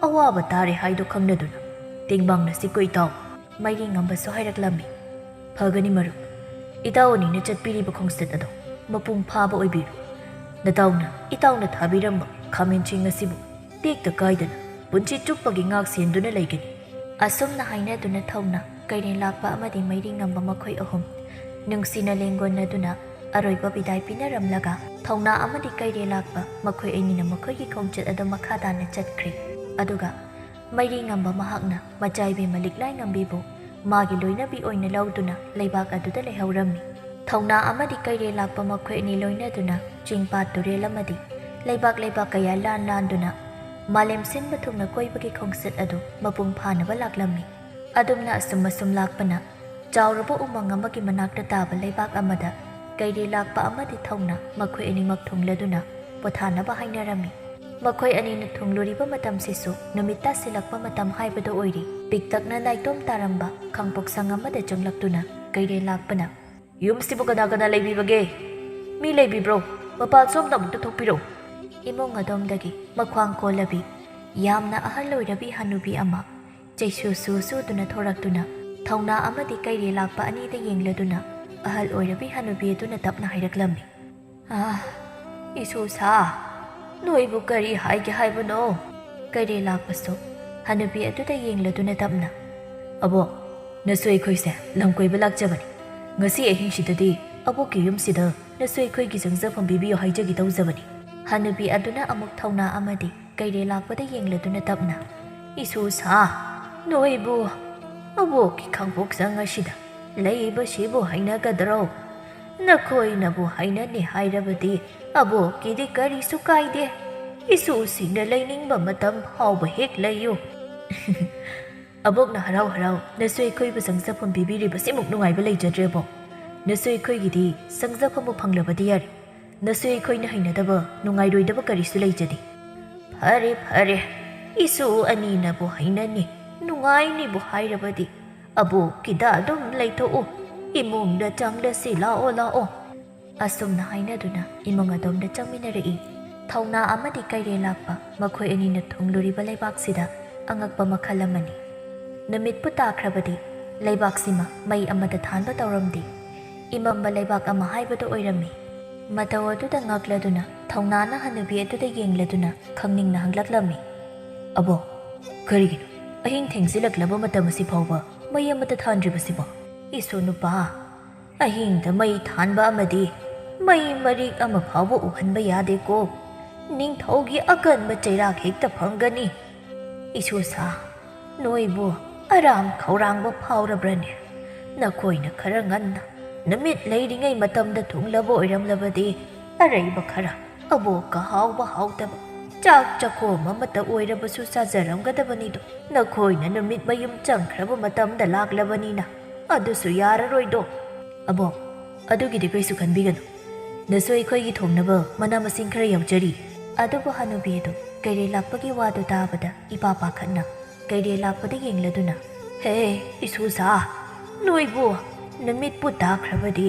ꯑꯋꯥꯕ ꯇꯥꯔꯦ ꯍꯥꯏꯗꯣ ꯈꯪꯅꯗꯨꯅ ꯇꯦꯡꯕꯥꯡꯅꯁꯤꯀꯣ ꯏꯇꯥꯎ," ꯃꯩꯔꯤ ꯉꯝꯕꯁꯨ ꯍꯥꯏꯔꯛꯂꯝꯃꯤ꯫ "ꯐꯒꯅꯤ ꯃꯔꯨꯞ, ꯏꯇꯥꯎ ꯑꯅꯤꯅ ꯆꯠꯄꯤꯔꯤꯕ ꯈꯣꯡꯆꯠ ꯑꯗꯣ ꯃꯄꯨꯡ ꯐꯥꯕ ꯑꯣꯏꯕꯤꯔꯣ꯫ ꯅꯇꯥꯎꯅ ꯏꯇꯥꯎꯅ ꯊꯥꯕꯤꯔꯝꯕ ꯈꯥꯃꯦꯟꯁꯤꯡ ꯑꯁꯤꯕꯨ ꯇꯦꯛꯇ ꯀꯥꯏꯗꯅ ꯄꯨꯟꯁꯤ ꯆꯨꯞꯄꯒꯤ ꯉꯥꯛ ꯁꯦꯟꯗꯨꯅ ꯂꯩꯒꯅꯤ꯫" ꯑꯁꯨꯝꯅ ꯍꯥꯏꯅꯗꯨꯅ ꯊꯧꯅ ꯀꯩꯔꯦꯟ ꯂꯥꯛꯄ ꯑꯃꯗꯤ ꯃꯩꯔꯤ ꯉꯝꯕ ꯃꯈꯣꯏ ꯑꯍꯨꯝ ꯅꯨꯡꯁꯤꯅ ꯂꯦꯡꯒꯣꯟꯅꯗꯨꯅ ꯑꯔꯣꯏꯕ ꯕꯤꯗꯥꯏ ꯄꯤꯅꯔꯝꯂꯒ ꯊꯧꯅꯥ ꯑꯃꯗꯤ ꯀꯩꯔꯦ ꯂꯥꯛꯄ ꯃꯈꯣꯏ ꯑꯅꯤꯅ ꯃꯈꯣꯏꯒꯤ ꯈꯣꯡꯆꯠ ꯑꯗꯨ ꯃꯈꯥ ꯇꯥꯅ ꯆꯠꯈ꯭ꯔꯦ꯫ ꯑꯗꯨꯒ ꯃꯩꯔꯤ ꯉꯝꯕ ꯃꯍꯥꯛꯅ ꯃꯆꯥꯏꯕꯦꯝꯃ ꯂꯤꯛꯂꯥꯏ ꯉꯝꯕꯤꯕꯨ ꯃꯥꯒꯤ ꯂꯣꯏꯅꯕꯤ ꯑꯣꯏꯅ ꯂꯧꯗꯨꯅ ꯂꯩꯕꯥꯛ ꯑꯗꯨꯗ ꯂꯩꯍꯧꯔꯝꯃꯤ꯫ ꯊꯧꯅꯥ ꯑꯃꯗꯤ ꯀꯩꯔꯦꯜ ꯂꯥꯛꯄ ꯃꯈꯣꯏ ꯑꯅꯤ ꯂꯣꯏꯅꯗꯨꯅ ꯆꯤꯡ ꯄꯥꯠ ꯇꯨꯔꯦꯜ ꯑꯃꯗꯤ ꯂꯩꯕꯥꯛ ꯂꯩꯕꯥꯛ ꯀꯌꯥ ꯂꯥꯟ ꯂꯥꯟꯗꯨꯅ ꯃꯥꯂꯦꯝ ꯁꯤꯟꯕ ꯊꯨꯡꯅ ꯀꯣꯏꯕꯒꯤ ꯈꯣꯡꯆꯠ ꯑꯗꯨ ꯃꯄꯨꯡ ꯐꯥꯅꯕ ꯂꯥꯛꯂꯝꯃꯤ꯫ ꯑꯗꯨꯝꯅ ꯑꯁꯨꯝ ꯑꯁꯨꯝ ꯂꯥꯛꯄꯅ ꯆꯥꯎꯔꯕ ꯎꯃꯪ ꯑꯃꯒꯤ ꯃꯅꯥꯛꯇ ꯇꯥꯕ ꯂꯩꯕꯥꯛ ꯑꯃꯗ ꯀꯩꯔꯦꯜ ꯂꯥꯛꯄ ꯑꯃꯗꯤ ꯊꯧꯅꯥ ꯃꯈꯣꯏ ꯑꯅꯤꯃꯛ ꯊꯨꯡꯂꯗꯨꯅ ꯄꯣꯊꯥꯅꯕ ꯍꯥꯏꯅꯔꯝꯃꯤ꯫ ꯃꯈꯣꯏ ꯑꯅꯤꯅ ꯊꯨꯡꯂꯨꯔꯤꯕ ꯃꯇꯝꯁꯤꯁꯨ ꯅꯨꯃꯤꯠ ꯇꯥꯁꯤꯜꯂꯛꯄ ꯃꯇꯝ ꯍꯥꯏꯕꯗꯨ ꯑꯣꯏꯔꯤ꯫ ꯄꯤꯛꯇꯛꯅ ꯅꯥꯏꯇꯣꯝ ꯇꯥꯔꯝꯕ ꯈꯥꯡꯄꯣꯛꯁꯪ ꯑꯃꯗ ꯆꯪꯂꯛꯇꯨꯅ ꯀꯩꯔꯦꯜ ꯂꯥꯛꯄꯅ, "ꯌꯨꯝꯁꯤꯕꯨ ꯀꯅꯥ ꯀꯅꯥ ꯂꯩꯕꯤꯕꯒꯦ? ꯃꯤ ꯂꯩꯕꯤꯕ꯭ꯔꯣ? ꯃꯄꯥꯟ ꯁꯣꯝꯗ ꯑꯃꯨꯛꯇ ꯊꯣꯛꯄꯤꯔꯛꯎ꯫" ꯏꯃꯨꯡ ꯑꯗꯣꯝꯗꯒꯤ ꯃꯈ꯭ꯋꯥꯡ ꯀꯣꯜꯂꯕꯤ, ꯌꯥꯝꯅ ꯑꯍꯜ ꯑꯣꯏꯔꯕꯤ ꯍꯅꯨꯕꯤ ꯑꯃ ꯆꯩꯁꯨ ꯁꯨ ꯁꯨꯗꯨꯅ ꯊꯣꯔꯛꯇꯨꯅ ꯊꯧꯅꯥ ꯑꯃꯗꯤ ꯀꯩꯔꯦꯜ ꯂꯥꯛꯄ ꯑꯅꯤꯗ ꯌꯦꯡꯂꯗꯨꯅ ꯑꯍꯜ ꯑꯣꯏꯔꯕꯤ ꯍꯅꯨꯕꯤ ꯑꯗꯨꯅ ꯇꯞꯅ ꯍꯥꯏꯔꯛꯂꯝꯃꯤ꯫ "ꯑꯥ, ꯏꯁꯨ ꯁꯥ, ꯅꯣꯏꯕꯨ ꯀꯔꯤ ꯍꯥꯏꯒꯦ ꯍꯥꯏꯕꯅꯣ?" ꯀꯩꯔꯦꯜ ꯂꯥꯛꯄꯁꯨ ꯍꯅꯨꯕꯤ ꯑꯗꯨꯗ ꯌꯦꯡꯂꯗꯨꯅ ꯇꯞꯅ, "ꯑꯕꯣꯛ, ꯅꯁꯨ ꯑꯩꯈꯣꯏꯁꯦ ꯂꯝ ꯀꯣꯏꯕ ꯂꯥꯛꯆꯕꯅꯤ꯫ ꯉꯁꯤ ꯑꯍꯤꯡꯁꯤꯗꯗꯤ ꯑꯕꯣꯛꯀꯤ ꯌꯨꯝꯁꯤꯗ ꯅꯁꯨ ꯑꯩꯈꯣꯏꯒꯤ ꯆꯪꯖꯐꯝ ꯄꯤꯕꯤꯌꯨ ꯍꯥꯏꯖꯒꯦ ꯇꯧꯖꯕꯅꯤ꯫" ꯍꯅꯨꯕꯤ ꯑꯗꯨꯅ ꯑꯃꯨꯛ ꯊꯧꯅꯥ ꯑꯃꯗꯤ ꯀꯩꯔꯦꯜ ꯂꯥꯛꯄꯗ ꯌꯦꯡꯂꯗꯨꯅ ꯇꯞꯅ, "ꯏꯁꯨ ꯁꯥ, ꯅꯣꯏꯕꯨ ꯑꯕꯣꯛꯀꯤ ꯈꯥꯡꯄꯣꯛꯁꯪ ꯑꯁꯤꯗ ꯂꯩꯕꯁꯤꯕꯨ ꯍꯩꯅꯒꯗ꯭ꯔꯣ? ꯅꯈꯣꯏꯅꯕꯨ ꯍꯩꯅꯅꯤ ꯍꯥꯏꯔꯕꯗꯤ ꯑꯕꯣꯛꯀꯤꯗꯤ ꯀꯔꯤꯁꯨ ꯀꯥꯏꯗꯦ꯫ ꯏꯁꯨꯁꯤꯡꯅ ꯂꯩꯅꯤꯡꯕ ꯃꯇꯝ ꯐꯥꯎꯕ ꯍꯦꯛ ꯂꯩꯌꯨ꯫" "ꯑꯕꯣꯛꯅ ꯍꯔꯥꯎ ꯍꯔꯥꯎ ꯅꯁꯨ ꯑꯩꯈꯣꯏꯕꯨ ꯆꯪꯖꯐꯝ ꯄꯤꯕꯤꯔꯤꯕꯁꯤꯃꯨꯛ ꯅꯨꯡꯉꯥꯏꯕ ꯂꯩꯖꯗ꯭ꯔꯦꯕꯣ꯫ ꯅꯁꯨ ꯑꯩꯈꯣꯏꯒꯤꯗꯤ ꯆꯪꯖꯐꯝꯕꯨ ꯐꯪꯂꯕꯗꯤ ꯌꯥꯔꯦ꯫ ꯅꯁꯨ ꯑꯩꯈꯣꯏꯅ ꯍꯩꯅꯗꯕ, ꯅꯨꯡꯉꯥꯏꯔꯣꯏꯗꯕ ꯀꯔꯤꯁꯨ ꯂꯩꯖꯗꯦ꯫" "ꯐꯔꯦ, ꯐꯔꯦ, ꯏꯁꯨ ꯑꯅꯤꯅꯕꯨ ꯍꯩꯅꯅꯤ, ꯅꯨꯡꯉꯥꯏꯅꯤꯕꯨ ꯍꯥꯏꯔꯕꯗꯤ ꯑꯕꯣꯛꯀꯤꯗ ꯑꯗꯨꯝ ꯂꯩꯊꯣꯛꯎ꯫ ꯏꯃꯨꯡꯗ ꯆꯪꯂꯁꯤ, ꯂꯥꯛꯑꯣ, ꯂꯥꯛꯑꯣ꯫" ꯑꯁꯨꯝꯅ ꯍꯥꯏꯅꯗꯨꯅ ꯏꯃꯨꯡ ꯑꯗꯣꯝꯗ ꯆꯪꯃꯤꯟꯅꯔꯛꯏ꯫ ꯊꯧꯅꯥ ꯑꯃꯗꯤ ꯀꯩꯔꯦꯜ ꯂꯥꯛꯄ ꯃꯈꯣꯏ ꯑꯅꯤꯅ ꯊꯨꯡꯂꯨꯔꯤꯕ ꯂꯩꯕꯥꯛꯁꯤꯗ ꯑꯉꯛꯄ ꯃꯈꯜ ꯑꯃꯅꯤ꯫ ꯅꯨꯃꯤꯠꯄꯨ ꯇꯥꯈ꯭ꯔꯕꯗꯤ ꯂꯩꯕꯥꯛꯁꯤꯃ ꯃꯩ ꯑꯃꯗ ꯊꯥꯟꯕ ꯇꯧꯔꯝꯗꯦ꯫ ꯏꯃꯝꯕ ꯂꯩꯕꯥꯛ ꯑꯃ ꯍꯥꯏꯕꯗꯨ ꯑꯣꯏꯔꯝꯃꯤ꯫ ꯃꯇꯧ ꯑꯗꯨꯗ ꯉꯛꯂꯗꯨꯅ ꯊꯧꯅꯥꯅ ꯍꯅꯨꯕꯤ ꯑꯗꯨꯗ ꯌꯦꯡꯂꯗꯨꯅ ꯈꯪꯅꯤꯡꯅ ꯍꯪꯂꯛꯂꯝꯃꯤ, "ꯑꯕꯣ, ꯀꯔꯤꯒꯤꯅꯣ ꯑꯍꯤꯡ ꯊꯦꯡꯖꯤꯜꯂꯛꯂꯕ ꯃꯇꯝ ꯑꯁꯤ ꯐꯥꯎꯕ ꯃꯩ ꯑꯃꯠꯇ ꯊꯥꯟꯗ꯭ꯔꯤꯕꯁꯤꯕꯣ?" "ꯏꯁꯨ ꯅꯨꯄꯥ, ꯑꯍꯤꯡꯗ ꯃꯩ ꯊꯥꯟꯕ ꯑꯃꯗꯤ ꯃꯩ ꯃꯔꯤꯛ ꯑꯃ ꯐꯥꯎꯕ ꯎꯍꯟꯕ ꯌꯥꯗꯦꯀꯣ꯫ ꯅꯤꯡꯊꯧꯒꯤ ꯑꯀꯟꯕ ꯆꯩꯔꯥꯛ ꯍꯦꯛꯇ ꯐꯪꯒꯅꯤ꯫ "ꯏꯁꯨ ꯁꯥ, ꯅꯣꯏꯕꯨ ꯑꯔꯥꯝ ꯈꯧꯔꯥꯡꯕ ꯐꯥꯎꯔꯕ꯭ꯔꯅꯦ? ꯅꯈꯣꯏꯅ ꯈꯔ ꯉꯟꯅ ꯅꯨꯃꯤꯠ ꯂꯩꯔꯤꯉꯩ ꯃꯇꯝꯗ ꯊꯨꯡꯂꯕ ꯑꯣꯏꯔꯝꯂꯕꯗꯤ ꯑꯔꯩꯕ ꯈꯔ ꯑꯕꯣꯛꯀ ꯍꯥꯎꯕ ꯍꯥꯎꯇꯕ ꯆꯥꯛ ꯆꯈꯣꯝ ꯑꯃꯇ ꯑꯣꯏꯔꯕꯁꯨ ꯆꯥꯖꯔꯝꯒꯗꯕꯅꯤꯗꯣ꯫ ꯅꯈꯣꯏꯅ ꯅꯨꯃꯤꯠ ꯃꯌꯨꯝ ꯆꯪꯈ꯭ꯔꯕ ꯃꯇꯝꯗ ꯂꯥꯛꯂꯕꯅꯤꯅ ꯑꯗꯨꯁꯨ ꯌꯥꯔꯔꯣꯏꯗꯣ꯫" "ꯑꯕꯣꯛ, ꯑꯗꯨꯒꯤꯗꯤ ꯀꯩꯁꯨ ꯈꯟꯕꯤꯒꯅꯨ꯫ ꯅꯁꯨ ꯑꯩꯈꯣꯏꯒꯤ ꯊꯣꯡꯅꯕ ꯃꯅꯥ ꯃꯁꯤꯡ ꯈꯔ ꯌꯥꯎꯖꯔꯤ꯫" ꯑꯗꯨꯕꯨ ꯍꯅꯨꯕꯤ ꯑꯗꯨ ꯀꯩꯔꯦꯜ ꯂꯥꯛꯄꯒꯤ ꯋꯥꯗꯨ ꯇꯥꯕꯗ ꯏꯄꯥ ꯄꯥꯈꯠꯅ ꯀꯩꯔꯦꯜ ꯂꯥꯛꯄꯗ ꯌꯦꯡꯂꯗꯨꯅ, "ꯍꯦ, ꯏꯁꯨ ꯁꯥ, ꯅꯣꯏꯕꯨ ꯅꯨꯃꯤꯠꯄꯨ ꯇꯥꯈ꯭ꯔꯕꯗꯤ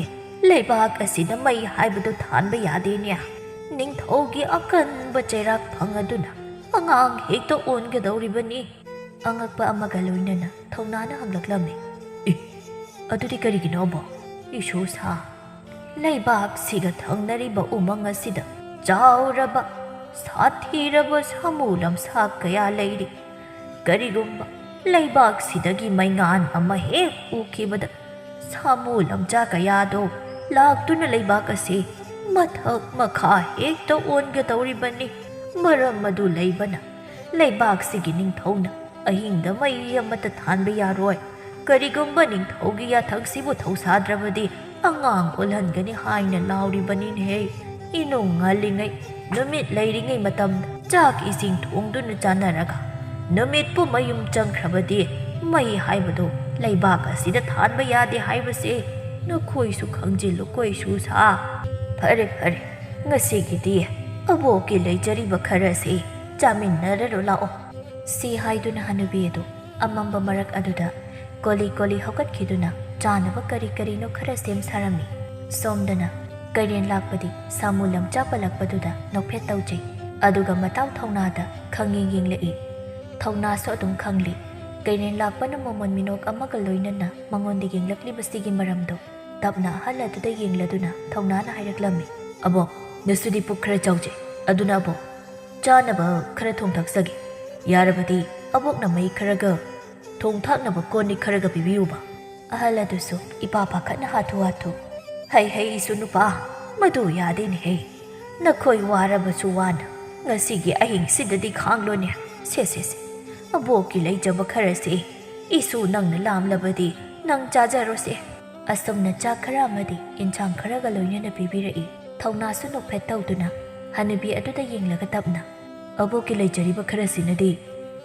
ꯂꯩꯕꯥꯛ ꯑꯁꯤꯗ ꯃꯩ ꯍꯥꯏꯕꯗꯨ ꯊꯥꯟꯕ ꯌꯥꯗꯦꯅꯦ꯫ ꯅꯤꯡꯊꯧꯒꯤ ꯑꯀꯟꯕ ꯆꯩꯔꯥꯛ ꯐꯪꯂꯗꯨꯅ ꯑꯉꯥꯡ ꯍꯦꯛꯇ ꯑꯣꯟꯒꯗꯧꯔꯤꯕꯅꯤ꯫" ꯑꯉꯛꯄ ꯑꯃꯒ ꯂꯣꯏꯅꯅ ꯊꯧꯅꯥꯅ ꯍꯪꯂꯛꯂꯝꯃꯤ, "ꯑꯦ, ꯑꯗꯨꯗꯤ ꯀꯔꯤꯒꯤꯅꯣ ꯑꯕꯣꯛ?" "ꯏꯁꯨ ꯁꯥ, ꯂꯩꯕꯥꯛꯁꯤꯒ ꯊꯪꯅꯔꯤꯕ ꯎꯃꯪ ꯑꯁꯤꯗ ꯆꯥꯎꯔꯕ, ꯁꯥꯊꯤꯔꯕ ꯁꯥꯃꯨ ꯂꯝꯁꯥ ꯀꯌꯥ ꯂꯩꯔꯤ꯫ ꯀꯔꯤꯒꯨꯝꯕ ꯂꯩꯕꯥꯛꯁꯤꯗꯒꯤ ꯃꯩꯉꯥꯟ ꯑꯃ ꯍꯦꯛ ꯎꯈꯤꯕꯗ ꯁꯥꯃꯨ ꯂꯝꯆꯥ ꯀꯌꯥꯗꯣ ꯂꯥꯛꯇꯨꯅ ꯂꯩꯕꯥꯛ ꯑꯁꯤ ꯃꯊꯛ ꯃꯈꯥ ꯍꯦꯛꯇ ꯑꯣꯟꯒꯗꯧꯔꯤꯕꯅꯤ꯫ ꯃꯔꯝ ꯑꯗꯨ ꯂꯩꯕꯅ ꯂꯩꯕꯥꯛꯁꯤꯒꯤ ꯅꯤꯡꯊꯧꯅ ꯑꯍꯤꯡꯗ ꯃꯩ ꯑꯃꯠꯇ ꯊꯥꯟꯕ ꯌꯥꯔꯣꯏ꯫ ꯀꯔꯤꯒꯨꯝꯕ ꯅꯤꯡꯊꯧꯒꯤ ꯌꯥꯊꯪꯁꯤꯕꯨ ꯊꯧꯁꯥꯗ꯭ꯔꯕꯗꯤ ꯑꯉꯥꯡ ꯑꯣꯜꯍꯟꯒꯅꯤ ꯍꯥꯏꯅ ꯂꯥꯎꯔꯤꯕꯅꯤꯅꯦꯍꯦ꯫ ꯏꯅꯨꯡ ꯉꯜꯂꯤꯉꯩ, ꯅꯨꯃꯤꯠ ꯂꯩꯔꯤꯉꯩ ꯃꯇꯝꯗ ꯆꯥꯛ ꯏꯁꯤꯡ ꯊꯣꯡꯗꯨꯅ ꯆꯥꯅꯔꯒ ꯅꯨꯃꯤꯠꯄꯨ ꯃꯌꯨꯝ ꯆꯪꯈ꯭ꯔꯕꯗꯤ ꯃꯩ ꯍꯥꯏꯕꯗꯨ ꯂꯩꯕꯥꯛ ꯑꯁꯤꯗ ꯊꯥꯟꯕ ꯌꯥꯗꯦ ꯍꯥꯏꯕꯁꯦ ꯅꯈꯣꯏꯁꯨ ꯈꯪꯖꯤꯜꯂꯨꯀꯣ, ꯏꯁꯨ ꯁꯥ꯫ ꯐꯔꯦ, ꯐꯔꯦ, ꯉꯁꯤꯒꯤꯗꯤ ꯑꯕꯣꯛꯀꯤ ꯂꯩꯖꯔꯤꯕ ꯈꯔꯁꯤ ꯆꯥꯃꯤꯟꯅꯔꯔꯣ ꯂꯥꯛꯑꯣ꯫" ꯁꯤ ꯍꯥꯏꯗꯨꯅ ꯍꯅꯨꯕꯤ ꯑꯗꯨ ꯑꯃꯝꯕ ꯃꯔꯛ ꯑꯗꯨꯗ ꯀꯣꯂꯤ ꯀꯣꯂꯤ ꯍꯧꯒꯠꯈꯤꯗꯨꯅ ꯆꯥꯅꯕ ꯀꯔꯤ ꯀꯔꯤꯅꯣ ꯈꯔ ꯁꯦꯝ ꯁꯥꯔꯝꯃꯤ꯫ ꯁꯣꯝꯗꯅ ꯀꯩꯔꯦꯟ ꯂꯥꯛꯄꯗꯤ ꯁꯥꯃꯨ ꯂꯝꯆꯥ ꯄꯜꯂꯛꯄꯗꯨꯗ ꯅꯣꯛꯐꯦꯠ ꯇꯧꯖꯩ꯫ ꯑꯗꯨꯒ ꯃꯇꯥꯎ ꯊꯧꯅꯥꯗ ꯈꯪꯌꯦꯡ ꯌꯦꯡꯂꯛꯏ꯫ ꯊꯧꯅꯥꯁꯨ ꯑꯗꯨꯝ ꯈꯪꯂꯤ꯫ ꯀꯩꯔꯦꯟ ꯂꯥꯛꯄꯅ ꯃꯃꯣꯟ ꯃꯤꯅꯣꯛ ꯑꯃꯒ ꯂꯣꯏꯅꯅ ꯃꯉꯣꯟꯗ ꯌꯦꯡꯂꯛꯂꯤꯕꯁꯤꯒꯤ ꯃꯔꯝꯗꯣ ꯇꯞꯅ ꯑꯍꯜ ꯑꯗꯨꯗ ꯌꯦꯡꯂꯗꯨꯅ ꯊꯧꯅꯥꯅ ꯍꯥꯏꯔꯛꯂꯝꯃꯤ, "ꯑꯕꯣꯛ, ꯅꯁꯨꯗꯤ ꯄꯨꯛ ꯈꯔ ꯆꯥꯎꯖꯩ꯫ ꯑꯗꯨꯅ ꯑꯕꯣꯛ, ꯆꯥꯅꯕ ꯈꯔ ꯊꯣꯡ ꯊꯥꯛꯆꯒꯦ꯫ ꯌꯥꯔꯕꯗꯤ ꯑꯕꯣꯛꯅ ꯃꯩ ꯈꯔꯒ ꯊꯣꯡ ꯊꯥꯛꯅꯕ ꯀꯣꯟꯅꯤ ꯈꯔꯒ ꯄꯤꯕꯤꯌꯨꯕ꯫" ꯑꯍꯜ ꯑꯗꯨꯁꯨ ꯏꯄꯥ ꯄꯥꯈꯠꯅ ꯍꯥꯊꯨ ꯍꯥꯊꯨ, "ꯍꯩ ꯍꯩ, ꯏꯁꯨ ꯅꯨꯄꯥ, ꯃꯗꯨ ꯌꯥꯗꯦꯅꯦꯍꯦ꯫ ꯅꯈꯣꯏ ꯋꯥꯔꯕꯁꯨ ꯋꯥꯅ ꯉꯁꯤꯒꯤ ꯑꯍꯤꯡꯁꯤꯗꯗꯤ ꯈꯥꯡꯂꯣꯅꯦ꯫ ꯁꯦ, ꯁꯦ, ꯁꯦ, "ꯑꯕꯣꯛꯀꯤ ꯂꯩꯖꯕ ꯈꯔꯁꯤ ꯏꯁꯨ ꯅꯪꯅ ꯂꯥꯝꯂꯕꯗꯤ ꯅꯪ ꯆꯥꯖꯔꯣꯁꯦ"꯫ ꯑꯁꯨꯝꯅ ꯆꯥꯛ ꯈꯔ ꯑꯃꯗꯤ ꯏꯟꯁꯥꯡ ꯈꯔꯒ ꯂꯣꯏꯅꯅ ꯄꯤꯕꯤꯔꯛꯏ꯫ ꯊꯧꯅꯥꯁꯨ ꯅꯣꯛꯐꯦꯠ ꯇꯧꯗꯨꯅ ꯍꯅꯨꯕꯤ ꯑꯗꯨꯗ ꯌꯦꯡꯂꯒ ꯇꯞꯅ, "ꯑꯕꯣꯛꯀꯤ ꯂꯩꯖꯔꯤꯕ ꯈꯔꯁꯤꯅꯗꯤ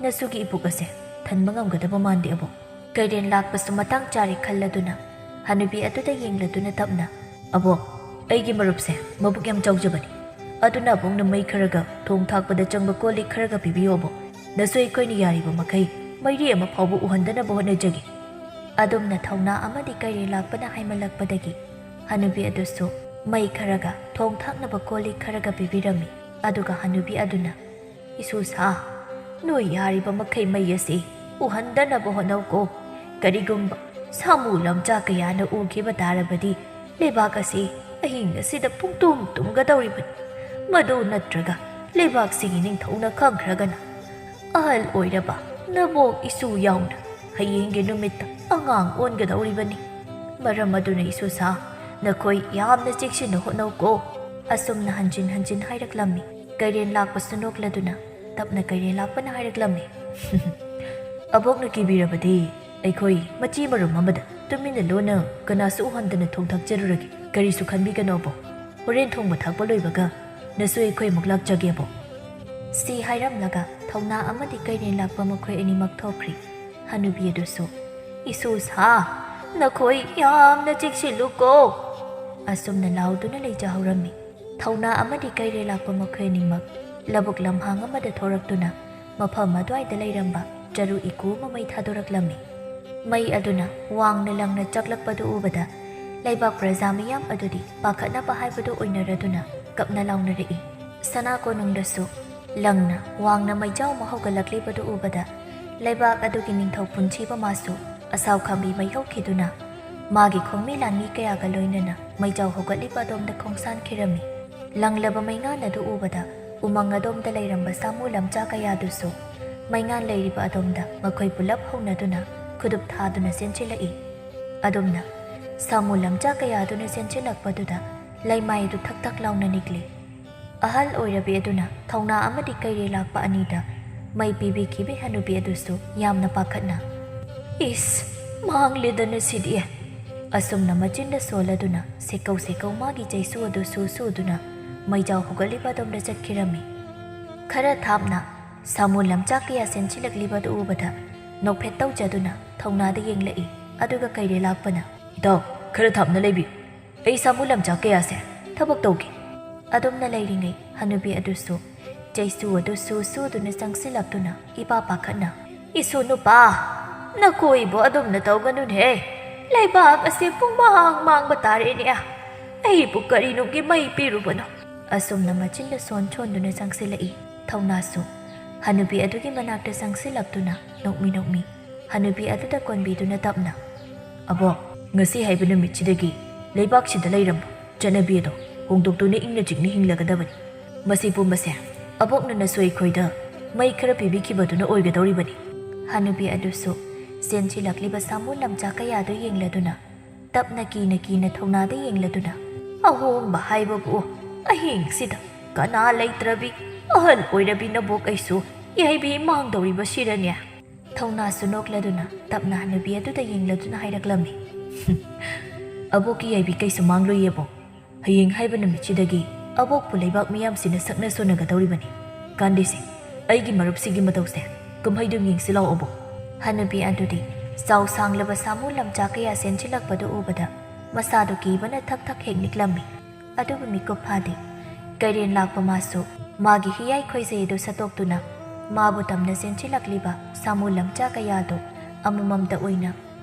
ꯅꯁꯨꯒꯤ ꯏꯄꯨꯛ ꯑꯁꯦ ꯊꯟꯕ ꯉꯝꯒꯗꯕ ꯃꯥꯟꯗꯦ ꯑꯕꯣꯛ"꯫ ꯀꯩꯔꯦꯟ ꯂꯥꯛꯄꯁꯨ ꯃꯇꯥꯡ ꯆꯥꯔꯦ ꯈꯜꯂꯗꯨꯅ ꯍꯅꯨꯕꯤ ꯑꯗꯨꯗ ꯌꯦꯡꯂꯗꯨꯅ ꯇꯞꯅ, "ꯑꯕꯣꯛ, ꯑꯩꯒꯤ ꯃꯔꯨꯞꯁꯦ ꯃꯕꯨꯛ ꯌꯥꯝ ꯆꯥꯎꯖꯕꯅꯤ꯫ ꯑꯗꯨꯅ ꯑꯕꯣꯛꯅ ꯃꯩ ꯈꯔꯒ ꯊꯣꯡ ꯊꯥꯛꯄꯗ ꯆꯪꯕ ꯀꯣꯜ ꯂꯤꯛ ꯈꯔꯒ ꯄꯤꯕꯤꯌꯣ ꯑꯕꯣꯛ꯫ ꯅꯁꯨ ꯑꯩꯈꯣꯏꯅ ꯌꯥꯔꯤꯕ ꯃꯈꯩ ꯃꯩꯔꯤ ꯑꯃ ꯐꯥꯎꯕ ꯎꯍꯟꯗꯅꯕ ꯍꯣꯠꯅꯖꯒꯦ"꯫ ꯑꯗꯨꯝꯅ ꯊꯧꯅꯥ ꯑꯃꯗꯤ ꯀꯩꯔꯦꯟ ꯂꯥꯛꯄꯅ ꯍꯥꯏꯃꯜꯂꯛꯄꯗꯒꯤ ꯍꯅꯨꯕꯤ ꯑꯗꯨꯁꯨ ꯃꯩ ꯈꯔꯒ ꯊꯣꯡ ꯊꯥꯛꯅꯕ ꯀꯣꯜ ꯂꯤꯛ ꯈꯔꯒ ꯄꯤꯕꯤꯔꯝꯃꯤ꯫ ꯑꯗꯨꯒ ꯍꯅꯨꯕꯤ ꯑꯗꯨꯅ, "ꯏꯁꯨ ꯁꯥ, ꯅꯣꯏ ꯌꯥꯔꯤꯕ ꯃꯈꯩ ꯃꯩ ꯑꯁꯤ ꯎꯍꯟꯗꯅꯕ ꯍꯣꯠꯅꯧꯀꯣ꯫ ꯀꯔꯤꯒꯨꯝꯕ ꯁꯥꯃꯨ ꯂꯝꯆꯥ ꯀꯌꯥꯅ ꯎꯈꯤꯕ ꯇꯥꯔꯕꯗꯤ ꯂꯩꯕꯥꯛ ꯑꯁꯤ ꯑꯍꯤꯡ ꯑꯁꯤꯗ ꯄꯨꯡꯇꯨꯝ ꯇꯨꯝꯒꯗꯧꯔꯤꯕꯅꯤ꯫ ꯃꯗꯨ ꯅꯠꯇ꯭ꯔꯒ ꯂꯩꯕꯥꯛꯁꯤꯒꯤ ꯅꯤꯡꯊꯧꯅ ꯈꯪꯈ꯭ꯔꯒꯅ ꯑꯍꯜ ꯑꯣꯏꯔꯕ ꯅꯕꯣꯛ ꯏꯁꯨ ꯌꯥꯎꯅ ꯍꯌꯦꯡꯒꯤ ꯅꯨꯃꯤꯠꯇ ꯑꯉꯥꯡ ꯑꯣꯟꯒꯗꯧꯔꯤꯕꯅꯤ꯫ ꯃꯔꯝ ꯑꯗꯨꯅ ꯏꯁꯨ ꯁꯥ, ꯅꯈꯣꯏ ꯌꯥꯝꯅ ꯆꯦꯛꯁꯤꯟꯅ ꯍꯣꯠꯅꯧꯀꯣ"꯫ ꯑꯁꯨꯝꯅ ꯍꯟꯖꯤꯟ ꯍꯟꯖꯤꯟ ꯍꯥꯏꯔꯛꯂꯝꯃꯤ꯫ ꯀꯩꯔꯦꯟ ꯂꯥꯛꯄꯁꯨ ꯅꯣꯛꯂꯗꯨꯅ ꯇꯞꯅ ꯀꯩꯔꯦꯟ ꯂꯥꯛꯄꯅ ꯍꯥꯏꯔꯛꯂꯝꯃꯤ, "ꯑꯕꯣꯛꯅ ꯀꯤꯕꯤꯔꯕꯗꯤ ꯑꯩꯈꯣꯏ ꯃꯆꯤ ꯃꯔꯨꯝ ꯑꯃꯗ ꯇꯨꯃꯤꯟꯅ ꯂꯣꯟꯅ ꯀꯅꯥꯁꯨ ꯎꯍꯟꯗꯅ ꯊꯣꯡ ꯊꯥꯛꯆꯔꯨꯔꯒꯦ꯫ ꯀꯔꯤꯁꯨ ꯈꯟꯕꯤꯒꯅꯣ ꯑꯕꯣꯛ꯫ ꯍꯣꯔꯦꯟ ꯊꯣꯡꯕ ꯊꯥꯛꯄ ꯂꯣꯏꯕꯒ ꯅꯁꯨ ꯑꯩꯈꯣꯏ ꯑꯃꯨꯛ ꯂꯥꯛꯆꯒꯦ ꯑꯕꯣꯛ"꯫ ꯁꯤ ꯍꯥꯏꯔꯝꯂꯒ ꯊꯧꯅꯥ ꯑꯃꯗꯤ ꯀꯩꯔꯦꯟ ꯂꯥꯛꯄ ꯃꯈꯣꯏ ꯑꯅꯤꯃꯛ ꯊꯣꯛꯈ꯭ꯔꯤ꯫ ꯍꯅꯨꯕꯤ ꯑꯗꯨꯁꯨ, "ꯏꯁꯨ ꯁꯥ, ꯅꯈꯣꯏ ꯌꯥꯝꯅ ꯆꯦꯛꯁꯤꯜꯂꯨꯀꯣ"꯫ ꯑꯁꯨꯝꯅ ꯂꯥꯎꯗꯨꯅ ꯂꯩꯖꯍꯧꯔꯝꯃꯤ꯫ ꯊꯧꯅꯥ ꯑꯃꯗꯤ ꯀꯩꯔꯦ ꯂꯥꯛꯄ ꯃꯈꯣꯏ ꯑꯅꯤꯃꯛ ꯂꯧꯕꯨꯛ ꯂꯝꯍꯥꯡ ꯑꯃꯗ ꯊꯣꯔꯛꯇꯨꯅ ꯃꯐꯝ ꯑꯗꯨꯋꯥꯏꯗ ꯂꯩꯔꯝꯕ ꯆꯔꯨ ꯏꯀꯨ ꯑꯃ ꯃꯩ ꯊꯥꯗꯣꯔꯛꯂꯝꯃꯤ꯫ ꯃꯩ ꯑꯗꯨꯅ ꯋꯥꯡꯅ ꯂꯪꯅ ꯆꯥꯛꯂꯛꯄꯗꯨ ꯎꯕꯗ ꯂꯩꯕꯥꯛ ꯄ꯭ꯔꯖꯥ ꯃꯤꯌꯥꯝ ꯑꯗꯨꯗꯤ ꯄꯥꯈꯠꯅꯕ ꯍꯥꯏꯕꯗꯨ ꯑꯣꯏꯅꯔꯗꯨꯅ ꯀꯞꯅ ꯂꯥꯎꯅꯔꯛꯏ꯫ ꯁꯅꯥ ꯀꯣꯅꯨꯡꯗꯁꯨ ꯂꯪꯅ ꯋꯥꯡꯅ ꯃꯩꯖꯥꯎ ꯑꯃ ꯍꯧꯒꯠꯂꯛꯂꯤꯕꯗꯨ ꯎꯕꯗ ꯂꯩꯕꯥꯛ ꯑꯗꯨꯒꯤ ꯅꯤꯡꯊꯧ ꯄꯨꯟꯁꯤꯕ ꯃꯥꯁꯨ ꯑꯁꯥꯎ ꯈꯥꯝꯕꯤ ꯃꯩ ꯍꯧꯈꯤꯗꯨꯅ ꯃꯥꯒꯤ ꯈꯣꯡꯃꯤ ꯂꯥꯟꯃꯤ ꯀꯌꯥꯒ ꯂꯣꯏꯅꯅ ꯃꯩꯖꯥꯎ ꯍꯧꯒꯠꯂꯤꯕ ꯑꯗꯣꯝꯗ ꯈꯣꯡꯁꯥꯟꯈꯤꯔꯝꯃꯤ꯫ ꯂꯪꯂꯕ ꯃꯩꯉꯥꯟ ꯑꯗꯨ ꯎꯕꯗ ꯎꯃꯪ ꯑꯗꯣꯝꯗ ꯂꯩꯔꯝꯕ ꯁꯥꯃꯨ ꯂꯝꯆꯥ ꯀꯌꯥꯗꯨꯁꯨ ꯃꯩꯉꯥꯟ ꯂꯩꯔꯤꯕ ꯑꯗꯣꯝꯗ ꯃꯈꯣꯏ ꯄꯨꯂꯞ ꯍꯧꯅꯗꯨꯅ ꯈꯨꯗꯨꯞ ꯊꯥꯗꯨꯅ ꯆꯦꯟꯁꯤꯜꯂꯛꯏ꯫ ꯑꯗꯣꯝꯅ ꯁꯥꯃꯨ ꯂꯝꯆꯥ ꯀꯌꯥꯗꯨꯅ ꯆꯦꯟꯁꯤꯜꯂꯛꯄꯗꯨꯗ ꯂꯩꯃꯥꯏ ꯑꯗꯨ ꯊꯛ ꯊꯛ ꯂꯥꯎꯅ ꯅꯤꯛꯂꯤ꯫ ꯑꯍꯜ ꯑꯣꯏꯔꯕꯤ ꯑꯗꯨꯅ ꯊꯧꯅꯥ ꯑꯃꯗꯤ ꯀꯩꯔꯦ ꯂꯥꯛꯄ ꯑꯅꯤꯗ ꯃꯩ ꯄꯤꯕꯤꯈꯤꯕꯤ ꯍꯅꯨꯕꯤ ꯑꯗꯨꯁꯨ ꯌꯥꯝꯅ ꯄꯥꯈꯠꯅ, "ꯏꯁ, ꯃꯥꯡꯂꯦꯗꯅ ꯁꯤꯗꯤ!" ꯑꯁꯨꯝꯅ ꯃꯆꯤꯟꯗ ꯁꯣꯜꯂꯗꯨꯅ ꯁꯦꯀꯧ ꯁꯦꯀꯧ ꯃꯥꯒꯤ ꯆꯩꯁꯨ ꯑꯗꯨ ꯁꯨ ꯁꯨꯗꯨꯅ ꯃꯩꯖꯥꯎ ꯍꯧꯒꯠꯂꯤꯕ ꯑꯗꯣꯝꯗ ꯆꯠꯈꯤꯔꯝꯃꯤ꯫ ꯈꯔ ꯊꯥꯞꯅ ꯁꯥꯃꯨ ꯂꯝꯆꯥꯛ ꯀꯌꯥ ꯆꯦꯟꯁꯤꯜꯂꯛꯂꯤꯕ ꯑꯗꯨ ꯎꯕꯗ ꯅꯣꯛꯐꯦꯠ ꯇꯧꯖꯗꯨꯅ ꯊꯧꯅꯥꯗ ꯌꯦꯡꯂꯛꯏ, ꯑꯗꯨꯒ ꯀꯩꯔꯦꯜ ꯂꯥꯛꯄꯅ, "ꯏꯇꯥꯎ, ꯈꯔ ꯊꯥꯞꯅ ꯂꯩꯕꯤꯌꯨ, ꯑꯩ ꯁꯥꯃꯨ ꯂꯝꯆꯥꯛ ꯀꯌꯥꯁꯦ ꯊꯕꯛ ꯇꯧꯒꯦ"꯫ ꯑꯗꯨꯝꯅ ꯂꯩꯔꯤꯉꯩ ꯍꯅꯨꯕꯤ ꯑꯗꯨꯁꯨ ꯆꯩꯁꯨ ꯑꯗꯨ ꯁꯨ ꯁꯨꯗꯨꯅ ꯆꯪꯁꯤꯜꯂꯛꯇꯨꯅ ꯏꯄꯥ ꯄꯥꯈꯠꯅ, "ꯏꯁꯨ ꯅꯨꯄꯥ, ꯅꯈꯣꯏꯕꯨ ꯑꯗꯨꯝꯅ ꯇꯧꯒꯅꯨꯅꯦ, ꯂꯩꯕꯥꯛ ꯑꯁꯤ ꯄꯨꯡꯃꯥꯡ ꯃꯥꯡꯕ ꯇꯥꯔꯦꯅꯦ꯫ ꯑꯩꯕꯨ ꯀꯔꯤꯅꯨꯡꯒꯤ ꯃꯩ ꯄꯤꯔꯨꯕꯅꯣ?" ꯑꯁꯨꯝꯅ ꯃꯆꯤꯟꯗ ꯁꯣꯟ ꯁꯣꯟꯗꯨꯅ ꯆꯪꯁꯤꯜꯂꯛꯏ꯫ ꯊꯧꯅꯥꯁꯨ ꯍꯅꯨꯕꯤ ꯑꯗꯨꯒꯤ ꯃꯅꯥꯛꯇ ꯆꯪꯁꯤꯜꯂꯛꯇꯨꯅ ꯅꯣꯛꯃꯤ ꯅꯣꯛꯃꯤ ꯍꯅꯨꯕꯤ ꯑꯗꯨꯗ ꯀꯣꯟꯕꯤꯗꯨꯅ ꯇꯞꯅ, "ꯑꯕꯣꯛ, ꯉꯁꯤ ꯍꯥꯏꯕ ꯅꯨꯃꯤꯠꯁꯤꯗꯒꯤ ꯂꯩꯕꯥꯛꯁꯤꯗ ꯂꯩꯔꯝꯕ ꯆꯠꯅꯕꯤ ꯑꯗꯣ ꯍꯣꯡꯗꯣꯛꯇꯨꯅ ꯏꯪꯅ ꯆꯤꯛꯅ ꯍꯤꯡꯂꯒꯗꯕꯅꯤ꯫ ꯃꯁꯤ ꯄꯨꯝꯕꯁꯦ ꯑꯕꯣꯛꯅꯅꯁꯨ ꯑꯩꯈꯣꯏꯗ ꯃꯩ ꯈꯔ ꯄꯤꯕꯤꯈꯤꯕꯗꯨꯅ ꯑꯣꯏꯒꯗꯧꯔꯤꯕꯅꯤ"꯫ ꯍꯅꯨꯕꯤ ꯑꯗꯨꯁꯨ ꯆꯦꯟꯁꯤꯜꯂꯛꯂꯤꯕ ꯁꯥꯃꯨ ꯂꯝꯆꯥꯛ ꯀꯌꯥꯗꯨ ꯌꯦꯡꯂꯗꯨꯅ ꯇꯞꯅ ꯀꯤꯅ ꯀꯤꯅ ꯊꯧꯅꯥꯗ ꯌꯦꯡꯂꯗꯨꯅ, "ꯑꯍꯣꯡꯕ ꯍꯥꯏꯕꯕꯨ ꯑꯍꯤꯡꯁꯤꯗ ꯀꯅꯥ ꯂꯩꯇ꯭ꯔꯕꯤ ꯑꯍꯜ ꯑꯣꯏꯔꯕꯤ ꯅꯕꯣꯛ ꯑꯩꯁꯨ ꯌꯥꯏꯕꯤ ꯃꯥꯡꯗꯧꯔꯤꯕꯁꯤꯔꯅꯦ?" ꯊꯧꯅꯥꯁꯨ ꯅꯣꯛꯂꯗꯨꯅ ꯇꯞꯅ ꯍꯅꯨꯕꯤ ꯑꯗꯨꯗ ꯌꯦꯡꯂꯗꯨꯅ ꯍꯥꯏꯔꯛꯂꯝꯃꯤ, "ꯑꯕꯣꯛꯀꯤ ꯌꯥꯏꯕꯤ ꯀꯩꯁꯨ ꯃꯥꯡꯂꯣꯏꯌꯦꯕꯣ꯫ ꯍꯌꯦꯡ ꯍꯥꯏꯕ ꯅꯨꯃꯤꯠꯁꯤꯗꯒꯤ ꯑꯕꯣꯛꯄꯨ ꯂꯩꯕꯥꯛ ꯃꯤꯌꯥꯝꯁꯤꯅ ꯁꯛꯅ ꯁꯣꯟꯅꯒꯗꯧꯔꯤꯕꯅꯤ꯫ ꯀꯥꯟꯗꯦꯁꯦ, ꯑꯩꯒꯤ ꯃꯔꯨꯞꯁꯤꯒꯤ ꯃꯇꯧꯁꯦ ꯀꯨꯝꯍꯩꯗꯨꯝ ꯌꯦꯡꯁꯤ ꯂꯥꯛꯑꯣꯕꯣ"꯫ ꯍꯅꯨꯕꯤ ꯑꯗꯨꯗꯤ ꯆꯥꯎ ꯁꯥꯡꯂꯕ ꯁꯥꯃꯨ ꯂꯝꯆꯥꯛ ꯀꯌꯥ ꯆꯦꯟꯁꯤꯜꯂꯛꯄꯗꯨ ꯎꯕꯗ ꯃꯁꯥꯗꯨ ꯀꯤꯕꯅ ꯊꯛ ꯊꯛ ꯍꯦꯛ ꯅꯤꯛꯂꯝꯃꯤ꯫ ꯑꯗꯨꯕꯨ ꯃꯤꯀꯨꯞ ꯐꯥꯗꯦ꯫ ꯀꯩꯔꯦꯟ ꯂꯥꯛꯄ ꯃꯥꯁꯨ ꯃꯥꯒꯤ ꯍꯤꯌꯥꯏ ꯈꯣꯏꯖꯩ ꯑꯗꯨ ꯁꯠꯇꯣꯛꯇꯨꯅ ꯃꯥꯕꯨ ꯇꯝꯅ ꯆꯦꯟꯁꯤꯜꯂꯛꯂꯤꯕ ꯁꯥꯃꯨ ꯂꯝꯆꯥꯛ ꯀꯌꯥꯗꯨ ꯑꯃꯃꯝꯇ ꯑꯣꯏꯅ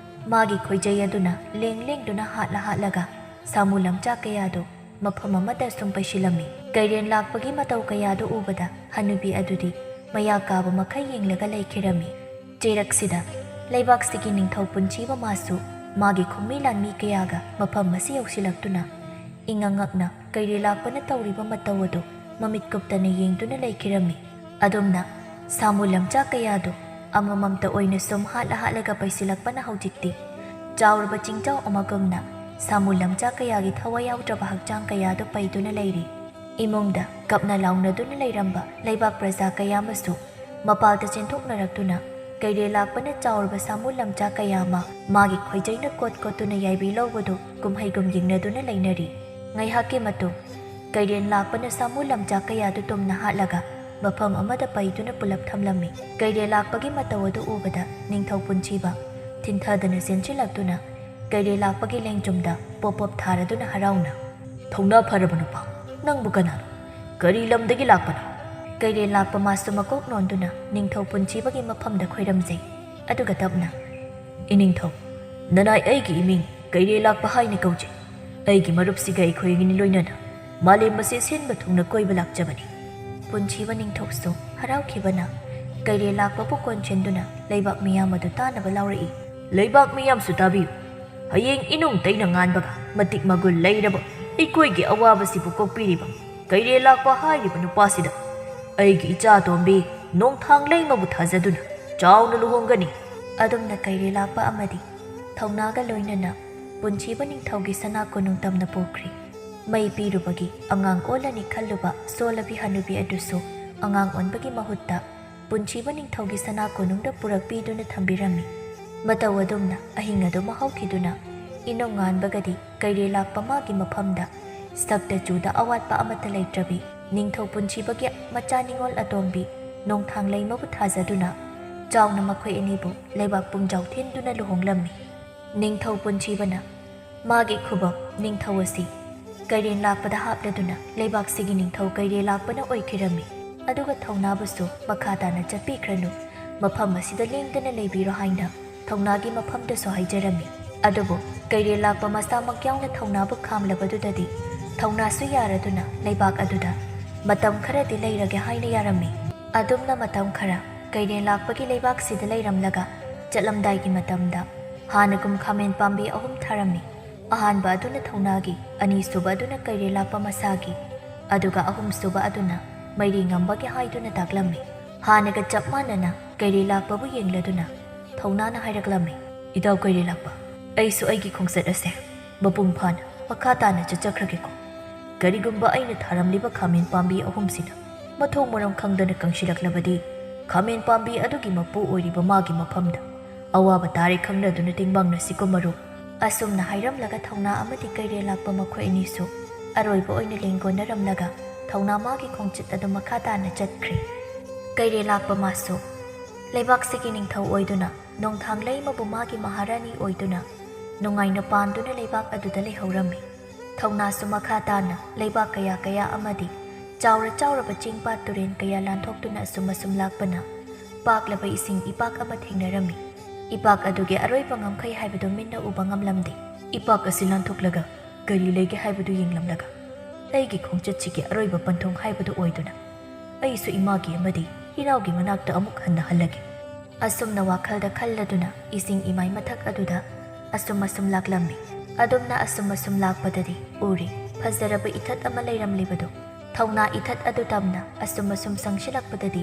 ꯃꯥꯒꯤ ꯈꯣꯏꯖꯩ ꯑꯗꯨꯅ ꯂꯦꯡ ꯂꯦꯡꯗꯨꯅ ꯍꯥꯠꯂ ꯍꯥꯠꯂꯒ ꯁꯥꯃꯨ ꯂꯝꯆꯥꯛ ꯀꯌꯥꯗꯨ ꯃꯐꯝ ꯑꯃꯗ ꯁꯨꯝ ꯄꯩꯁꯤꯜꯂꯝꯃꯤ꯫ ꯀꯩꯔꯦꯟ ꯂꯥꯛꯄꯒꯤ ꯃꯇꯧ ꯀꯌꯥꯗꯨ ꯎꯕꯗ ꯍꯅꯨꯕꯤ ꯑꯗꯨꯗꯤ ꯃꯌꯥ ꯀꯥꯕ ꯃꯈꯩ ꯌꯦꯡꯂꯒ ꯂꯩꯈꯤꯔꯝꯃꯤ꯫ ꯆꯩꯔꯛꯁꯤꯗ ꯂꯩꯕꯥꯛꯁꯤꯒꯤ ꯅꯤꯡꯊꯧ ꯄꯨꯟꯁꯤꯕ ꯃꯥꯁꯨ ꯃꯥꯒꯤ ꯈꯨꯃꯤ ꯂꯥꯟꯃꯤ ꯀꯌꯥꯒ ꯃꯐꯝ ꯑꯁꯤ ꯌꯧꯁꯤꯜꯂꯛꯇꯨꯅ ꯏꯉꯛ ꯉꯛꯅ ꯀꯩꯔꯦꯜ ꯂꯥꯛꯄꯅ ꯇꯧꯔꯤꯕ ꯃꯇꯧ ꯑꯗꯨ ꯃꯃꯤꯠ ꯀꯨꯞꯇꯅ ꯌꯦꯡꯗꯨꯅ ꯂꯩꯈꯤꯔꯝꯃꯤ꯫ ꯑꯗꯨꯝꯅ ꯁꯥꯃꯨ ꯂꯝꯆꯥꯛ ꯀꯌꯥꯗꯨ ꯑꯃꯃꯝꯇ ꯑꯣꯏꯅ ꯁꯨꯝ ꯍꯥꯠꯂ ꯍꯥꯠꯂꯒ ꯄꯩꯁꯤꯜꯂꯛꯄꯅ ꯍꯧꯖꯤꯛꯇꯤ ꯆꯥꯎꯔꯕ ꯆꯤꯡꯖꯥꯎ ꯑꯃꯒꯨꯝꯅ ꯁꯥꯃꯨ ꯂꯝꯆꯥꯛ ꯀꯌꯥꯒꯤ ꯊꯋꯥꯏ ꯌꯥꯎꯗ꯭ꯔꯕ ꯍꯛꯆꯥꯡ ꯀꯌꯥꯗꯨ ꯄꯩꯗꯨꯅ ꯂꯩꯔꯤ꯫ ꯏꯃꯨꯡꯗ ꯀꯞꯅ ꯂꯥꯎꯅꯗꯨꯅ ꯂꯩꯔꯝꯕ ꯂꯩꯕꯥꯛ ꯄ꯭ꯔꯖꯥ ꯀꯌꯥ ꯑꯃꯁꯨ ꯃꯄꯥꯜꯗ ꯆꯦꯟꯊꯣꯛꯅꯔꯛꯇꯨꯅ ꯀꯩꯔꯦꯜ ꯂꯥꯛꯄꯅ ꯆꯥꯎꯔꯕ ꯁꯥꯃꯨ ꯂꯝꯆꯥ ꯀꯌꯥ ꯑꯃ ꯃꯥꯒꯤ ꯈꯣꯏꯖꯩꯅ ꯀꯣꯠ ꯀꯣꯠꯇꯨꯅ ꯌꯥꯏꯕꯤ ꯂꯧꯕꯗꯨ ꯀꯨꯝꯍꯩꯒꯨꯝ ꯌꯦꯡꯅꯗꯨꯅ ꯂꯩꯅꯔꯤ꯫ ꯉꯥꯏꯍꯥꯛꯀꯤ ꯃꯇꯨꯡ ꯀꯩꯔꯦꯜ ꯂꯥꯛꯄꯅ ꯁꯥꯃꯨ ꯂꯝꯆꯥ ꯀꯌꯥꯗꯨ ꯇꯨꯝꯅ ꯍꯥꯠꯂꯒ ꯃꯐꯝ ꯑꯃꯗ ꯄꯩꯗꯨꯅ ꯄꯨꯂꯞ ꯊꯝꯂꯝꯃꯤ꯫ ꯀꯩꯔꯦꯜ ꯂꯥꯛꯄꯒꯤ ꯃꯇꯧ ꯑꯗꯨ ꯎꯕꯗ ꯅꯤꯡꯊꯧ ꯄꯨꯟꯁꯤꯕ ꯊꯤꯟꯊꯗꯅ ꯆꯦꯟꯁꯤꯜꯂꯛꯇꯨꯅ ꯀꯩꯔꯦꯜ ꯂꯥꯛꯄꯒꯤ ꯂꯦꯡꯖꯨꯝꯗ ꯄꯣꯞ ꯄꯣꯞ ꯊꯥꯔꯗꯨꯅ ꯍꯔꯥꯎꯅ, "ꯊꯧꯅꯥ ꯐꯔꯕ ꯅꯨꯄꯥ, ꯅꯪꯕꯨ ꯀꯅꯥꯅꯣ? ꯀꯔꯤ ꯂꯝꯗꯒꯤ ꯂꯥꯛꯄꯅꯣ?" ꯀꯩꯔꯦꯜ ꯂꯥꯛꯄ ꯃꯥꯁꯨ ꯃꯀꯣꯛ ꯅꯣꯟꯗꯨꯅ ꯅꯤꯡꯊꯧ ꯄꯨꯟꯁꯤꯕꯒꯤ ꯃꯐꯝꯗ ꯈꯣꯏꯔꯝꯖꯩ꯫ ꯑꯗꯨꯒ ꯇꯞꯅ, "ꯏꯅꯤꯡꯊꯧ, ꯅꯅꯥꯏ ꯑꯩꯒꯤ ꯏꯃꯤꯡ ꯀꯩꯔꯦꯜ ꯂꯥꯛꯄ ꯍꯥꯏꯅ ꯀꯧꯖꯩ꯫ ꯑꯩꯒꯤ ꯃꯔꯨꯞꯁꯤꯒ ꯑꯩꯈꯣꯏ ꯑꯅꯤ ꯂꯣꯏꯅꯅ ꯃꯥꯂꯦꯝ ꯑꯁꯤ ꯁꯤꯟꯕ ꯊꯨꯡꯅ ꯀꯣꯏꯕ ꯂꯥꯛꯆꯕꯅꯤ꯫" ꯄꯨꯟꯁꯤꯕ ꯅꯤꯡꯊꯧꯁꯨ ꯍꯔꯥꯎꯈꯤꯕꯅ ꯀꯩꯔꯦꯜ ꯂꯥꯛꯄꯕꯨ ꯀꯣꯟꯁꯤꯟꯗꯨꯅ ꯂꯩꯕꯥꯛ ꯃꯤꯌꯥꯝ ꯑꯗꯨ ꯇꯥꯅꯕ ꯂꯥꯎꯔꯛꯏ꯫ "ꯂꯩꯕꯥꯛ ꯃꯤꯌꯥꯝꯁꯨ ꯇꯥꯕꯤꯌꯨ꯫ ꯍꯌꯦꯡ ꯏꯅꯨꯡ ꯇꯩꯅ ꯉꯥꯟꯕꯒ ꯃꯇꯤꯛ ꯃꯒꯨꯟ ꯂꯩꯔꯕ ꯑꯩꯈꯣꯏꯒꯤ ꯑꯋꯥꯕꯁꯤꯕꯨ ꯀꯣꯛꯄꯤꯔꯤꯕ ꯀꯩꯔꯦꯜ ꯂꯥꯛꯄ ꯍꯥꯏꯔꯤꯕ ꯅꯨꯄꯥꯁꯤꯗ ꯑꯩꯒꯤ ꯏꯆꯥ ꯑꯇꯣꯝꯕꯤ ꯅꯣꯡꯊꯥꯡꯂꯩꯃꯕꯨ ꯊꯥꯖꯗꯨꯅ ꯆꯥꯎꯅ ꯂꯨꯍꯣꯡꯒꯅꯤ꯫" ꯑꯗꯨꯝꯅ ꯀꯩꯔꯦꯜ ꯂꯥꯛꯄ ꯑꯃꯗꯤ ꯊꯧꯅꯥꯒ ꯂꯣꯏꯅꯅ ꯄꯨꯟꯁꯤꯕ ꯅꯤꯡꯊꯧꯒꯤ ꯁꯅꯥ ꯀꯣꯅꯨꯡ ꯇꯝꯅ ꯄꯣꯛꯈ꯭ꯔꯤ꯫ ꯃꯩ ꯄꯤꯔꯨꯕꯒꯤ ꯑꯉꯥꯡ ꯑꯣꯜꯂꯅꯤ ꯈꯜꯂꯨꯕ ꯁꯣꯜꯂꯕꯤ ꯍꯅꯨꯕꯤ ꯑꯗꯨꯁꯨ ꯑꯉꯥꯡ ꯑꯣꯟꯕꯒꯤ ꯃꯍꯨꯠꯇ ꯄꯨꯟꯁꯤꯕ ꯅꯤꯡꯊꯧꯒꯤ ꯁꯅꯥ ꯀꯣꯅꯨꯡꯗ ꯄꯨꯔꯛꯄꯤꯗꯨꯅ ꯊꯝꯕꯤꯔꯝꯃꯤ꯫ ꯃꯇꯧ ꯑꯗꯨꯝꯅ ꯑꯍꯤꯡ ꯑꯗꯨꯃ ꯍꯧꯈꯤꯗꯨꯅ ꯏꯅꯣꯡꯉꯥꯟꯕꯒꯗꯤ ꯀꯩꯔꯦꯜ ꯂꯥꯛꯄ ꯃꯥꯒꯤ ꯃꯐꯝꯗ ꯁꯛꯇ ꯆꯨꯗ ꯑꯋꯥꯠꯄ ꯑꯃꯠꯇ ꯂꯩꯇ꯭ꯔꯕꯤ ꯅꯤꯡꯊꯧ ꯄꯨꯟꯁꯤꯕꯒꯤ ꯃꯆꯥ ꯅꯤꯉꯣꯜ ꯑꯇꯣꯝꯕꯤ ꯅꯣꯡꯊꯥꯡꯂꯩꯃꯕꯨ ꯊꯥꯖꯗꯨꯅ ꯆꯥꯎꯅ ꯃꯈꯣꯏ ꯑꯅꯤꯕꯨ ꯂꯩꯕꯥꯛ ꯄꯨꯝꯖꯥꯎ ꯊꯤꯟꯗꯨꯅ ꯂꯨꯍꯣꯡꯂꯝꯃꯤ꯫ ꯅꯤꯡꯊꯧ ꯄꯨꯟꯁꯤꯕꯅ ꯃꯥꯒꯤ ꯈꯨꯕꯝ ꯅꯤꯡꯊꯧ ꯑꯁꯤ ꯀꯩꯔꯦꯟ ꯂꯥꯛꯄꯗ ꯍꯥꯞꯂꯗꯨꯅ ꯂꯩꯕꯥꯛꯁꯤꯒꯤ ꯅꯤꯡꯊꯧ ꯀꯩꯔꯦꯜ ꯂꯥꯛꯄꯅ ꯑꯣꯏꯈꯤꯔꯝꯃꯤ꯫ ꯑꯗꯨꯒ ꯊꯧꯅꯥꯕꯨꯁꯨ ꯃꯈꯥ ꯇꯥꯅ ꯆꯠꯄꯤꯈ꯭ꯔꯅꯨ, ꯃꯐꯝ ꯑꯁꯤꯗ ꯂꯦꯡꯗꯅ ꯂꯩꯕꯤꯔꯣ ꯍꯥꯏꯅ ꯊꯧꯅꯥꯒꯤ ꯃꯐꯝꯗꯁꯨ ꯍꯥꯏꯖꯔꯝꯃꯤ꯫ ꯑꯗꯨꯕꯨ ꯀꯩꯔꯦꯜ ꯂꯥꯛꯄ ꯃꯁꯥꯃꯛ ꯌꯥꯎꯅ ꯊꯧꯅꯥꯕꯨ ꯈꯥꯝꯂꯕꯗꯨꯗꯗꯤ ꯊꯧꯅꯥꯁꯨ ꯌꯥꯔꯗꯨꯅ ꯂꯩꯕꯥꯛ ꯑꯗꯨꯗ ꯃꯇꯝ ꯈꯔꯗꯤ ꯂꯩꯔꯒꯦ ꯍꯥꯏꯅ ꯌꯥꯔꯝꯃꯤ꯫ ꯑꯗꯨꯝꯅ ꯃꯇꯝ ꯈꯔ ꯀꯩꯔꯦꯜ ꯂꯥꯛꯄꯒꯤ ꯂꯩꯕꯥꯛꯁꯤꯗ ꯂꯩꯔꯝꯂꯒ ꯆꯠꯂꯝꯗꯥꯏꯒꯤ ꯃꯇꯝꯗ ꯍꯥꯟꯅꯒꯨꯝ ꯈꯥꯃꯦꯟ ꯄꯥꯝꯕꯤ ꯑꯍꯨꯝ ꯊꯥꯔꯝꯃꯤ꯫ ꯑꯍꯥꯟꯕ ꯑꯗꯨꯅ ꯊꯧꯅꯥꯒꯤ, ꯑꯅꯤꯁꯨꯕ ꯑꯗꯨꯅ ꯀꯩꯔꯦꯜ ꯂꯥꯛꯄ ꯃꯁꯥꯒꯤ, ꯑꯗꯨꯒ ꯑꯍꯨꯝꯁꯨꯕ ꯑꯗꯨꯅ ꯃꯩꯔꯤ ꯉꯝꯕꯒꯤ ꯍꯥꯏꯗꯨꯅ ꯇꯥꯛꯂꯝꯃꯤ꯫ ꯍꯥꯟꯅꯒ ꯆꯞ ꯃꯥꯟꯅꯅ ꯀꯩꯔꯦꯜ ꯂꯥꯛꯄꯕꯨ ꯌꯦꯡꯂꯗꯨꯅ ꯊꯧꯅꯥꯅ ꯍꯥꯏꯔꯛꯂꯝꯃꯤ, "ꯏꯇꯥꯎ ꯀꯩꯔꯦꯜ ꯂꯥꯛꯄ, ꯑꯩꯁꯨ ꯑꯩꯒꯤ ꯈꯣꯡꯆꯠ ꯑꯁꯦ ꯃꯄꯨꯡ ꯐꯥꯅ ꯃꯈꯥ ꯇꯥꯅ ꯆꯠꯆꯈ꯭ꯔꯒꯦꯀꯣ꯫ ꯀꯔꯤꯒꯨꯝꯕ ꯑꯩꯅ ꯊꯥꯔꯝꯂꯤꯕ ꯈꯥꯃꯦꯟ ꯄꯥꯝꯕꯤ ꯑꯍꯨꯝꯁꯤꯅ ꯃꯊꯣꯡ ꯃꯔꯝ ꯈꯪꯗꯅ ꯀꯪꯁꯤꯜꯂꯛꯂꯕꯗꯤ ꯈꯥꯃꯦꯟ ꯄꯥꯝꯕꯤ ꯑꯗꯨꯒꯤ ꯃꯄꯨ ꯑꯣꯏꯔꯤꯕ ꯃꯥꯒꯤ ꯃꯐꯝꯗ꯫ ꯑꯋꯥꯕ ꯇꯥꯔꯦ ꯈꯪꯅꯗꯨꯅ ꯇꯤꯡꯕꯪꯅꯁꯤꯀꯣ ꯃꯔꯨꯞ꯫ ꯑꯁꯨꯝꯅ ꯍꯥꯏꯔꯝꯂꯒ ꯊꯧꯅꯥ ꯑꯃꯗꯤ ꯀꯩꯔꯦꯜ ꯂꯥꯛꯄ ꯃꯈꯣꯏ ꯑꯅꯤꯁꯨ ꯑꯔꯣꯏꯕ ꯑꯣꯏꯅ ꯂꯦꯡꯒꯣꯟꯅꯔꯝꯂꯒ ꯊꯧꯅꯥ ꯃꯥꯒꯤ ꯈꯣꯡꯆꯠ ꯑꯗꯨ ꯃꯈꯥ ꯇꯥꯅ ꯆꯠꯈ꯭ꯔꯦ꯫ ꯀꯩꯔꯦꯜ ꯂꯥꯛꯄ ꯃꯥꯁꯨ ꯂꯩꯕꯥꯛꯁꯤꯒꯤ ꯅꯤꯡꯊꯧ ꯑꯣꯏꯗꯨꯅ, ꯅꯣꯡꯊꯥꯡ ꯂꯩꯃꯕꯨ ꯃꯥꯒꯤ ꯃꯍꯥꯔꯥꯅꯤ ꯑꯣꯏꯗꯨꯅ ꯅꯨꯡꯉꯥꯏꯅ ꯄꯥꯟꯗꯨꯅ ꯂꯩꯕꯥꯛ ꯑꯗꯨꯗ ꯂꯩꯍꯧꯔꯝꯃꯤ꯫ ꯊꯧꯅꯥꯁꯨ ꯃꯈꯥ ꯇꯥꯅ ꯂꯩꯕꯥꯛ ꯀꯌꯥ ꯀꯌꯥ ꯑꯃꯗꯤ ꯆꯥꯎꯔ ꯆꯥꯎꯔꯕ ꯆꯤꯡ ꯄꯥꯠ ꯇꯨꯔꯦꯟ ꯀꯌꯥ ꯂꯥꯟꯊꯣꯛꯇꯨꯅ ꯑꯁꯨꯝ ꯑꯁꯨꯝ ꯂꯥꯛꯄꯅ ꯄꯥꯛꯂꯕ ꯏꯁꯤꯡ ꯏꯄꯥꯛ ꯑꯃ ꯊꯦꯡꯅꯔꯝꯃꯤ꯫ ꯏꯄꯥꯛ ꯑꯗꯨꯒꯤ ꯑꯔꯣꯏꯕ ꯉꯝꯈꯩ ꯍꯥꯏꯕꯗꯨ ꯃꯤꯠꯅ ꯎꯕ ꯉꯝꯂꯝꯗꯦ꯫ ꯏꯄꯥꯛ ꯑꯁꯤ ꯂꯥꯟꯊꯣꯛꯂꯒ ꯀꯔꯤ ꯂꯩꯒꯦ ꯍꯥꯏꯕꯗꯨ ꯌꯦꯡꯂꯝꯂꯒ ꯑꯩꯒꯤ ꯈꯣꯡꯆꯠꯁꯤꯒꯤ ꯑꯔꯣꯏꯕ ꯄꯟꯊꯨꯡ ꯍꯥꯏꯕꯗꯨ ꯑꯣꯏꯗꯨꯅ ꯑꯩꯁꯨ ꯏꯃꯥꯒꯤ ꯑꯃꯗꯤ ꯏꯅꯥꯎꯒꯤ ꯃꯅꯥꯛꯇ ꯑꯃꯨꯛ ꯍꯟꯅ ꯍꯜꯂꯒꯦ꯫ ꯑꯁꯨꯝꯅ ꯋꯥꯈꯜꯗ ꯈꯜꯂꯗꯨꯅ ꯏꯁꯤꯡ ꯏꯃꯥꯏ ꯃꯊꯛ ꯑꯗꯨꯗ ꯑꯁꯨꯝ ꯑꯁꯨꯝ ꯂꯥꯛꯂꯝꯃꯤ꯫ ꯑꯗꯨꯝꯅ ꯑꯁꯨꯝ ꯑꯁꯨꯝ ꯂꯥꯛꯄꯗꯗꯤ ꯎꯔꯦ, ꯐꯖꯔꯕ ꯏꯊꯠ ꯑꯃ ꯂꯩꯔꯝꯂꯤꯕꯗꯨ꯫ ꯊꯧꯅꯥ ꯏꯊꯠ ꯑꯗꯨ ꯇꯝꯅ ꯑꯁꯨꯝ ꯑꯁꯨꯝ ꯆꯪꯁꯤꯜꯂꯛꯄꯗꯗꯤ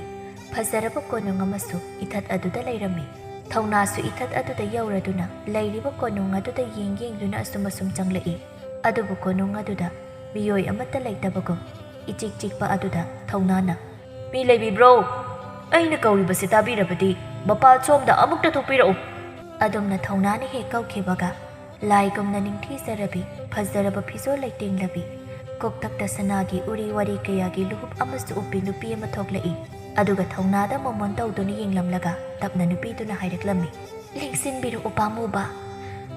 ꯐꯖꯔꯕ ꯀꯣꯅꯨꯡ ꯑꯃꯁꯨ ꯏꯊꯠ ꯑꯗꯨꯗ ꯂꯩꯔꯝꯃꯤ꯫ ꯊꯧꯅꯥꯁꯨ ꯏꯊꯠ ꯑꯗꯨꯗ ꯌꯧꯔꯗꯨꯅ ꯂꯩꯔꯤꯕ ꯀꯣꯅꯨꯡ ꯑꯗꯨꯗ ꯌꯦꯡ ꯌꯦꯡꯗꯨꯅ ꯑꯁꯨꯝ ꯑꯁꯨꯝ ꯆꯪꯂꯛꯏ꯫ ꯑꯗꯨꯕꯨ ꯀꯣꯅꯨꯡ ꯑꯗꯨꯗ ꯃꯤꯑꯣꯏ ꯑꯃꯠꯇ ꯂꯩꯇꯕꯒꯨꯝ ꯏꯆꯤꯛ ꯆꯤꯛꯄ ꯑꯗꯨꯗ ꯊꯧꯅꯥꯅ, "ꯃꯤ ꯂꯩꯕꯤꯕ꯭ꯔꯣ? ꯑꯩꯅ ꯀꯧꯔꯤꯕꯁꯤ ꯇꯥꯕꯤꯔꯕꯗꯤ ꯃꯄꯥꯜ ꯁꯣꯝꯗ ꯑꯃꯨꯛꯇ ꯊꯣꯛꯄꯤꯔꯛꯎ!" ꯑꯗꯨꯝꯅ ꯊꯧꯅꯥꯅ ꯍꯦꯛ ꯀꯧꯈꯤꯕꯒ ꯂꯥꯏꯒꯨꯝꯅ ꯅꯤꯡꯊꯤꯖꯔꯕꯤ, ꯐꯖꯔꯕ ꯐꯤꯖꯣꯜ ꯂꯩꯇꯦꯡꯂꯕꯤ, ꯀꯣꯛꯊꯛꯇ ꯁꯅꯥꯒꯤ ꯎꯔꯤ ꯋꯥꯔꯤ ꯀꯌꯥꯒꯤ ꯂꯨꯍꯨꯞ ꯑꯃꯁꯨ ꯎꯞꯄꯤ ꯅꯨꯄꯤ ꯑꯃ ꯊꯣꯛꯂꯛꯏ꯫ ꯑꯗꯨꯒ ꯊꯧꯅꯥꯗ ꯃꯣꯃꯣꯟ ꯇꯧꯗꯨꯅ ꯌꯦꯡꯂꯝꯂꯒ ꯇꯞꯅ ꯅꯨꯄꯤꯗꯨꯅ ꯍꯥꯏꯔꯛꯂꯝꯃꯤ, "ꯂꯦꯡꯁꯤꯟꯕꯤꯔꯛꯎ ꯄꯥꯝꯃꯨꯕ,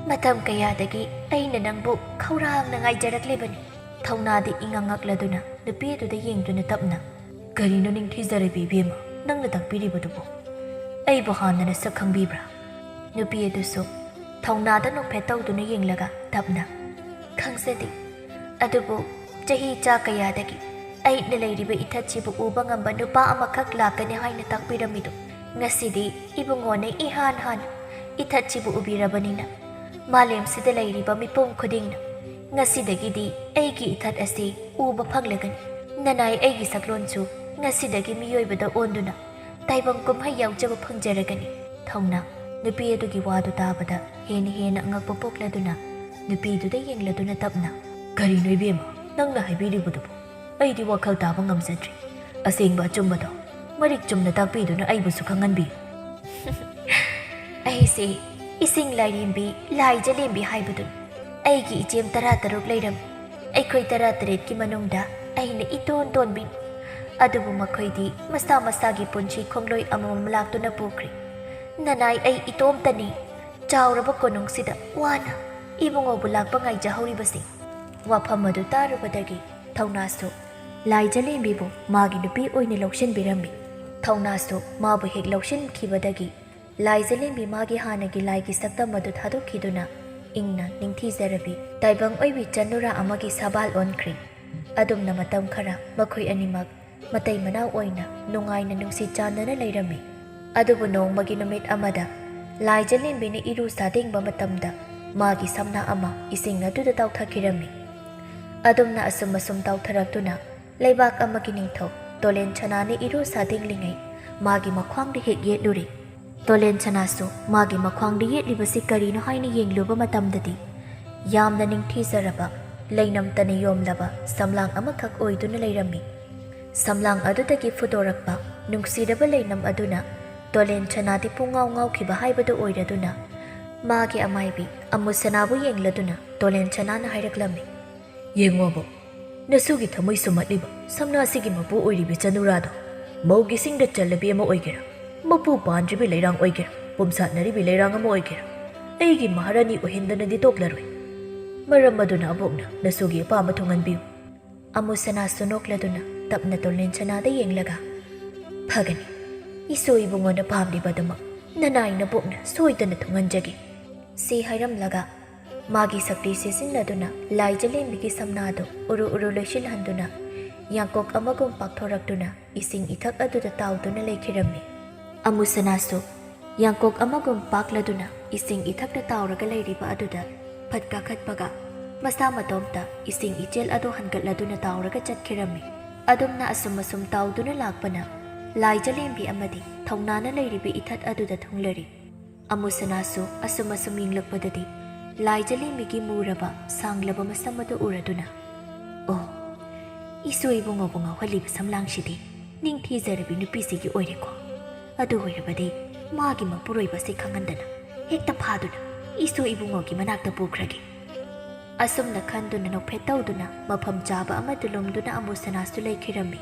ꯃꯇꯝ ꯀꯌꯥꯗꯒꯤ ꯑꯩꯅ ꯅꯪꯕꯨ ꯈꯧꯔꯥꯡꯅ ꯉꯥꯏꯖꯔꯛꯂꯤꯕꯅꯤ꯫" ꯊꯧꯅꯥꯗꯤ ꯏꯉꯛ ꯉꯛꯂꯗꯨꯅ ꯅꯨꯄꯤ ꯑꯗꯨꯗ ꯌꯦꯡꯗꯨꯅ ꯇꯞꯅ, "ꯀꯔꯤꯅꯣ ꯅꯤꯡꯊꯤꯖꯔꯕꯤ ꯏꯕꯦꯝꯃ ꯅꯪꯅ ꯇꯥꯛꯄꯤꯔꯤꯕꯗꯨꯕꯨ? ꯑꯩꯕꯨ ꯍꯥꯟꯅ ꯅꯁꯛ ꯈꯪꯕꯤꯕ꯭ꯔꯥ?" ꯅꯨꯄꯤ ꯑꯗꯨꯁꯨ ꯊꯧꯅꯥꯗ ꯅꯣꯛꯐꯦꯠ ꯇꯧꯗꯨꯅ ꯌꯦꯡꯂꯒ ꯇꯞꯅ, "ꯈꯪꯖꯗꯦ, ꯑꯗꯨꯕꯨ ꯆꯍꯤ ꯆꯥ ꯀꯌꯥꯗꯒꯤ ꯑꯩꯅ ꯂꯩꯔꯤꯕ ꯏꯊꯠꯁꯤꯕꯨ ꯎꯕ ꯉꯝꯕ ꯅꯨꯄꯥ ꯑꯃꯈꯛ ꯂꯥꯛꯀꯅꯤ ꯍꯥꯏꯅ ꯇꯥꯛꯄꯤꯔꯝꯃꯤꯗꯨ ꯉꯁꯤꯗꯤ ꯏꯕꯨꯡꯉꯣꯅ ꯏꯍꯥꯟ ꯍꯥꯟꯅ ꯏꯊꯠꯁꯤꯕꯨ ꯎꯕꯤꯔꯕꯅꯤꯅ ꯃꯥꯂꯦꯝꯁꯤꯗ ꯂꯩꯔꯤꯕ ꯃꯤꯄꯨꯝ ꯈꯨꯗꯤꯡꯅ ꯉꯁꯤꯗꯒꯤꯗꯤ ꯑꯩꯒꯤ ꯏꯊꯠ ꯑꯁꯤ ꯎꯕ ꯐꯪꯂꯒꯅꯤ꯫ ꯅꯅꯥꯏ ꯑꯩꯒꯤ ꯁꯛꯂꯣꯟꯁꯨ ꯉꯁꯤꯗꯒꯤ ꯃꯤꯑꯣꯏꯕꯗ ꯑꯣꯟꯗꯨꯅ ꯇꯥꯏꯕꯪ ꯀꯨꯝꯍꯩ ꯌꯥꯎꯖꯕ ꯐꯪꯖꯔꯒꯅꯤ꯫" ꯊꯧꯅꯥ ꯅꯨꯄꯤ ꯑꯗꯨꯒꯤ ꯋꯥꯗꯨ ꯇꯥꯕꯗ ꯍꯦꯟꯅ ꯍꯦꯟꯅ ꯑꯉꯛꯄ ꯄꯣꯛꯂꯗꯨꯅ ꯅꯨꯄꯤꯗꯨꯗ ꯌꯦꯡꯂꯗꯨꯅ ꯇꯞꯅ, "ꯀꯔꯤꯅꯣ ꯏꯕꯦꯝꯃ ꯅꯪꯅ ꯍꯥꯏꯕꯤꯔꯤꯕꯗꯨꯕꯨ? ꯑꯩꯗꯤ ꯋꯥꯈꯜ ꯇꯥꯕ ꯉꯝꯖꯗ꯭ꯔꯦ꯫ ꯑꯁꯦꯡꯕ ꯑꯆꯨꯝꯕꯗꯣ ꯃꯔꯤꯛ ꯆꯨꯝꯅ ꯇꯥꯛꯄꯤꯗꯨꯅ ꯑꯩꯕꯨꯁꯨ ꯈꯪꯍꯟꯕꯤꯌꯨ꯫ ꯑꯩꯁꯦ ꯏꯁꯤꯡ ꯂꯥꯏꯔꯦꯝꯕꯤ, ꯂꯥꯏ ꯖꯂꯦꯝꯕꯤ ꯍꯥꯏꯕꯗꯨꯅꯤ꯫ ꯑꯩꯒꯤ ꯏꯆꯦꯝ ꯇꯔꯥ ꯇꯔꯨꯛ ꯂꯩꯔꯝꯃꯤ꯫ ꯑꯩꯈꯣꯏ ꯇꯔꯥ ꯇꯔꯦꯠꯀꯤ ꯃꯅꯨꯡꯗ ꯑꯩꯅ ꯏꯇꯣꯟ ꯇꯣꯟꯕꯤꯅꯤ꯫ ꯑꯗꯨꯕꯨ ꯃꯈꯣꯏꯗꯤ ꯃꯁꯥ ꯃꯁꯥꯒꯤ ꯄꯨꯟꯁꯤ ꯈꯣꯡꯂꯣꯏ ꯑꯃꯃꯝ ꯂꯥꯛꯇꯨꯅ ꯄꯨꯈ꯭ꯔꯦ꯫ ꯅꯅꯥꯏ ꯑꯩ ꯏꯇꯣꯝꯇꯅꯤ꯫ ꯆꯥꯎꯔꯕ ꯀꯣꯅꯨꯡꯁꯤꯗ ꯋꯥꯅ ꯏꯕꯨꯡꯉꯣꯕꯨ ꯂꯥꯛꯄ ꯉꯥꯏꯖꯍꯧꯔꯤꯕꯁꯤ꯫ ꯋꯥꯐꯝ ꯑꯗꯨ ꯇꯥꯔꯨꯕꯗꯒꯤ ꯊꯧꯅꯥꯁꯨ ꯂꯥꯏ ꯖꯂꯦꯝꯕꯤꯕꯨ ꯃꯥꯒꯤ ꯅꯨꯄꯤ ꯑꯣꯏꯅ ꯂꯧꯁꯤꯟꯕꯤꯔꯝꯃꯤ꯫ ꯊꯧꯅꯥꯁꯨ ꯃꯥꯕꯨ ꯍꯦꯛ ꯂꯧꯁꯤꯟꯈꯤꯕꯗꯒꯤ ꯂꯥꯏ ꯖꯂꯦꯝꯕꯤ ꯃꯥꯒꯤ ꯍꯥꯟꯅꯒꯤ ꯂꯥꯏꯒꯤ ꯁꯛꯇꯝ ꯑꯗꯨ ꯊꯥꯗꯣꯛꯈꯤꯗꯨꯅ ꯏꯪꯅ ꯅꯤꯡꯊꯤꯖꯔꯕꯤ ꯇꯥꯏꯕꯪ ꯑꯣꯏꯕꯤ ꯆꯅꯨꯔꯥ ꯑꯃꯒꯤ ꯁꯥꯕꯥꯜ ꯑꯣꯟꯈ꯭ꯔꯦ꯫ ꯑꯗꯨꯝꯅ ꯃꯇꯝ ꯈꯔ ꯃꯈꯣꯏ ꯑꯅꯤꯃꯛ ꯃꯇꯩ ꯃꯅꯥꯎ ꯑꯣꯏꯅ ꯅꯨꯡꯉꯥꯏꯅ ꯅꯨꯡꯁꯤ ꯆꯥꯟꯅꯅ ꯂꯩꯔꯝꯃꯤ꯫ ꯑꯗꯨꯕꯨ ꯅꯣꯡꯃꯒꯤ ꯅꯨꯃꯤꯠ ꯑꯃꯗ ꯂꯥꯏ ꯖꯂꯦꯝꯕꯤꯅ ꯏꯔꯨ ꯁꯥꯗꯤꯡꯕ ꯃꯇꯝꯗ ꯃꯥꯒꯤ ꯁꯝꯅꯥ ꯑꯃ ꯏꯁꯤꯡ ꯑꯗꯨꯗ ꯇꯥꯎꯊꯈꯤꯔꯝꯃꯤ꯫ ꯑꯗꯨꯝꯅ ꯑꯁꯨꯝ ꯑꯁꯨꯝ ꯇꯥꯎꯊꯔꯛꯇꯨꯅ ꯂꯩꯕꯥꯛ ꯑꯃꯒꯤ ꯅꯤꯡꯊꯧ ꯇꯣꯂꯦꯟ ꯁꯅꯥꯅ ꯏꯔꯨ ꯁꯥꯗꯤꯡꯂꯤꯉꯩ ꯃꯥꯒꯤ ꯃꯈ꯭ꯋꯥꯡꯗ ꯍꯦꯛ ꯌꯦꯠꯂꯨꯔꯦ꯫ ꯇꯣꯂꯦꯟ ꯁꯅꯥꯁꯨ ꯃꯥꯒꯤ ꯃꯈ꯭ꯋꯥꯡꯗ ꯌꯦꯠꯂꯤꯕꯁꯤ ꯀꯔꯤꯅꯣ ꯍꯥꯏꯅ ꯌꯦꯡꯂꯨꯕ ꯃꯇꯝꯗꯗꯤ ꯌꯥꯝꯅ ꯅꯤꯡꯊꯤꯖꯔꯕ ꯂꯩꯅꯝꯇꯅ ꯌꯣꯝꯂꯕ ꯁꯝꯂꯥꯡ ꯑꯃꯈꯛ ꯑꯣꯏꯗꯨꯅ ꯂꯩꯔꯝꯃꯤ꯫ ꯁꯝꯂꯥꯡ ꯑꯗꯨꯗꯒꯤ ꯐꯨꯗꯣꯔꯛꯄ ꯅꯨꯡꯁꯤꯔꯕ ꯂꯩꯅꯝ ꯑꯗꯨꯅ ꯇꯣꯂꯦꯟ ꯁꯅꯥꯗꯤ ꯄꯨꯡꯉꯥꯎ ꯉꯥꯎꯈꯤꯕ ꯍꯥꯏꯕꯗꯨ ꯑꯣꯏꯔꯗꯨꯅ ꯃꯥꯒꯤ ꯑꯃꯥꯏꯕꯤ ꯑꯃꯨ ꯁꯅꯥꯕꯨ ꯌꯦꯡꯂꯗꯨꯅ ꯇꯣꯂꯦꯟ ꯁꯅꯥꯅ ꯍꯥꯏꯔꯛꯂꯝꯃꯤ, "ꯌꯦꯡꯉꯣꯕꯨ, ꯅꯁꯨꯒꯤ ꯊꯃꯣꯏ ꯁꯨꯝꯍꯠꯂꯤꯕ ꯁꯝꯅꯥꯁꯤꯒꯤ ꯃꯄꯨ ꯑꯣꯏꯔꯤꯕꯤ ꯆꯅꯨꯔꯥꯗꯣ ꯃꯧꯒꯤ ꯁꯤꯡꯗ ꯆꯜꯂꯕꯤ ꯑꯃ ꯑꯣꯏꯒꯦꯔꯥ, ꯃꯄꯨ ꯄꯥꯟꯗ꯭ꯔꯤꯕꯤ ꯂꯩꯔꯥꯡ ꯑꯣꯏꯒꯦꯔꯥ, ꯄꯨꯝꯁꯥꯠꯅꯔꯤꯕꯤ ꯂꯩꯔꯥꯡ ꯑꯃ ꯑꯣꯏꯒꯦꯔꯥ, ꯑꯩꯒꯤ ꯃꯍꯥꯔꯥꯅꯤ ꯑꯣꯏꯍꯟꯗꯅꯗꯤ ꯇꯣꯛꯂꯔꯣꯏ꯫ ꯃꯔꯝ ꯑꯗꯨꯅ ꯑꯕꯣꯛꯅ ꯅꯁꯨꯒꯤ ꯑꯄꯥꯝꯕ ꯊꯨꯡꯍꯟꯕꯤꯌꯨ꯫" ꯑꯃꯨ ꯁꯅꯥꯁꯨ ꯅꯣꯛꯂꯗꯨꯅ ꯇꯞꯅ ꯇꯣꯂꯦꯟ ꯁꯅꯥꯗ ꯌꯦꯡꯂꯒ, "ꯐꯒꯅꯤ, ꯏꯁꯣ ꯏꯕꯨꯡꯉꯣꯅ ꯄꯥꯝꯂꯤꯕ ꯑꯗꯨꯃꯛ ꯅꯅꯥꯏ ꯅꯕꯣꯛꯅ ꯁꯣꯏꯗꯅ ꯊꯨꯡꯍꯟꯖꯒꯦ" ꯁꯤ ꯍꯥꯏꯔꯝꯂꯒ ꯃꯥꯒꯤ ꯁꯛꯇꯤ ꯁꯤꯖꯤꯟꯅꯗꯨꯅ ꯂꯥꯏ ꯖꯂꯦꯝꯕꯤꯒꯤ ꯁꯝꯅꯥꯗꯨ ꯎꯔꯨ ꯎꯔꯨ ꯂꯣꯏꯁꯤꯜꯍꯟꯗꯨꯅ ꯌꯥꯡꯀꯣꯛ ꯑꯃꯒꯨꯝ ꯄꯥꯛꯊꯣꯔꯛꯇꯨꯅ ꯏꯁꯤꯡ ꯏꯊꯛ ꯑꯗꯨꯗ ꯇꯥꯎꯗꯨꯅ ꯂꯩꯈꯤꯔꯝꯃꯤ꯫ ꯑꯃꯨ ꯁꯅꯥꯁꯨ ꯌꯥꯡꯀꯣꯛ ꯑꯃꯒꯨꯝ ꯄꯥꯛꯂꯗꯨꯅ ꯏꯁꯤꯡ ꯏꯊꯛꯇ ꯇꯥꯎꯔꯒ ꯂꯩꯔꯤꯕ ꯑꯗꯨꯗ ꯐꯠ ꯀꯥꯈꯠꯄꯒ ꯃꯁꯥ ꯃꯇꯣꯝꯇ ꯏꯁꯤꯡ ꯏꯆꯦꯜ ꯑꯗꯨ ꯍꯟꯒꯠꯂꯗꯨꯅ ꯇꯥꯎꯔꯒ ꯆꯠꯈꯤꯔꯝꯃꯤ꯫ ꯑꯗꯨꯝꯅ ꯑꯁꯨꯝ ꯑꯁꯨꯝ ꯇꯥꯎꯗꯨꯅ ꯂꯥꯛꯄꯅ ꯂꯥꯏ ꯖꯂꯦꯝꯕꯤ ꯑꯃꯗꯤ ꯊꯧꯅꯥꯅ ꯂꯩꯔꯤꯕ ꯏꯊꯠ ꯑꯗꯨꯗ ꯊꯨꯡꯂꯔꯤ꯫ ꯑꯃꯨ ꯁꯅꯥꯁꯨ ꯑꯁꯨꯝ ꯑꯁꯨꯝ ꯌꯦꯡꯂꯛꯄꯗꯗꯤ ꯂꯥꯏ ꯖꯂꯦꯝꯕꯤꯒꯤ ꯃꯨꯔꯕ ꯁꯥꯡꯂꯕ ꯃꯁꯝ ꯑꯗꯨ ꯎꯔꯗꯨꯅ, "ꯑꯣ, ꯏꯁꯣ ꯏꯕꯨꯡꯉꯣꯕꯨ ꯉꯥꯎꯍꯜꯂꯤꯕ ꯁꯝꯂꯥꯡꯁꯤꯗꯤ ꯅꯤꯡꯊꯤꯖꯔꯕꯤ ꯅꯨꯄꯤꯁꯤꯒꯤ ꯑꯣꯏꯔꯦꯀꯣ꯫ ꯑꯗꯨ ꯑꯣꯏꯔꯕꯗꯤ ꯃꯥꯒꯤ ꯃꯄꯨꯔꯣꯏꯕꯁꯤ ꯈꯪꯍꯟꯗꯅ ꯍꯦꯛꯇ ꯐꯥꯗꯨꯅ ꯏꯁꯨ ꯏꯕꯨꯡꯉꯣꯒꯤ ꯃꯅꯥꯛꯇ ꯄꯨꯈ꯭ꯔꯒꯦ꯫ ꯑꯁꯨꯝꯅ ꯈꯟꯗꯨꯅ ꯅꯣꯛꯐꯦꯠ ꯇꯧꯗꯨꯅ ꯃꯐꯝ ꯆꯥꯕ ꯑꯃꯗ ꯂꯨꯝꯗꯨꯅ ꯑꯃꯨꯁꯅꯥꯁꯨ ꯂꯩꯈꯤꯔꯝꯃꯤ꯫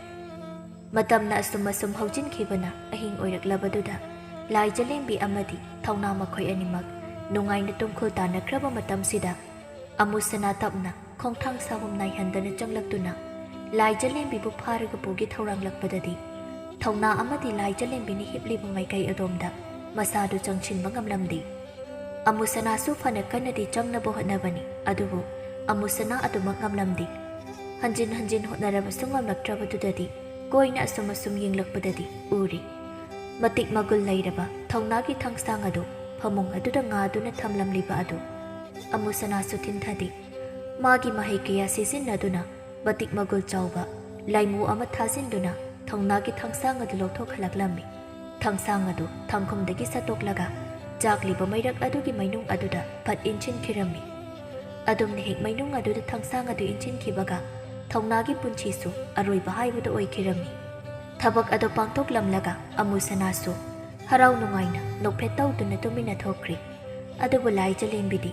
ꯃꯇꯝꯅ ꯑꯁꯨꯝ ꯑꯁꯨꯝ ꯍꯧꯖꯤꯟꯈꯤꯕꯅ ꯑꯍꯤꯡ ꯑꯣꯏꯔꯛꯂꯕꯗꯨꯗ ꯂꯥꯏꯖꯂꯦꯝꯕꯤ ꯑꯃꯗꯤ ꯊꯧꯅꯥ ꯃꯈꯣꯏ ꯑꯅꯤꯃꯛ ꯅꯨꯡꯉꯥꯏꯅ ꯇꯨꯝꯈꯨꯜ ꯇꯥꯟꯅꯈ꯭ꯔꯕ ꯃꯇꯝꯁꯤꯗ ꯑꯃꯨꯁꯅꯥ ꯇꯞꯅ ꯈꯣꯡꯊꯥꯡ ꯁꯥꯍꯨꯝ ꯅꯥꯏꯍꯟꯗꯅ ꯆꯪꯂꯛꯇꯨꯅ ꯂꯥꯏꯖꯂꯦꯝꯕꯤꯕꯨ ꯐꯥꯔꯒ ꯄꯨꯒꯦ ꯊꯧꯔꯥꯡꯂꯛꯄꯗꯗꯤ ꯊꯧꯅꯥ ꯑꯃꯗꯤ ꯂꯥꯏꯖꯂꯦꯝꯕꯤꯅ ꯍꯤꯞꯂꯤꯕ ꯃꯥꯏꯀꯩ ꯑꯗꯣꯝꯗ ꯃꯁꯥꯗꯨ ꯆꯪꯁꯤꯟꯕ ꯉꯝꯂꯝꯗꯦ꯫ ꯑꯃꯨꯁꯅꯥꯁꯨ ꯐꯅ ꯀꯟꯅꯗꯤ ꯆꯪꯅꯕ ꯍꯣꯠꯅꯕꯅꯤ, ꯑꯗꯨꯕꯨ ꯑꯃꯨꯁꯅꯥ ꯑꯗꯨꯃꯛ ꯉꯝꯂꯝꯗꯦ꯫ ꯍꯟꯖꯤꯟ ꯍꯟꯖꯤꯟ ꯍꯣꯠꯅꯔꯕꯁꯨ ꯉꯝꯂꯛꯇ꯭ꯔꯕꯗꯨꯗꯗꯤ ꯀꯣꯏꯅ ꯑꯁꯨꯝ ꯑꯁꯨꯝ ꯌꯦꯡꯂꯛꯄꯗꯗꯤ ꯎꯔꯤ꯫ ꯃꯇꯤꯛ ꯃꯒꯨꯜ ꯂꯩꯔꯕ ꯊꯧꯅꯥꯒꯤ ꯊꯥꯡꯁꯥꯡ ꯑꯗꯨ ꯐꯃꯨꯡ ꯑꯗꯨꯗ ꯉꯥꯗꯨꯅ ꯊꯝꯂꯝꯂꯤꯕ ꯑꯗꯨ ꯑꯃꯨꯁꯅꯥꯁꯨ ꯊꯤꯟꯊꯗꯦ꯫ ꯃꯥꯒꯤ ꯃꯍꯩ ꯀꯌꯥ ꯁꯤꯖꯤꯟꯅꯗꯨꯅ ꯃꯇꯤꯛ ꯃꯒꯨꯜ ꯆꯥꯎꯕ ꯂꯥꯏꯃꯨ ꯑꯃ ꯊꯥꯖꯤꯟꯗꯨꯅ ꯊꯧꯅꯥꯒꯤ ꯊꯥꯡꯁꯥꯡ ꯑꯗꯨ ꯂꯧꯊꯣꯛꯍꯜꯂꯛꯂꯝꯃꯤ꯫ ꯊꯥꯡꯁꯥꯡ ꯑꯗꯨ ꯊꯥꯡꯈꯨꯝꯗꯒꯤ ꯁꯠꯇꯣꯛꯂꯒ ꯆꯥꯛꯂꯤꯕ ꯃꯩꯔꯛ ꯑꯗꯨꯒꯤ ꯃꯩꯅꯨꯡ ꯑꯗꯨꯗ ꯐꯠ ꯏꯟꯁꯤꯟꯈꯤꯔꯝꯃꯤ꯫ ꯑꯗꯨꯝꯅ ꯍꯦꯛ ꯃꯩꯅꯨꯡ ꯑꯗꯨꯗ ꯊꯥꯡꯁꯥꯡ ꯑꯗꯨ ꯏꯟꯁꯤꯟꯈꯤꯕꯒ ꯊꯧꯅꯥꯒꯤ ꯄꯨꯟꯁꯤꯁꯨ ꯑꯔꯣꯏꯕ ꯍꯥꯏꯕꯗꯨ ꯑꯣꯏꯈꯤꯔꯝꯃꯤ꯫ ꯊꯕꯛ ꯑꯗꯨ ꯄꯥꯡꯊꯣꯛꯂꯝꯂꯒ ꯑꯃꯨꯁꯅꯥꯁꯨ ꯍꯔꯥꯎ ꯅꯨꯡꯉꯥꯏꯅ ꯅꯣꯛꯐꯦꯠ ꯇꯧꯗꯨꯅ ꯇꯨꯃꯤꯟꯅ ꯊꯣꯛꯈ꯭ꯔꯤ꯫ ꯑꯗꯨꯕꯨ ꯂꯥꯏꯖꯂꯦꯝꯕꯤꯗꯤ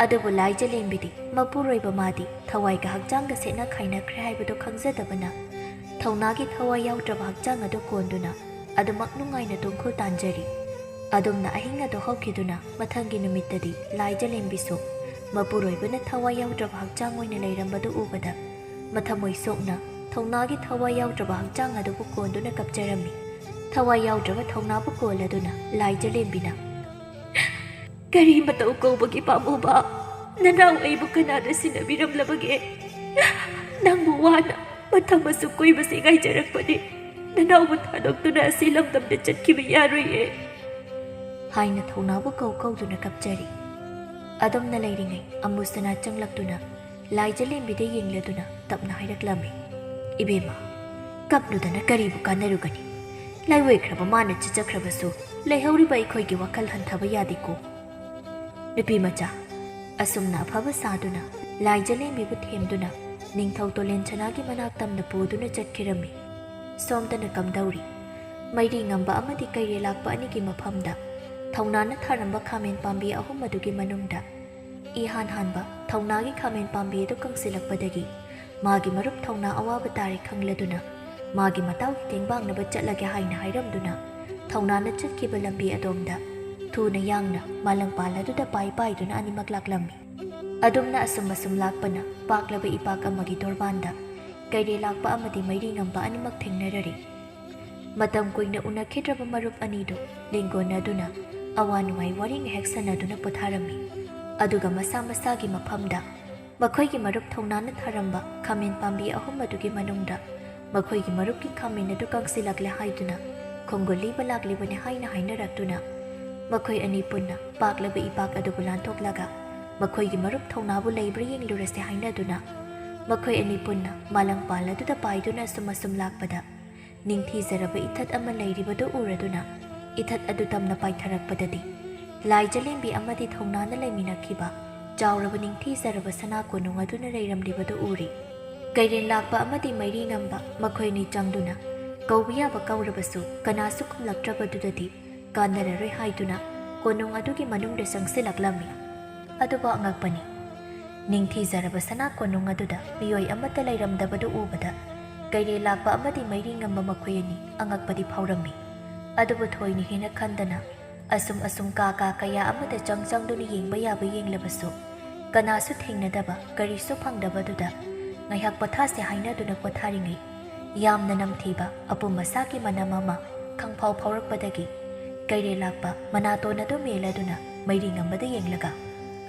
ꯑꯗꯨꯕꯨ ꯂꯥꯏꯖꯂꯦꯝꯕꯤꯗꯤ ꯃꯄꯨꯔꯣꯏꯕ ꯃꯥꯗꯤ ꯊꯋꯥꯏꯒ ꯍꯛꯆꯥꯡꯒ ꯁꯦꯠꯅ ꯈꯥꯏꯅꯈ꯭ꯔꯦ ꯍꯥꯏꯕꯗꯨ ꯈꯪꯖꯗꯕꯅ ꯊꯧꯅꯥꯒꯤ ꯊꯋꯥꯏ ꯌꯥꯎꯗ꯭ꯔꯕ ꯍꯛꯆꯥꯡ ꯑꯗꯨ ꯀꯣꯟꯗꯨꯅ ꯑꯗꯨꯃꯛ ꯅꯨꯡꯉꯥꯏꯅ ꯇꯨꯝꯈꯨꯜ ꯇꯥꯟꯖꯔꯤ꯫ ꯑꯗꯨꯝꯅ ꯑꯍꯤꯡ ꯑꯗꯨ ꯍꯧꯈꯤꯗꯨꯅ ꯃꯊꯪꯒꯤ ꯅꯨꯃꯤꯠꯇꯗꯤ ꯂꯥꯏꯖꯂꯦꯝꯕꯤꯁꯨ ꯃꯄꯨꯔꯣꯏꯕꯅ ꯊꯋꯥꯏ ꯌꯥꯎꯗ꯭ꯔꯕ ꯍꯛꯆꯥꯡ ꯑꯣꯏꯅ ꯂꯩꯔꯝꯕꯗꯨ ꯎꯕꯗ ꯃꯊꯃꯣꯏ ꯁꯣꯛꯅ ꯊꯧꯅꯥꯒꯤ ꯊꯋꯥꯏ ꯌꯥꯎꯗ꯭ꯔꯕ ꯍꯛꯆꯥꯡ ꯑꯗꯨꯕꯨ ꯀꯣꯟꯗꯨꯅ ꯀꯞꯆꯔꯝꯃꯤ꯫ ꯊꯋꯥꯏ ꯌꯥꯎꯗ꯭ꯔꯕ ꯊꯧꯅꯥꯕꯨ ꯀꯣꯜꯂꯗꯨꯅ ꯂꯥꯏꯖꯂꯦꯝꯕꯤꯅ "ꯀꯔꯤ ꯃꯇꯧ ꯀꯧꯕꯒꯤ ꯄꯥꯝꯃꯨꯕ? ꯅꯅꯥꯎ ꯑꯩꯕꯨ ꯀꯅꯥꯗ ꯁꯤꯟꯅꯕꯤꯔꯝꯂꯕꯒꯦ? ꯅꯪꯕꯨ ꯋꯥꯅ ꯃꯇꯝ ꯑꯁꯨꯛ ꯀꯨꯏꯕꯁꯤ ꯉꯥꯏꯖꯔꯛꯄꯅꯤ꯫ ꯅꯅꯥꯎꯕꯨ ꯊꯥꯗꯣꯛꯇꯨꯅ ꯑꯁꯤ ꯂꯝꯗꯝꯗ ꯆꯠꯈꯤꯕ ꯌꯥꯔꯣꯏꯌꯦ" ꯍꯥꯏꯅ ꯊꯧꯅꯥꯕꯨ ꯀꯧ ꯀꯧꯗꯨꯅ ꯀꯞꯆꯔꯤ꯫ ꯑꯗꯨꯝꯅ ꯂꯩꯔꯤꯉꯩ ꯑꯃꯨꯁꯅꯥ ꯆꯪꯂꯛꯇꯨꯅ ꯂꯥꯏꯖꯂꯦꯝꯕꯤꯗ ꯌꯦꯡꯂꯗꯨꯅ ꯇꯞꯅ ꯍꯥꯏꯔꯛꯂꯝꯃꯤ, "ꯏꯕꯦꯝꯃ, ꯀꯞꯂꯨꯗꯅ ꯀꯔꯤꯕꯨ ꯀꯥꯟꯅꯔꯨꯒꯅꯤ? ꯂꯥꯏꯑꯣꯏꯈ꯭ꯔꯕ ꯃꯥꯅ ꯆꯠꯆꯈ꯭ꯔꯕꯁꯨ ꯂꯩꯍꯧꯔꯤꯕ ꯑꯩꯈꯣꯏꯒꯤ ꯋꯥꯈꯜ ꯍꯟꯊꯕ ꯌꯥꯗꯦꯀꯣ꯫ ꯅꯨꯄꯤ ꯃꯆꯥ," ꯑꯁꯨꯝꯅ ꯑꯐꯕ ꯁꯥꯗꯨꯅ ꯂꯥꯏꯖꯂꯦꯝꯕꯤꯕꯨ ꯊꯦꯝꯗꯨꯅ ꯅꯤꯡꯊꯧ ꯇꯣꯂꯦꯟ ꯁꯅꯥꯒꯤ ꯃꯅꯥꯛ ꯇꯝꯅ ꯄꯨꯗꯨꯅ ꯆꯠꯈꯤꯔꯝꯃꯤ꯫ ꯁꯣꯝꯗꯅ ꯀꯝꯗꯧꯔꯤ? ꯃꯩꯔꯤ ꯉꯝꯕ ꯑꯃꯗꯤ ꯀꯩꯔꯦꯜ ꯂꯥꯛꯄ ꯑꯅꯤꯒꯤ ꯃꯐꯝꯗ ꯊꯧꯅꯥꯅ ꯊꯥꯔꯝꯕ ꯈꯥꯃꯦꯟ ꯄꯥꯝꯕꯤ ꯑꯍꯨꯝ ꯑꯗꯨꯒꯤ ꯃꯅꯨꯡꯗ ꯏꯍꯥꯟ ꯍꯥꯟꯕ ꯊꯧꯅꯥꯒꯤ ꯈꯥꯃꯦꯟ ꯄꯥꯝꯕꯤ ꯑꯗꯨ ꯀꯪꯁꯤꯜꯂꯛꯄꯗꯒꯤ ꯃꯥꯒꯤ ꯃꯔꯨꯞ ꯊꯧꯅꯥ ꯑꯋꯥꯕ ꯇꯥꯔꯦ ꯈꯪꯂꯗꯨꯅ ꯃꯥꯒꯤ ꯃꯇꯥꯎꯒꯤ ꯇꯦꯡꯕꯥꯡꯅꯕ ꯆꯠꯂꯒꯦ ꯍꯥꯏꯅ ꯍꯥꯏꯔꯝꯗꯨꯅ ꯊꯧꯅꯥꯅ ꯆꯠꯈꯤꯕ ꯂꯝꯕꯤ ꯑꯗꯣꯝꯗ ꯊꯨꯅ ꯌꯥꯡꯅ ꯃꯥꯂꯪꯄꯥꯜ ꯑꯗꯨꯗ ꯄꯥꯏ ꯄꯥꯏꯗꯨꯅ ꯑꯅꯤꯃꯛ ꯂꯥꯛꯂꯝꯃꯤ꯫ ꯑꯗꯨꯝꯅ ꯑꯁꯨꯝ ꯑꯁꯨꯝ ꯂꯥꯛꯄꯅ ꯄꯥꯛꯂꯕ ꯏꯄꯥꯛ ꯑꯃꯒꯤ ꯇꯣꯔꯕꯥꯟꯗ ꯀꯩꯔꯦꯜ ꯂꯥꯛꯄ ꯑꯃꯗꯤ ꯃꯩꯔꯤ ꯉꯝꯕ ꯑꯅꯤꯃꯛ ꯊꯦꯡꯅꯔꯔꯤ꯫ ꯃꯇꯝ ꯀꯨꯏꯅ ꯎꯅꯈꯤꯗ꯭ꯔꯕ ꯃꯔꯨꯞ ꯑꯅꯤꯗꯨ ꯂꯦꯡꯒꯣꯟꯅꯗꯨꯅ ꯑꯋꯥ ꯅꯨꯡꯉꯥꯏ ꯋꯥꯔꯤ ꯉꯥꯏꯍꯥꯛ ꯁꯥꯟꯅꯗꯨꯅ ꯄꯣꯊꯥꯔꯝꯃꯤ꯫ ꯑꯗꯨꯒ ꯃꯁꯥ ꯃꯁꯥꯒꯤ ꯃꯐꯝꯗ ꯃꯈꯣꯏꯒꯤ ꯃꯔꯨꯞ ꯊꯧꯅꯥꯅ ꯊꯥꯔꯝꯕ ꯈꯥꯃꯦꯟ ꯄꯥꯝꯕꯤ ꯑꯍꯨꯝ ꯑꯗꯨꯒꯤ ꯃꯅꯨꯡꯗ ꯃꯈꯣꯏꯒꯤ ꯃꯔꯨꯞꯀꯤ ꯈꯥꯃꯦꯟ ꯑꯗꯨ ꯀꯪꯁꯤꯜꯂꯛꯂꯦ ꯍꯥꯏꯗꯨꯅ ꯈꯣꯡꯒꯨꯜꯂꯤꯕ ꯂꯥꯛꯂꯤꯕꯅꯤ ꯍꯥꯏꯅ ꯍꯥꯏꯅꯔꯛꯇꯨꯅ ꯃꯈꯣꯏ ꯑꯅꯤ ꯄꯨꯟꯅ ꯄꯥꯛꯂꯕ ꯏꯄꯥꯛ ꯑꯗꯨꯕꯨ ꯂꯥꯟꯊꯣꯛꯂꯒ ꯃꯈꯣꯏꯒꯤ ꯃꯔꯨꯞ ꯊꯧꯅꯥꯕꯨ ꯂꯩꯕ꯭ꯔꯥ ꯌꯦꯡꯂꯨꯔꯁꯦ ꯍꯥꯏꯅꯗꯨꯅ ꯃꯈꯣꯏ ꯑꯅꯤ ꯄꯨꯟꯅ ꯃꯥꯂꯪꯄꯥꯜ ꯑꯗꯨꯗ ꯄꯥꯏꯗꯨꯅ ꯑꯁꯨꯝ ꯑꯁꯨꯝ ꯂꯥꯛꯄꯗ ꯅꯤꯡꯊꯤꯖꯔꯕ ꯏꯊꯠ ꯑꯃ ꯂꯩꯔꯤꯕꯗꯨ ꯎꯔꯗꯨꯅ ꯏꯊꯠ ꯑꯗꯨ ꯇꯝꯅ ꯄꯥꯏꯊꯔꯛꯄꯗꯗꯤ ꯂꯥꯏꯖꯂꯦꯝꯕꯤ ꯑꯃꯗꯤ ꯊꯧꯅꯥꯅ ꯂꯩꯃꯤꯟꯅꯈꯤꯕ ꯆꯥꯎꯔꯕ ꯅꯤꯡꯊꯤꯖꯔꯕ ꯁꯅꯥ ꯀꯣꯅꯨꯡ ꯑꯗꯨꯅ ꯂꯩꯔꯝꯂꯤꯕꯗꯨ ꯎꯔꯤ꯫ ꯀꯩꯔꯦꯜ ꯂꯥꯛꯄ ꯑꯃꯗꯤ ꯃꯩꯔꯤ ꯉꯝꯕ ꯃꯈꯣꯏꯅꯤ ꯆꯪꯗꯨꯅ ꯀꯧꯕ ꯌꯥꯕ ꯀꯧꯔꯕꯁꯨ ꯀꯅꯥꯁꯨ ꯈꯨꯝꯂꯛꯇ꯭ꯔꯕꯗꯨꯗꯗꯤ ꯀꯥꯟꯅꯔꯔꯣꯏ ꯍꯥꯏꯗꯨꯅ ꯀꯣꯅꯨꯡ ꯑꯗꯨꯒꯤ ꯃꯅꯨꯡꯗ ꯆꯪꯁꯤꯜꯂꯛꯂꯝꯃꯤ꯫ ꯑꯗꯨꯕꯨ ꯑꯉꯛꯄꯅꯤ, ꯅꯤꯡꯊꯤꯖꯔꯕ ꯁꯅꯥ ꯀꯣꯅꯨꯡ ꯑꯗꯨꯗ ꯃꯤꯑꯣꯏ ꯑꯃꯠꯇ ꯂꯩꯔꯝꯗꯕꯗꯨ ꯎꯕꯗ ꯀꯩꯔꯦꯜ ꯂꯥꯛꯄ ꯑꯃꯗꯤ ꯃꯩꯔꯤ ꯉꯝꯕ ꯃꯈꯣꯏ ꯑꯅꯤ ꯑꯉꯛꯄꯗꯤ ꯐꯥꯎꯔꯝꯃꯤ꯫ ꯑꯗꯨꯕꯨ ꯊꯣꯏꯅ ꯍꯦꯟꯅ ꯈꯟꯗꯅ ꯑꯁꯨꯝ ꯑꯁꯨꯝ ꯀꯥ ꯀꯥ ꯀꯌꯥ ꯑꯃꯗ ꯆꯪ ꯆꯪꯗꯨꯅ ꯌꯦꯡꯕ ꯌꯥꯕ ꯌꯦꯡꯂꯕꯁꯨ ꯀꯅꯥꯁꯨ ꯊꯦꯡꯅꯗꯕ ꯀꯔꯤꯁꯨ ꯐꯪꯗꯕꯗꯨꯗ ꯉꯥꯏꯍꯥꯛ ꯄꯣꯊꯥꯁꯦ ꯍꯥꯏꯅꯗꯨꯅ ꯄꯣꯊꯥꯔꯤꯉꯩ ꯌꯥꯝꯅ ꯅꯝꯊꯤꯕ ꯑꯄꯨꯝ ꯑꯁꯥꯒꯤ ꯃꯅꯝ ꯑꯃ ꯈꯪꯐꯥꯎ ꯐꯥꯎꯔꯛꯄꯗꯒꯤ ꯀꯩꯔꯦꯜ ꯂꯥꯛꯄ ꯃꯅꯥꯇꯣꯟ ꯑꯗꯨ ꯃꯦꯜꯂꯗꯨꯅ ꯃꯩꯔꯤ ꯉꯝꯕꯗ ꯌꯦꯡꯂꯒ,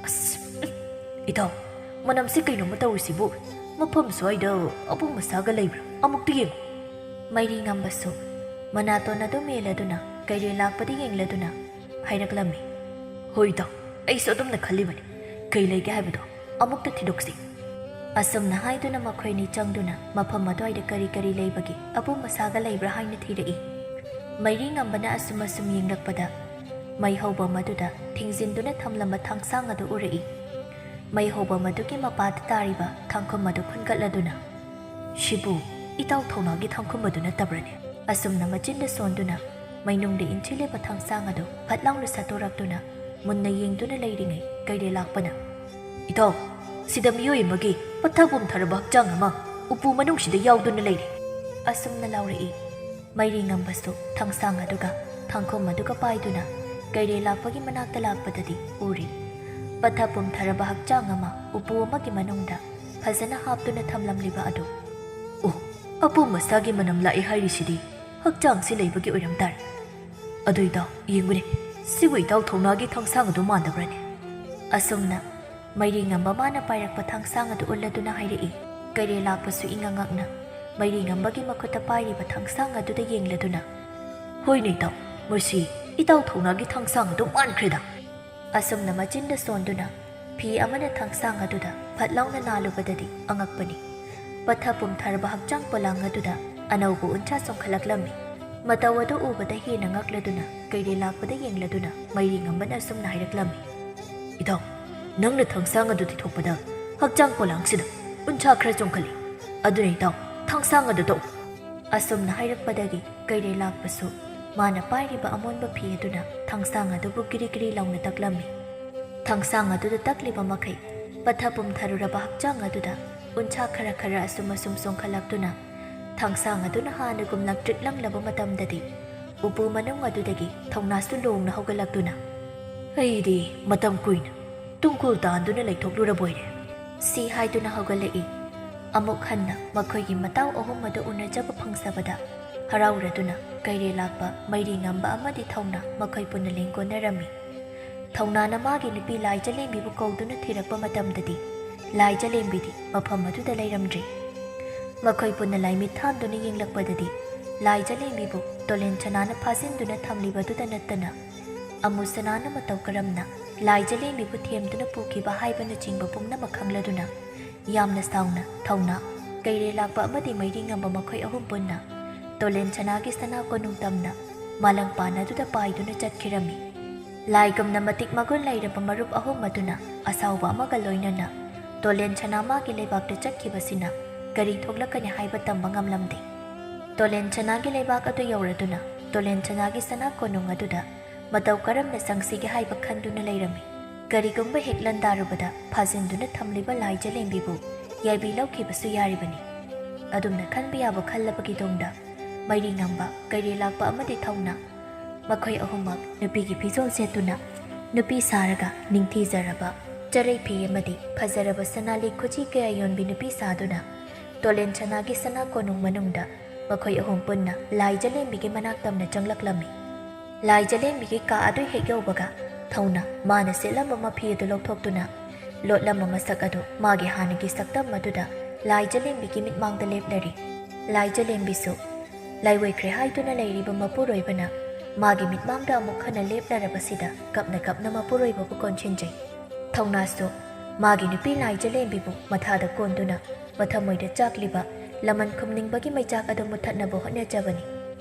"ꯑꯁ, ꯎꯝ, ꯏꯇꯥꯎ, ꯃꯅꯝꯁꯤ ꯀꯩꯅꯣꯝꯃ ꯇꯧꯔꯤꯁꯤꯕꯨ? ꯃꯐꯝ ꯁ꯭ꯋꯥꯏꯗ ꯑꯄꯨꯝ ꯑꯁꯥꯒ ꯂꯩꯕ꯭ꯔꯥ? ꯑꯃꯨꯛꯇ ꯌꯦꯡꯉꯨ꯫" ꯃꯩꯔꯤ ꯉꯝꯕꯁꯨ ꯃꯅꯥꯇꯣꯟ ꯑꯗꯨ ꯃꯦꯜꯂꯗꯨꯅ ꯀꯩꯔꯦꯜ ꯂꯥꯛꯄꯗ ꯌꯦꯡꯂꯗꯨꯅ ꯍꯥꯏꯔꯛꯂꯝꯃꯤ, "ꯍꯣꯏ ꯏꯇꯥꯎ, ꯑꯩꯁꯨ ꯑꯗꯨꯝꯅ ꯈꯜꯂꯤꯕꯅꯤ꯫ ꯀꯩ ꯂꯩꯒꯦ ꯍꯥꯏꯕꯗꯣ ꯑꯃꯨꯛꯇ ꯊꯤꯗꯣꯛꯁꯤ꯫" ꯑꯁꯨꯝꯅ ꯍꯥꯏꯗꯨꯅ ꯃꯈꯣꯏꯅꯤ ꯆꯪꯗꯨꯅ ꯃꯐꯝ ꯑꯗꯨꯋꯥꯏꯗ ꯀꯔꯤ ꯀꯔꯤ ꯂꯩꯕꯒꯦ, ꯑꯄꯨꯝ ꯑꯁꯥꯒ ꯂꯩꯕ꯭ꯔꯥ ꯍꯥꯏꯅ ꯊꯤꯔꯛꯏ꯫ ꯃꯩꯔꯤ ꯉꯝꯕꯅ ꯑꯁꯨꯝ ꯑꯁꯨꯝ ꯌꯦꯡꯂꯛꯄꯗ ꯃꯩ ꯍꯧꯕ ꯃꯗꯨꯗ ꯊꯤꯡꯖꯤꯟꯗꯨꯅ ꯊꯝꯂꯝꯕ ꯊꯥꯡꯁꯥꯡ ꯑꯗꯨ ꯎꯔꯛꯏ꯫ ꯃꯩ ꯍꯧꯕ ꯃꯗꯨꯒꯤ ꯃꯄꯥꯗ ꯇꯥꯔꯤꯕ ꯊꯥꯡꯈꯨꯝ ꯑꯗꯨ ꯈꯨꯟꯒꯠꯂꯗꯨꯅ, "ꯁꯤꯕꯨ ꯏꯇꯥꯎ ꯊꯧꯅꯥꯒꯤ ꯊꯥꯡꯈꯨꯝ ꯑꯗꯨ ꯅꯠꯇꯕ꯭ꯔꯅꯦ? ꯑꯁꯨꯝꯅ ꯃꯆꯤꯟꯗ ꯁꯣꯟꯗꯨꯅ ꯃꯩꯅꯨꯡꯗ ꯏꯟꯁꯤꯜꯂꯤꯕ ꯊꯥꯡꯁꯥꯡ ꯑꯗꯨ ꯐꯠ ꯂꯥꯎꯅ ꯁꯠꯇꯣꯔꯛꯇꯨꯅ ꯃꯨꯟꯅ ꯌꯦꯡꯗꯨꯅ ꯂꯩꯔꯤꯉꯩ ꯀꯩꯔꯦꯜꯂꯥꯛꯄꯅ, "ꯏꯇꯥꯎ, ꯁꯤꯗ ꯃꯤꯑꯣꯏ ꯑꯃꯒꯤ ꯄꯠꯊ ꯄꯨꯝꯊꯔꯕ ꯍꯛꯆꯥꯡ ꯑꯃ ꯎꯄꯨ ꯃꯅꯨꯡꯁꯤꯗ ꯌꯥꯎꯗꯨꯅ ꯂꯩꯔꯦ," ꯑꯁꯨꯝꯅ ꯂꯥꯎꯔꯛꯏ꯫ ꯃꯩꯔꯤ ꯉꯝꯕꯁꯨ ꯊꯥꯡꯁꯥꯡ ꯑꯗꯨꯒ ꯊꯥꯡꯈꯨꯝ ꯑꯗꯨꯒ ꯄꯥꯏꯗꯨꯅ ꯀꯩꯔꯦꯜꯂꯥꯛꯄꯒꯤ ꯃꯅꯥꯛꯇ ꯂꯥꯛꯄꯗꯗꯤ ꯎꯔꯤ꯫ ꯄꯠꯊ ꯄꯨꯝꯊꯔꯕ ꯍꯛꯆꯥꯡ ꯑꯃ ꯎꯄꯨ ꯑꯃꯒꯤ ꯃꯅꯨꯡꯗ ꯐꯖꯅ ꯍꯥꯞꯇꯨꯅ ꯊꯝꯂꯝꯂꯤꯕ ꯑꯗꯨ꯫ "ꯑꯣ, ꯑꯄꯨꯝ ꯑꯁꯥꯒꯤ ꯃꯅꯝ ꯂꯥꯛꯑꯦ ꯍꯥꯏꯔꯤꯁꯤꯗꯤ ꯍꯛꯆꯥꯡꯁꯤ ꯂꯩꯕꯒꯤ ꯑꯣꯏꯔꯝ ꯇꯥꯔꯦ꯫ ꯑꯗꯨ ꯏꯇꯥꯎ, ꯌꯦꯡꯉꯨꯅꯦ, ꯁꯤꯕꯨ ꯏꯇꯥꯎ ꯊꯧꯅꯥꯒꯤ ꯊꯥꯡꯁꯥꯡ ꯑꯗꯨ ꯃꯥꯟꯗꯕ꯭ꯔꯅꯦ?" ꯑꯁꯨꯝꯅ ꯃꯩꯔꯤ ꯉꯝꯕ ꯃꯥꯅ ꯄꯥꯏꯔꯛꯄ ꯊꯥꯡꯁꯥꯡ ꯑꯗꯨ ꯎꯠꯂꯗꯨꯅ ꯍꯥꯏꯔꯛꯏ꯫ ꯀꯩꯔꯦꯜꯂꯥꯛꯄꯁꯨ ꯏꯉꯛ ꯉꯛꯅ ꯃꯩꯔꯤ ꯉꯝꯕꯒꯤ ꯃꯈꯨꯠꯇ ꯄꯥꯏꯔꯤꯕ ꯊꯥꯡꯁꯥꯡ ꯑꯗꯨꯗ ꯌꯦꯡꯂꯗꯨꯅ, "ꯍꯣꯏꯅꯦ ꯏꯇꯥꯎ, ꯃꯁꯤ ꯏꯇꯥꯎ ꯊꯧꯅꯥꯒꯤ ꯊꯥꯡꯁꯥꯡ ꯑꯗꯨ ꯃꯥꯟꯈ꯭ꯔꯦꯗ!" ꯑꯁꯨꯝꯅ ꯃꯆꯤꯟꯗ ꯁꯣꯟꯗꯨꯅ ꯐꯤ ꯑꯃꯅ ꯊꯥꯡꯁꯥꯡ ꯑꯗꯨꯗ ꯐꯠ ꯂꯥꯎꯅ ꯅꯥꯜꯂꯨꯕꯗꯗꯤ ꯑꯉꯛꯄꯅꯤ꯫ ꯄꯠꯊ ꯄꯨꯝꯊꯔꯕ ꯍꯛꯆꯥꯡ ꯄꯣꯂꯥꯡ ꯑꯗꯨꯗ ꯑꯅꯧꯕ ꯎꯟꯁꯥ ꯆꯣꯡꯈꯠꯂꯛꯂꯝꯃꯤ꯫ ꯃꯇꯧ ꯑꯗꯨ ꯎꯕꯗ ꯍꯦꯟꯅ ꯉꯛꯂꯗꯨꯅ ꯀꯩꯔꯦꯜꯂꯥꯛꯄꯗ ꯌꯦꯡꯂꯗꯨꯅ ꯃꯩꯔꯤ ꯉꯝꯕꯅ ꯑꯁꯨꯝꯅ ꯍꯥꯏꯔꯛꯂꯝꯃꯤ, "ꯏꯇꯥꯎ, ꯅꯪꯅ ꯊꯥꯡꯁꯥꯡ ꯑꯗꯨ ꯊꯤꯊꯣꯛꯄꯗ ꯍꯛꯆꯥꯡ ꯄꯣꯂꯥꯡꯁꯤꯗ ꯎꯟꯁꯥ ꯈꯔ ꯆꯣꯡꯈꯠꯂꯤ꯫ ꯑꯗꯨꯅ ꯏꯇꯥꯎ, ꯊꯥꯡꯁꯥꯡ ꯑꯗꯨ ꯇꯧ!" ꯑꯁꯨꯝꯅ ꯍꯥꯏꯔꯛꯄꯗꯒꯤ ꯀꯩꯔꯦꯜꯂꯥꯛꯄꯁꯨ ꯃꯥꯅ ꯄꯥꯏꯔꯤꯕ ꯑꯃꯣꯟꯕ ꯐꯤ ꯑꯗꯨꯅ ꯊꯥꯡꯁꯥꯡ ꯑꯗꯨꯕꯨ ꯒꯤꯔꯤ ꯒꯤꯔꯤ ꯂꯥꯎꯅ ꯇꯛꯂꯝꯃꯤ꯫ ꯊꯥꯡꯁꯥꯡ ꯑꯗꯨꯗ ꯇꯛꯂꯤꯕ ꯃꯈꯩ ꯄꯠꯊ ꯄꯨꯝꯊꯔꯨꯔꯕ ꯍꯛꯆꯥꯡ ꯑꯗꯨꯗ ꯎꯟꯁꯥ ꯈꯔ ꯈꯔ ꯑꯁꯨꯝ ꯑꯁꯨꯝ ꯆꯣꯡꯈꯠꯂꯛꯇꯨꯅ ꯊꯥꯡꯁꯥꯡ ꯑꯗꯨꯅ ꯍꯥꯟꯅꯒꯨꯝ ꯂꯪꯇ꯭ꯔꯤꯛ ꯂꯪꯂꯕ ꯃꯇꯝꯗꯗꯤ ꯎꯄꯨ ꯃꯅꯨꯡ ꯑꯗꯨꯗꯒꯤ ꯊꯧꯅꯥꯁꯨ ꯂꯣꯡꯅ ꯍꯧꯒꯠꯂꯛꯇꯨꯅ, "ꯑꯩꯗꯤ ꯃꯇꯝ ꯀꯨꯏꯅ ꯇꯨꯡꯀꯨꯜ ꯇꯥꯟꯗꯨꯅ ꯂꯩꯊꯣꯛꯂꯨꯔꯕꯣꯏꯔꯦ!" ꯁꯤ ꯍꯥꯏꯗꯨꯅ ꯍꯧꯒꯠꯂꯛꯏ꯫ ꯑꯃꯨꯛ ꯍꯟꯅ ꯃꯈꯣꯏꯒꯤ ꯃꯇꯥꯎ ꯑꯍꯨꯝ ꯑꯗꯨ ꯎꯅꯖꯕ ꯐꯪꯖꯕꯗ ꯍꯔꯥꯎꯔꯗꯨꯅ ꯀꯩꯔꯦꯜꯂꯥꯛꯄ, ꯃꯩꯔꯤ ꯉꯝꯕ ꯑꯃꯗꯤ ꯊꯧꯅꯥ ꯃꯈꯣꯏ ꯄꯨꯟꯅ ꯂꯦꯡꯒꯣꯟꯅꯔꯝꯃꯤ꯫ ꯊꯧꯅꯥꯅ ꯃꯥꯒꯤ ꯅꯨꯄꯤ ꯂꯥꯏꯖꯂꯦꯝꯕꯤꯕꯨ ꯀꯧꯗꯨꯅ ꯊꯤꯔꯛꯄ ꯃꯇꯝꯗꯗꯤ ꯂꯥꯏꯖꯂꯦꯝꯕꯤꯗꯤ ꯃꯐꯝ ꯑꯗꯨꯗ ꯂꯩꯔꯝꯗ꯭ꯔꯤ꯫ ꯃꯈꯣꯏ ꯄꯨꯟꯅ ꯂꯥꯏꯃꯤꯠ ꯊꯥꯟꯗꯨꯅ ꯌꯦꯡꯂꯛꯄꯗꯗꯤ ꯂꯥꯏꯖꯂꯦꯝꯕꯤꯕꯨ ꯇꯣꯂꯦꯟ ꯁꯅꯥꯅ ꯐꯥꯖꯤꯟꯗꯨꯅ ꯊꯝꯂꯤꯕꯗꯨꯗ ꯅꯠꯇꯅ ꯑꯃꯨ ꯁꯅꯥꯅ ꯃꯇꯧ ꯀꯔꯝꯅ ꯂꯥꯏꯖꯂꯦꯝꯕꯤꯕꯨ ꯊꯦꯝꯗꯨꯅ ꯄꯨꯈꯤꯕ ꯍꯥꯏꯕꯅꯆꯤꯡꯕ ꯄꯨꯝꯅꯃꯛ ꯈꯪꯂꯗꯨꯅ ꯌꯥꯝꯅ ꯁꯥꯎꯅ ꯊꯧꯅꯥ, ꯀꯩꯔꯦꯜꯂꯥꯛꯄ ꯑꯃꯗꯤ ꯃꯩꯔꯤ ꯉꯝꯕ ꯃꯈꯣꯏ ꯑꯍꯨꯝ ꯄꯨꯟꯅ ꯇꯣꯂꯦꯟ ꯁꯅꯥꯒꯤ ꯁꯅꯥ ꯀꯣꯅꯨꯡ ꯇꯝꯅ ꯃꯥꯂꯪ ꯄꯥꯟ ꯑꯗꯨꯗ ꯄꯥꯏꯗꯨꯅ ꯆꯠꯈꯤꯔꯝꯃꯤ꯫ ꯂꯥꯏꯒꯨꯝꯅ ꯃꯇꯤꯛ ꯃꯒꯨꯟ ꯂꯩꯔꯕ ꯃꯔꯨꯞ ꯑꯍꯨꯝ ꯑꯗꯨꯅ ꯑꯁꯥꯎꯕ ꯑꯃꯒ ꯂꯣꯏꯅꯅ ꯇꯣꯂꯦꯟ ꯁꯅꯥ ꯃꯥꯒꯤ ꯂꯩꯕꯥꯛꯇ ꯆꯠꯈꯤꯕꯁꯤꯅ ꯀꯔꯤ ꯊꯣꯛꯂꯛꯀꯅꯤ ꯍꯥꯏꯕ ꯇꯝꯕ ꯉꯝꯂꯝꯗꯦ꯫ ꯇꯣꯂꯦꯟ ꯁꯅꯥꯒꯤ ꯂꯩꯕꯥꯛ ꯑꯗꯨ ꯌꯧꯔꯗꯨꯅ ꯇꯣꯂꯦꯟ ꯁꯅꯥꯒꯤ ꯁꯅꯥ ꯀꯣꯅꯨꯡ ꯑꯗꯨꯗ ꯃꯇꯧ ꯀꯔꯝꯅ ꯆꯪꯁꯤꯒꯦ ꯍꯥꯏꯕ ꯈꯟꯗꯨꯅ ꯂꯩꯔꯝꯃꯤ꯫ ꯀꯔꯤꯒꯨꯝꯕ ꯍꯦꯛ ꯂꯥꯟꯗꯥꯔꯨꯕꯗ ꯐꯥꯖꯤꯟꯗꯨꯅ ꯊꯝꯂꯤꯕ ꯂꯥꯏ ꯖꯂꯦꯝꯕꯤꯕꯨ ꯌꯥꯏꯕꯤ ꯂꯧꯈꯤꯕꯁꯨ ꯌꯥꯔꯤꯕꯅꯤ꯫ ꯑꯗꯨꯝꯅ ꯈꯟꯕ ꯌꯥꯕ ꯈꯜꯂꯕꯒꯤ ꯇꯨꯡꯗ ꯃꯩꯔꯤ ꯉꯝꯕ, ꯀꯩꯔꯦ ꯂꯥꯛꯄ ꯑꯃꯗꯤ ꯊꯧꯅ, ꯃꯈꯣꯏ ꯑꯍꯨꯝꯃꯛ ꯅꯨꯄꯤꯒꯤ ꯐꯤꯖꯣꯜ ꯁꯦꯠꯇꯨꯅ ꯅꯨꯄꯤ ꯁꯥꯔꯒ ꯅꯤꯡꯊꯤꯖꯔꯕ ꯆꯔꯩ ꯐꯤ ꯑꯃꯗꯤ ꯐꯖꯔꯕ ꯁꯅꯥ ꯂꯤꯛ ꯈꯨꯖꯤ ꯀꯌꯥ ꯌꯣꯟꯕꯤ ꯅꯨꯄꯤ ꯁꯥꯗꯨꯅ ꯇꯣꯂꯦꯟ ꯁꯅꯥꯒꯤ ꯁꯅꯥ ꯀꯣꯅꯨꯡ ꯃꯅꯨꯡꯗ ꯃꯈꯣꯏ ꯑꯍꯨꯝ ꯄꯨꯟꯅ ꯂꯥꯏ ꯖꯂꯦꯝꯕꯤꯒꯤ ꯃꯅꯥꯛ ꯇꯝꯅ ꯆꯪꯂꯛꯂꯝꯃꯤ꯫ ꯂꯥꯏ ꯖꯂꯦꯝꯕꯤꯒꯤ ꯀꯥ ꯑꯗꯨ ꯍꯦꯛ ꯌꯧꯕꯒ ꯊꯧꯅ ꯃꯥꯅ ꯁꯦꯠꯂꯝꯕ ꯃꯐꯤ ꯑꯗꯨ ꯂꯧꯊꯣꯛꯇꯨꯅ ꯂꯣꯠꯂꯝꯕ ꯃꯁꯛ ꯑꯗꯨ ꯃꯥꯒꯤ ꯍꯥꯟꯅꯒꯤ ꯁꯛꯇꯝ ꯑꯗꯨꯗ ꯂꯥꯏ ꯖꯂꯦꯝꯕꯤꯒꯤ ꯃꯤꯠꯃꯥꯡꯗ ꯂꯦꯞꯂꯔꯤ꯫ ꯂꯥꯏ ꯖꯂꯦꯝꯕꯤꯁꯨ ꯂꯥꯏꯑꯣꯏꯈ꯭ꯔꯦ ꯍꯥꯏꯗꯨꯅ ꯂꯩꯔꯤꯕ ꯃꯄꯨꯔꯣꯏꯕꯅ ꯃꯥꯒꯤ ꯃꯤꯠꯃꯥꯡꯗ ꯑꯃꯨꯛ ꯍꯟꯅ ꯂꯦꯞꯂꯔꯕꯁꯤꯗ ꯀꯞꯅ ꯀꯞꯅ ꯃꯄꯨꯔꯣꯏꯕꯕꯨ ꯀꯣꯟꯁꯤꯟꯖꯩ꯫ ꯊꯧꯅꯥꯁꯨ ꯃꯥꯒꯤ ꯅꯨꯄꯤ ꯂꯥꯏ ꯖꯂꯦꯝꯕꯤꯕꯨ ꯃꯊꯥꯗ ꯀꯣꯟꯗꯨꯅ ꯃꯊꯃꯣꯏꯗ ꯆꯥꯛꯂꯤꯕ ꯂꯃꯟ ꯈꯨꯝꯅꯤꯡꯕꯒꯤ ꯃꯩꯆꯥꯛ ꯑꯗꯨ ꯃꯨꯊꯠꯅꯕ ꯍꯣꯠꯅꯖꯕꯅꯤ꯫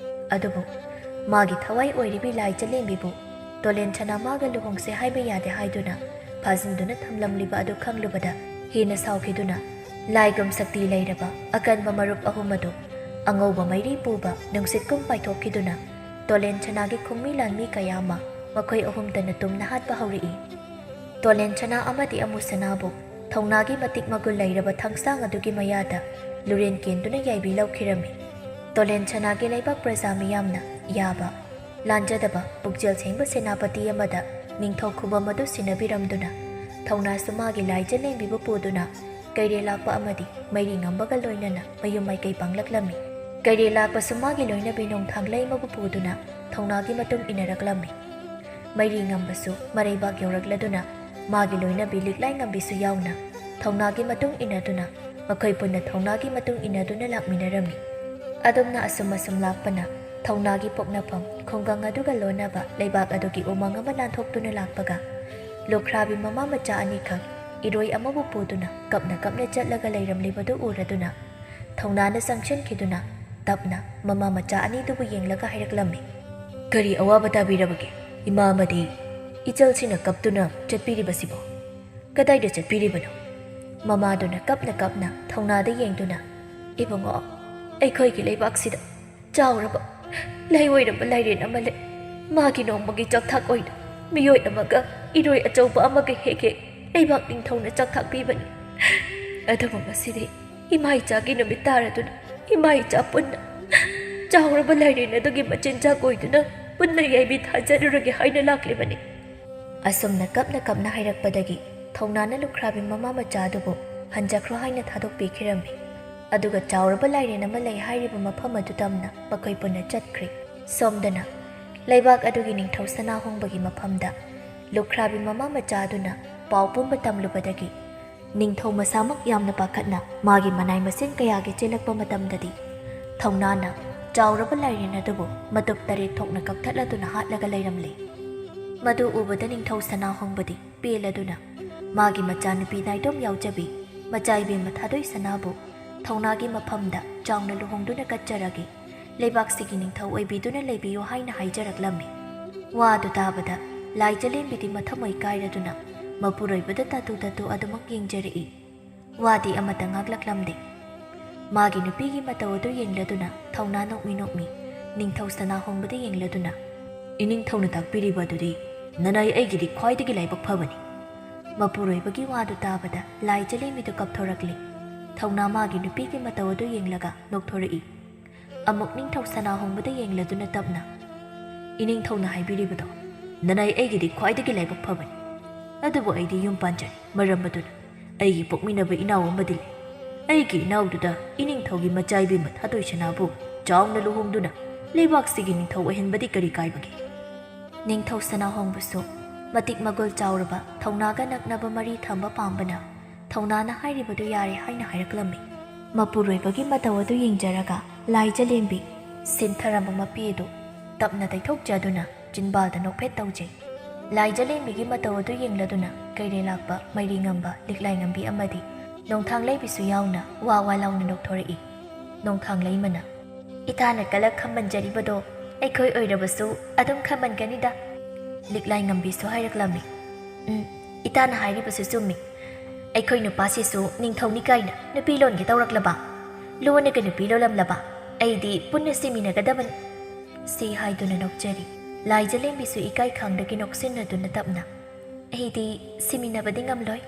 ꯑꯗꯨꯕꯨ ꯃꯥꯒꯤ ꯊꯋꯥꯏ ꯑꯣꯏꯔꯤꯕꯤ ꯂꯥꯏ ꯖꯂꯦꯝꯕꯤꯕꯨ ꯇꯣꯂꯦꯟ ꯁꯅꯥ ꯃꯥꯒ ꯂꯨꯍꯣꯡꯁꯦ ꯍꯥꯏꯕ ꯌꯥꯗꯦ ꯍꯥꯏꯗꯨꯅ ꯐꯥꯖꯤꯟꯗꯨꯅ ꯊꯝꯂꯝꯂꯤꯕ ꯑꯗꯨ ꯈꯪꯂꯨꯕꯗ ꯍꯦꯟꯅ ꯁꯥꯎꯈꯤꯗꯨꯅ ꯂꯥꯏꯒꯨꯝ ꯁꯛꯇꯤ ꯂꯩꯔꯕ ꯑꯀꯟꯕ ꯃꯔꯨꯞ ꯑꯍꯨꯝ ꯑꯗꯨ ꯑꯉꯧꯕ ꯃꯩꯔꯤ ꯄꯨꯕ ꯅꯨꯡꯁꯤꯠꯀꯨꯝ ꯄꯥꯏꯊꯣꯛꯈꯤꯗꯨꯅ ꯇꯣꯂꯦꯟ ꯁꯅꯥꯒꯤ ꯈꯨꯡꯃꯤ ꯂꯥꯟꯃꯤ ꯀꯌꯥ ꯑꯃ ꯃꯈꯣꯏ ꯑꯍꯨꯝꯇꯅ ꯇꯨꯝꯅ ꯍꯥꯠꯄ ꯍꯧꯔꯛꯏ꯫ ꯇꯣꯂꯦꯟ ꯁꯅꯥ ꯑꯃꯗꯤ ꯑꯃꯨ ꯁꯅꯥꯕꯨ ꯊꯧꯅꯥꯒꯤ ꯃꯇꯤꯛ ꯃꯒꯨꯟ ꯂꯩꯔꯕ ꯊꯥꯡꯁꯥꯡ ꯑꯗꯨꯒꯤ ꯃꯌꯥꯗ ꯂꯨꯔꯦꯟ ꯀꯦꯟꯗꯨꯅ ꯌꯥꯏꯕꯤ ꯂꯧꯈꯤꯔꯝꯃꯤ꯫ ꯇꯣꯂꯦꯟ ꯁꯅꯥꯒꯤ ꯂꯩꯕꯥꯛ ꯄ꯭ꯔꯖꯥ ꯃꯤꯌꯥꯝꯅ ꯌꯥꯕ, ꯂꯥꯟꯖꯗꯕ ꯄꯨꯛꯆꯦꯜ ꯁꯦꯡꯕ ꯁꯦꯅꯥꯄꯇꯤ ꯑꯃꯗ ꯅꯤꯡꯊꯧ ꯈꯨꯕꯝ ꯑꯗꯨ ꯁꯤꯟꯅꯕꯤꯔꯝꯗꯨꯅ ꯊꯧꯅꯥꯁꯨ ꯃꯥꯒꯤ ꯂꯥꯏ ꯖꯂꯦꯝꯕꯤꯕꯨ ꯄꯨꯗꯨꯅ ꯀꯩꯔꯦ ꯂꯥꯛꯄ ꯑꯃꯗꯤ ꯃꯩꯔꯤ ꯉꯝꯕꯒ ꯂꯣꯏꯅꯅ ꯃꯌꯨꯝ ꯃꯥꯏꯀꯩ ꯄꯥꯡꯂꯛꯂꯝꯃꯤ꯫ ꯀꯩꯔꯦ ꯂꯥꯛꯄꯁꯨ ꯃꯥꯒꯤ ꯂꯣꯏꯅꯕꯤ ꯅꯣꯡꯊꯥꯡꯂꯩꯃꯕꯨ ꯄꯨꯗꯨꯅ ꯊꯧꯅꯥꯒꯤ ꯃꯇꯨꯡ ꯏꯟꯅꯔꯛꯂꯝꯃꯤ꯫ ꯃꯩꯔꯤ ꯉꯝꯕꯁꯨ ꯃꯔꯩꯕꯥꯛ ꯌꯧꯔꯛꯂꯗꯨꯅ ꯃꯥꯒꯤ ꯂꯣꯏꯅꯕꯤ ꯂꯤꯛꯂꯥꯏ ꯉꯝꯕꯤꯁꯨ ꯌꯥꯎꯅ ꯊꯧꯅꯥꯒꯤ ꯃꯇꯨꯡ ꯏꯟꯅꯗꯨꯅ ꯃꯈꯣꯏ ꯄꯨꯟꯅ ꯊꯧꯅꯥꯒꯤ ꯃꯇꯨꯡ ꯏꯟꯅꯗꯨꯅ ꯂꯥꯛꯃꯤꯟꯅꯔꯝꯃꯤ꯫ ꯑꯗꯨꯝꯅ ꯑꯁꯨꯝ ꯑꯁꯨꯝ ꯂꯥꯛꯄꯅ ꯊꯧꯅꯥꯒꯤ ꯄꯣꯛꯅꯐꯝ ꯈꯨꯡꯒꯪ ꯑꯗꯨꯒ ꯂꯣꯟꯅꯕ ꯂꯩꯕꯥꯛ ꯑꯗꯨꯒꯤ ꯎꯃꯪ ꯑꯃ ꯂꯥꯟꯊꯣꯛꯇꯨꯅ ꯂꯥꯛꯄꯒ ꯂꯨꯈ꯭ꯔꯥꯕꯤ ꯃꯃꯥ ꯃꯆꯥ ꯑꯅꯤꯈꯛ ꯏꯔꯣꯏ ꯑꯃꯕꯨ ꯄꯨꯗꯨꯅ ꯀꯞꯅ ꯀꯞꯅ ꯆꯠꯂꯒ ꯂꯩꯔꯝꯂꯤꯕꯗꯨ ꯎꯔꯗꯨꯅ ꯊꯧꯅꯥꯅ ꯆꯪꯁꯤꯟꯈꯤꯗꯨꯅ ꯇꯞꯅ ꯃꯃꯥ ꯃꯆꯥ ꯑꯅꯤꯗꯨꯕꯨ ꯌꯦꯡꯂꯒ ꯍꯥꯏꯔꯛꯂꯝꯃꯤ꯫ "ꯀꯔꯤ ꯑꯋꯥꯕ ꯇꯥꯕꯤꯔꯕꯒꯦ ꯏꯃꯥ ꯑꯃꯗꯤ ꯏꯆꯜꯁꯤꯡꯅ ꯀꯞꯇꯨꯅ ꯆꯠꯄꯤꯔꯤꯕꯁꯤꯕꯣ? ꯀꯗꯥꯏꯗ ꯆꯠꯄꯤꯔꯤꯕꯅꯣ?" ꯃꯃꯥꯗꯨꯅ ꯀꯞꯅ ꯀꯞꯅ ꯊꯧꯅꯥꯗ ꯌꯦꯡꯗꯨꯅ, "ꯏꯕꯨꯡꯉꯣ, ꯑꯩꯈꯣꯏꯒꯤ ꯂꯩꯕꯥꯛꯁꯤꯗ ꯆꯥꯎꯔꯕ ꯂꯩꯑꯣꯏꯔꯕ ꯂꯥꯏꯔꯦꯟ ꯑꯃ ꯂꯩ꯫ ꯃꯥꯒꯤ ꯅꯣꯡꯃꯒꯤ ꯆꯥꯛꯊꯥꯛ ꯑꯣꯏꯅ ꯃꯤꯑꯣꯏ ꯑꯃꯒ ꯏꯔꯣꯏ ꯑꯆꯧꯕ ꯑꯃꯒ ꯍꯦꯛ ꯍꯦꯛ ꯂꯩꯕꯥꯛ ꯅꯤꯡꯊꯧꯅ ꯆꯥꯛꯊꯥꯛ ꯄꯤꯕꯅꯤ꯫ ꯑꯗꯨꯕꯨ ꯉꯁꯤꯗꯤ ꯏꯃꯥ ꯏꯆꯥꯒꯤ ꯅꯨꯃꯤꯠ ꯇꯥꯔꯗꯨꯅ ꯏꯃꯥ ꯏꯆꯥ ꯄꯨꯟꯅ ꯆꯥꯎꯔꯕ ꯂꯥꯏꯔꯦꯟ ꯑꯗꯨꯒꯤ ꯃꯆꯤꯟꯖꯥꯛ ꯑꯣꯏꯗꯨꯅ ꯄꯨꯟꯅ ꯌꯥꯏꯕꯤ ꯊꯥꯖꯔꯨꯔꯒꯦ ꯍꯥꯏꯅ ꯂꯥꯛꯂꯤꯕꯅꯤ"꯫ ꯑꯁꯨꯝꯅ ꯀꯞꯅ ꯀꯞꯅ ꯍꯥꯏꯔꯛꯄꯗꯒꯤ ꯊꯧꯅꯥꯅ ꯂꯨꯈ꯭ꯔꯥꯕꯤ ꯃꯃꯥ ꯃꯆꯥ ꯑꯗꯨꯕꯨ ꯍꯟꯖꯈ꯭ꯔꯣ ꯍꯥꯏꯅ ꯊꯥꯗꯣꯛꯄꯤꯈꯤꯔꯝꯃꯤ꯫ ꯑꯗꯨꯒ ꯆꯥꯎꯔꯕ ꯂꯥꯏꯔꯦꯟ ꯑꯃ ꯂꯩ ꯍꯥꯏꯔꯤꯕ ꯃꯐꯝ ꯑꯗꯨ ꯇꯝꯅ ꯃꯈꯣꯏ ꯄꯨꯟꯅ ꯆꯠꯈ꯭ꯔꯤ꯫ ꯁꯣꯝꯗꯅ ꯂꯩꯕꯥꯛ ꯑꯗꯨꯒꯤ ꯅꯤꯡꯊꯧ ꯁꯅꯥ ꯍꯣꯡꯕꯒꯤ ꯃꯐꯝꯗ ꯂꯨꯈ꯭ꯔꯥꯕꯤ ꯃꯃꯥ ꯃꯆꯥ ꯑꯗꯨꯅ ꯄꯥꯎ ꯄꯨꯝꯕ ꯇꯝꯂꯨꯕꯗꯒꯤ ꯅꯤꯡꯊꯧ ꯃꯁꯥꯃꯛ ꯌꯥꯝꯅ ꯄꯥꯈꯠꯅ ꯃꯥꯒꯤ ꯃꯅꯥꯏ ꯃꯁꯤꯡ ꯀꯌꯥꯒꯤ ꯆꯦꯜꯂꯛꯄ ꯃꯇꯝꯗꯗꯤ ꯊꯧꯅꯥꯅ ꯆꯥꯎꯔꯕ ꯂꯥꯏꯔꯦꯟ ꯑꯗꯨꯕꯨ ꯃꯇꯨꯞ ꯇꯔꯦꯠ ꯊꯣꯛꯅ ꯀꯛꯊꯠꯂꯗꯨꯅ ꯍꯥꯠꯂꯒ ꯂꯩꯔꯝꯂꯦ꯫ ꯃꯗꯨ ꯎꯕꯗ ꯅꯤꯡꯊꯧ ꯁꯅꯥ ꯍꯣꯡꯕꯗꯤ ꯄꯦꯜꯂꯗꯨꯅ ꯃꯥꯒꯤ ꯃꯆꯥꯅꯨꯄꯤ ꯅꯥꯏꯇꯣꯝ ꯌꯥꯎꯖꯕꯤ ꯃꯆꯥ ꯏꯕꯦꯝꯃ ꯊꯥꯗꯣꯏ ꯁꯅꯥꯕꯨ ꯊꯧꯅꯥꯒꯤ ꯃꯐꯝꯗ ꯆꯥꯎꯅ ꯂꯨꯍꯣꯡꯗꯨꯅ ꯀꯠꯆꯔꯒꯦ, ꯂꯩꯕꯥꯛꯁꯤꯒꯤ ꯅꯤꯡꯊꯧ ꯑꯣꯏꯕꯤꯗꯨꯅ ꯂꯩꯕꯤꯌꯨ ꯍꯥꯏꯅ ꯍꯥꯏꯖꯔꯛꯂꯝꯃꯤ꯫ ꯋꯥꯗꯨ ꯇꯥꯕꯗ ꯂꯥꯏ ꯆꯂꯦꯝꯕꯤꯗꯤ ꯃꯊꯃꯣꯏ ꯀꯥꯏꯔꯗꯨꯅ ꯃꯄꯨꯔꯣꯏꯕꯗ ꯇꯥꯇꯨ ꯇꯥꯇꯨ ꯑꯗꯨꯃꯛ ꯌꯦꯡꯖꯔꯛꯏ꯫ ꯋꯥꯗꯤ ꯑꯃꯠꯇ ꯉꯥꯛꯂꯛꯂꯝꯗꯦ꯫ ꯃꯥꯒꯤ ꯅꯨꯄꯤꯒꯤ ꯃꯇꯧ ꯑꯗꯨ ꯌꯦꯡꯂꯗꯨꯅ ꯊꯧꯅꯥ ꯅꯣꯛꯃꯤ ꯅꯣꯛꯃꯤ ꯅꯤꯡꯊꯧ ꯁꯅꯥ ꯍꯣꯡꯕꯗ ꯌꯦꯡꯂꯗꯨꯅ, "ꯏꯅꯤꯡꯊꯧꯅ ꯇꯥꯛꯄꯤꯔꯤꯕ ꯑꯗꯨꯗꯤ ꯅꯅꯥꯏ ꯑꯩꯒꯤꯗꯤ ꯈ꯭ꯋꯥꯏꯗꯒꯤ ꯂꯥꯏꯕꯛ ꯐꯕꯅꯤ"꯫ ꯃꯄꯨꯔꯣꯏꯕꯒꯤ ꯋꯥꯗꯨ ꯇꯥꯕꯗ ꯂꯥꯏ ꯆꯂꯦꯝꯕꯤꯗꯨ ꯀꯞꯊꯣꯔꯛꯂꯤ꯫ ꯊꯧꯅꯥ ꯃꯥꯒꯤ ꯅꯨꯄꯤꯒꯤ ꯃꯇꯧ ꯑꯗꯨ ꯌꯦꯡꯂꯒ ꯅꯣꯛꯊꯣꯔꯛꯏ꯫ ꯑꯃꯨꯛ ꯅꯤꯡꯊꯧ ꯁꯅꯥ ꯍꯣꯡꯕꯗ ꯌꯦꯡꯂꯗꯨꯅ ꯇꯞꯅ, "ꯏꯅꯤꯡꯊꯧꯅ ꯍꯥꯏꯕꯤꯔꯤꯕꯗꯣ ꯅꯅꯥꯏ ꯑꯩꯒꯤꯗꯤ ꯈ꯭ꯋꯥꯏꯗꯒꯤ ꯂꯥꯏꯕꯛ ꯐꯕꯅꯤ꯫ ꯑꯗꯨꯕꯨ ꯑꯩꯗꯤ ꯌꯨꯝ ꯄꯥꯟꯖꯔꯦ꯫ ꯃꯔꯝ ꯑꯗꯨꯅ ꯑꯩꯒꯤ ꯄꯣꯛꯃꯤꯟꯅꯕ ꯏꯅꯥꯎ ꯑꯃꯗꯤ ꯂꯩ꯫ ꯑꯩꯒꯤ ꯏꯅꯥꯎꯗꯨꯗ ꯏꯅꯤꯡꯊꯧꯒꯤ ꯃꯆꯥ ꯏꯕꯦꯝꯃ ꯊꯥꯗꯣꯏ ꯁꯅꯥꯕꯨ ꯆꯥꯎꯅ ꯂꯨꯍꯣꯡꯗꯨꯅ ꯂꯩꯕꯥꯛꯁꯤꯒꯤ ꯅꯤꯡꯊꯧ ꯑꯣꯏꯍꯟꯕꯗꯤ ꯀꯔꯤ ꯀꯥꯏꯕꯒꯦ?" ꯅꯤꯡꯊꯧ ꯁꯅꯥꯍꯣꯡꯕꯁꯨ ꯃꯇꯤꯛ ꯃꯒꯨꯜ ꯆꯥꯎꯔꯕ ꯊꯧꯅꯥꯒ ꯅꯛꯅꯕ ꯃꯔꯤ ꯊꯝꯕ ꯄꯥꯝꯕꯅ ꯊꯧꯅꯥꯅ ꯍꯥꯏꯔꯤꯕꯗꯨ ꯌꯥꯔꯦ ꯍꯥꯏꯅ ꯍꯥꯏꯔꯛꯂꯝꯃꯤ꯫ ꯃꯄꯨꯔꯣꯏꯕꯒꯤ ꯃꯇꯧ ꯑꯗꯨ ꯌꯦꯡꯖꯔꯒ ꯂꯥꯏ ꯆꯂꯦꯝꯕꯤ ꯁꯤꯟꯊꯔꯝꯕ ꯃꯄꯤ ꯑꯗꯨ ꯇꯞꯅ ꯇꯩꯊꯣꯛꯆꯗꯨꯅ ꯆꯤꯟꯕꯥꯜꯗ ꯅꯣꯛꯐꯦꯠ ꯇꯧꯖꯩ꯫ ꯂꯥꯏ ꯆꯂꯦꯝꯕꯤꯒꯤ ꯃꯇꯧ ꯑꯗꯨ ꯌꯦꯡꯂꯗꯨꯅ ꯀꯩꯔꯦꯜ ꯂꯥꯛꯄ ꯃꯩꯔꯤ ꯉꯝꯕ ꯂꯤꯛꯂꯥꯏ ꯉꯝꯕꯤ ꯑꯃꯗꯤ ꯅꯣꯡꯊꯥꯡ ꯂꯩꯕꯤꯁꯨ ꯌꯥꯎꯅ ꯋꯥ ꯋꯥ ꯂꯥꯎꯅ ꯅꯣꯛꯊꯣꯔꯛꯏ꯫ ꯅꯣꯡꯊꯥꯡ ꯂꯩꯃꯅ, "ꯏꯇꯥꯅ ꯀꯂꯛ ꯈꯝꯕꯟꯖꯔꯤꯕꯗꯣ ꯑꯩꯈꯣꯏ ꯑꯣꯏꯔꯕꯁꯨ ꯑꯗꯨꯝ ꯈꯝꯕꯟꯒꯅꯤꯗ"꯫ ꯂꯤꯛꯂꯥꯏ ꯉꯝꯕꯤꯁꯨ ꯍꯥꯏꯔꯛꯂꯝꯃꯤ, "ꯎꯝ, ꯏꯇꯥꯅ ꯍꯥꯏꯔꯤꯕꯁꯨ ꯆꯨꯝꯃꯤ꯫ ꯑꯩꯈꯣꯏ ꯅꯨꯄꯥꯁꯤꯁꯨ ꯅꯤꯡꯊꯧꯅꯤ ꯀꯥꯏꯅ ꯅꯨꯄꯤ ꯂꯣꯟꯒꯦ ꯇꯧꯔꯛꯂꯕ? ꯂꯣꯟꯅꯒ ꯅꯨꯄꯤ ꯂꯣꯜꯂꯝꯂꯕ? ꯑꯩꯗꯤ ꯄꯨꯟꯅ ꯁꯤꯃꯤꯟꯅꯒꯗꯕꯅꯤ꯫ ꯁꯤ ꯍꯥꯏꯗꯨꯅ ꯅꯣꯛꯆꯔꯤ꯫ ꯂꯥꯏꯖꯂꯦꯝꯕꯤꯁꯨ ꯏꯀꯥꯏ ꯈꯥꯡꯗꯒꯤ ꯅꯣꯛꯁꯤꯟꯅꯗꯨꯅ ꯇꯞꯅ, "ꯑꯩꯗꯤ ꯁꯤꯃꯤꯟꯅꯕꯗꯤ ꯉꯝꯂꯣꯏ꯫"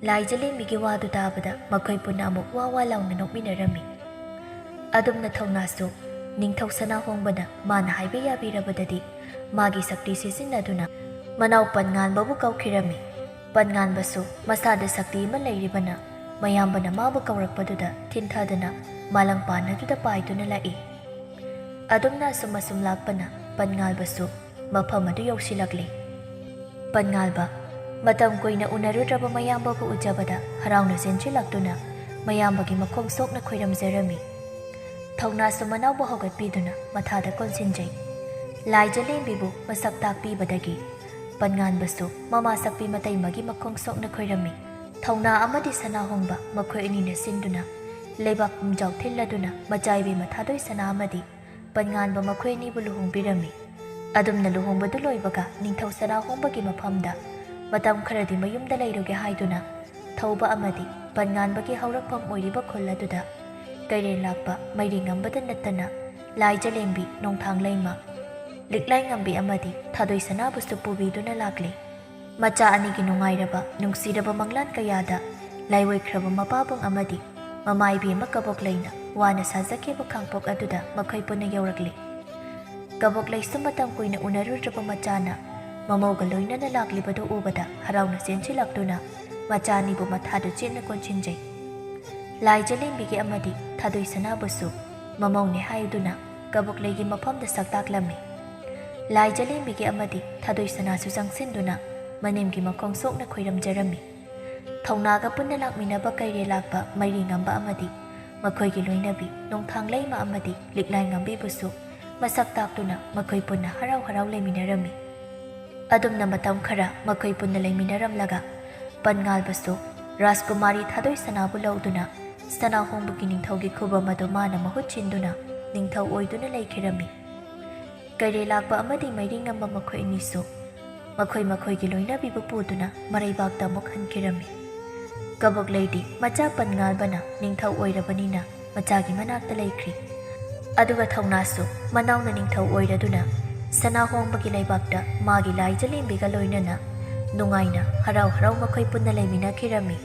ꯂꯥꯏꯖꯂꯦꯝꯕꯤꯒꯤ ꯋꯥꯗꯨ ꯇꯥꯕꯗ ꯃꯈꯣꯏ ꯄꯨꯟꯅ ꯑꯃꯨꯛ ꯋꯥ ꯋꯥ ꯂꯥꯎꯅ ꯅꯣꯛꯃꯤꯟꯅꯔꯝꯃꯤ꯫ ꯑꯗꯨꯝꯅ ꯊꯧꯅꯥꯁꯨ ꯅꯤꯡꯊꯧ ꯁꯅꯥꯍꯣꯡꯕꯅ ꯃꯥꯅ ꯍꯥꯏꯕ ꯌꯥꯕꯤꯔꯕꯗꯗꯤ ꯃꯥꯒꯤ ꯁꯛꯇꯤ ꯁꯤꯖꯤꯟꯅꯗꯨꯅ ꯃꯅꯥꯎ ꯄꯟꯉꯥꯟꯕꯕꯨ ꯀꯧꯈꯤꯔꯝꯃꯤ꯫ ꯄꯟꯉꯥꯟꯕꯁꯨ ꯃꯁꯥꯗ ꯁꯛꯇꯤ ꯑꯃ ꯂꯩꯔꯤꯕꯅ ꯃꯌꯥꯝꯕꯅ ꯃꯥꯕꯨ ꯀꯧꯔꯛꯄꯗꯨꯗ ꯊꯤꯟꯊꯗꯨꯅ ꯃꯥꯂꯪꯄꯥꯟ ꯑꯗꯨꯗ ꯄꯥꯏꯗꯨꯅ ꯂꯥꯛꯏ꯫ ꯑꯗꯨꯝꯅ ꯑꯁꯨꯝ ꯑꯁꯨꯝ ꯂꯥꯛꯄꯅ ꯄꯟꯉꯥꯟꯕꯁꯨ ꯃꯐꯝ ꯑꯗꯨ ꯌꯧꯁꯤꯜꯂꯛꯂꯤ꯫ ꯄꯟꯉꯥꯟꯕ, ꯃꯇꯝ ꯀꯨꯏꯅ ꯎꯅꯔꯨꯗ꯭ꯔꯕ ꯃꯌꯥꯝꯕꯕꯨ ꯎꯖꯕꯗ ꯍꯔꯥꯎꯅ ꯆꯦꯟꯁꯤꯜꯂꯛꯇꯨꯅ ꯃꯌꯥꯝꯕꯒꯤ ꯃꯈꯣꯡ ꯁꯣꯛꯅ ꯈꯣꯏꯔꯝꯖꯔꯝꯃꯤ꯫ ꯊꯧꯅꯥꯁꯨ ꯃꯅꯥꯎꯕꯨ ꯍꯧꯒꯠꯄꯤꯗꯨꯅ ꯃꯊꯥꯗ ꯀꯣꯟꯁꯤꯟꯖꯩ꯫ ꯂꯥꯏꯖꯂꯦꯝꯕꯤꯕꯨ ꯃꯁꯛ ꯇꯥꯛꯄꯤꯕꯗꯒꯤ ꯄꯟꯉꯥꯟꯕꯁꯨ ꯃꯃꯥ ꯁꯛꯄꯤ ꯃꯇꯩꯃꯒꯤ ꯃꯈꯣꯡ ꯁꯣꯛꯅ ꯈꯣꯏꯔꯝꯃꯤ꯫ ꯊꯧꯅꯥ ꯑꯃꯗꯤ ꯁꯅꯥꯍꯣꯡꯕ ꯃꯈꯣꯏ ꯑꯅꯤꯅ ꯁꯤꯟꯗꯨꯅ ꯂꯩꯕꯥꯛ ꯄꯨꯝꯖꯥꯎ ꯊꯤꯜꯂꯗꯨꯅ ꯃꯆꯥꯏꯕꯤ ꯃꯊꯥꯗꯣꯏ ꯁꯅꯥ ꯑꯃꯗꯤ ꯄꯟꯉꯥꯟꯕ ꯃꯈꯣꯏ ꯑꯅꯤꯕꯨ ꯂꯨꯍꯣꯡꯕꯤꯔꯝꯃꯤ꯫ ꯑꯗꯨꯝꯅ ꯂꯨꯍꯣꯡꯕꯗꯨ ꯂꯣꯏꯕꯒ ꯅꯤꯡꯊꯧ ꯁꯅꯥꯍꯣꯡꯕꯒꯤ ꯃꯐꯝꯗ ꯃꯇꯝ ꯈꯔꯗꯤ ꯃꯌꯨꯝꯗ ꯂꯩꯔꯨꯒꯦ ꯍꯥꯏꯗꯨꯅ ꯊꯧꯕ ꯑꯃꯗꯤ ꯄꯟꯉꯥꯟꯕꯒꯤ ꯍꯧꯔꯛꯐꯝ ꯑꯣꯏꯔꯤꯕ ꯈꯨꯜ ꯑꯗꯨꯗ ꯀꯩꯔꯦꯜ ꯂꯥꯛꯄ ꯃꯩꯔꯤ ꯉꯝꯕꯗ ꯅꯠꯇꯅ ꯂꯥꯏꯖꯂꯦꯝꯕꯤ, ꯅꯣꯡꯊꯥꯡ ꯂꯩꯃ, ꯂꯤꯛꯂꯥꯏ ꯉꯝꯕꯤ ꯑꯃꯗꯤ ꯊꯥꯗꯣꯏ ꯁꯅꯥꯕꯨꯁꯨ ꯄꯨꯕꯤꯗꯨꯅ ꯂꯥꯛꯂꯤ꯫ ꯃꯆꯥ ꯑꯅꯤꯒꯤ ꯅꯨꯡꯉꯥꯏꯔꯕ, ꯅꯨꯡꯁꯤꯔꯕ ꯃꯪꯂꯥꯟ ꯀꯌꯥꯗ ꯂꯥꯏꯑꯣꯏꯈ꯭ꯔꯕ ꯃꯄꯥꯕꯨꯡ ꯑꯃꯗꯤ ꯃꯃꯥ ꯏꯕꯦꯝꯃ ꯀꯕꯣꯛꯂꯩꯅ ꯋꯥꯅ ꯁꯥꯖꯈꯤꯕ ꯈꯥꯡꯄꯣꯛ ꯑꯗꯨꯗ ꯃꯈꯣꯏ ꯄꯨꯟꯅ ꯌꯧꯔꯛꯂꯤ꯫ ꯀꯕꯣꯛꯂꯩꯁꯨ ꯃꯇꯝ ꯀꯨꯏꯅ ꯎꯅꯔꯨꯗ꯭ꯔꯕ ꯃꯆꯥꯅ ꯃꯃꯧꯒ ꯂꯣꯏꯅꯅ ꯂꯥꯛꯂꯤꯕꯗꯨ ꯎꯕꯗ ꯍꯔꯥꯎꯅ ꯆꯦꯟꯁꯤꯜꯂꯛꯇꯨꯅ ꯃꯆꯥ ꯑꯅꯤꯕꯨ ꯃꯊꯥꯗꯨ ꯆꯦꯠꯅ ꯀꯣꯟꯁꯤꯟꯖꯩ꯫ ꯂꯥꯏꯖꯂꯦꯝꯕꯤꯒꯤ ꯑꯃꯗꯤ ꯊꯥꯗꯣꯏ ꯁꯅꯥꯕꯨꯁꯨ ꯃꯃꯧꯅꯦ ꯍꯥꯏꯗꯨꯅ ꯀꯕꯣꯛꯂꯩꯒꯤ ꯃꯐꯝꯗ ꯁꯛ ꯇꯥꯛꯂꯝꯃꯤ꯫ ꯂꯥꯏꯖꯂꯦꯝꯕꯤꯒꯤ ꯑꯃꯗꯤ ꯊꯥꯗꯣꯏ ꯁꯅꯥꯁꯨ ꯆꯪꯁꯤꯟꯗꯨꯅ ꯃꯅꯦꯝꯒꯤ ꯃꯈꯣꯡ ꯁꯣꯛꯅ ꯈꯣꯏꯔꯝꯖꯔꯝꯃꯤ꯫ ꯊꯧꯅꯥꯒ ꯄꯨꯟꯅ ꯂꯥꯛꯃꯤꯟꯅꯕ ꯀꯩꯔꯦꯜ ꯂꯥꯛꯄ ꯃꯩꯔꯤ ꯉꯝꯕ ꯑꯃꯗꯤ ꯃꯈꯣꯏꯒꯤ ꯂꯣꯏꯅꯕꯤ ꯅꯣꯡꯊꯥꯡ ꯂꯩꯃ ꯑꯃꯗꯤ ꯂꯤꯛꯂꯥꯏ ꯉꯝꯕꯤꯕꯨꯁꯨ ꯃꯁꯛ ꯇꯥꯛꯇꯨꯅ ꯃꯈꯣꯏ ꯄꯨꯟꯅ ꯍꯔꯥꯎ ꯍꯔꯥꯎ ꯂꯩꯃꯤꯟꯅꯔꯝꯃꯤ꯫ ꯑꯗꯨꯝꯅ ꯃꯇꯝ ꯈꯔ ꯃꯈꯣꯏ ꯄꯨꯟꯅ ꯂꯩꯃꯤꯟꯅꯔꯝꯂꯒ ꯄꯟꯉꯥꯜꯕꯁꯨ ꯔꯥꯖꯀꯨꯃꯥꯔꯤ ꯊꯥꯗꯣꯏ ꯁꯅꯥꯕꯨ ꯂꯧꯗꯨꯅ ꯁꯅꯥꯍꯣꯡꯕꯒꯤ ꯅꯤꯡꯊꯧꯒꯤ ꯈꯨꯕꯝ ꯑꯗꯨ ꯃꯥꯅ ꯃꯍꯨꯠ ꯁꯤꯟꯗꯨꯅ ꯅꯤꯡꯊꯧ ꯑꯣꯏꯗꯨꯅ ꯂꯩꯈꯤꯔꯝꯃꯤ꯫ ꯀꯩꯔꯦꯜ ꯂꯥꯛꯄ ꯑꯃꯗꯤ ꯃꯩꯔꯤ ꯉꯝꯕ ꯃꯈꯣꯏ ꯑꯅꯤꯁꯨ ꯃꯈꯣꯏ ꯃꯈꯣꯏꯒꯤ ꯂꯣꯏꯅꯕꯤꯕꯨ ꯄꯨꯗꯨꯅ ꯃꯔꯩꯕꯥꯛꯇ ꯑꯃꯨꯛ ꯍꯟꯈꯤꯔꯝꯃꯤ꯫ ꯀꯕꯣꯛꯂꯩꯗꯤ ꯃꯆꯥ ꯄꯟꯉꯥꯜꯕꯅ ꯅꯤꯡꯊꯧ ꯑꯣꯏꯔꯕꯅꯤꯅ ꯃꯆꯥꯒꯤ ꯃꯅꯥꯛꯇ ꯂꯩꯈ꯭ꯔꯤ꯫ ꯑꯗꯨꯒ ꯊꯧꯅꯥꯁꯨ ꯃꯅꯥꯎꯅ ꯅꯤꯡꯊꯧ ꯑꯣꯏꯔꯗꯨꯅ ꯁꯅꯥ ꯍꯣꯡꯕꯒꯤ ꯂꯩꯕꯥꯛꯇ ꯃꯥꯒꯤ ꯂꯥꯏꯖꯂꯦꯝꯕꯤꯒ ꯂꯣꯏꯅꯅ ꯅꯨꯡꯉꯥꯏꯅ ꯍꯔꯥꯎ ꯍꯔꯥꯎ ꯃꯈꯣꯏ ꯄꯨꯟꯅ ꯂꯩꯃꯤꯟꯅꯈꯤꯔꯝꯃꯤ꯫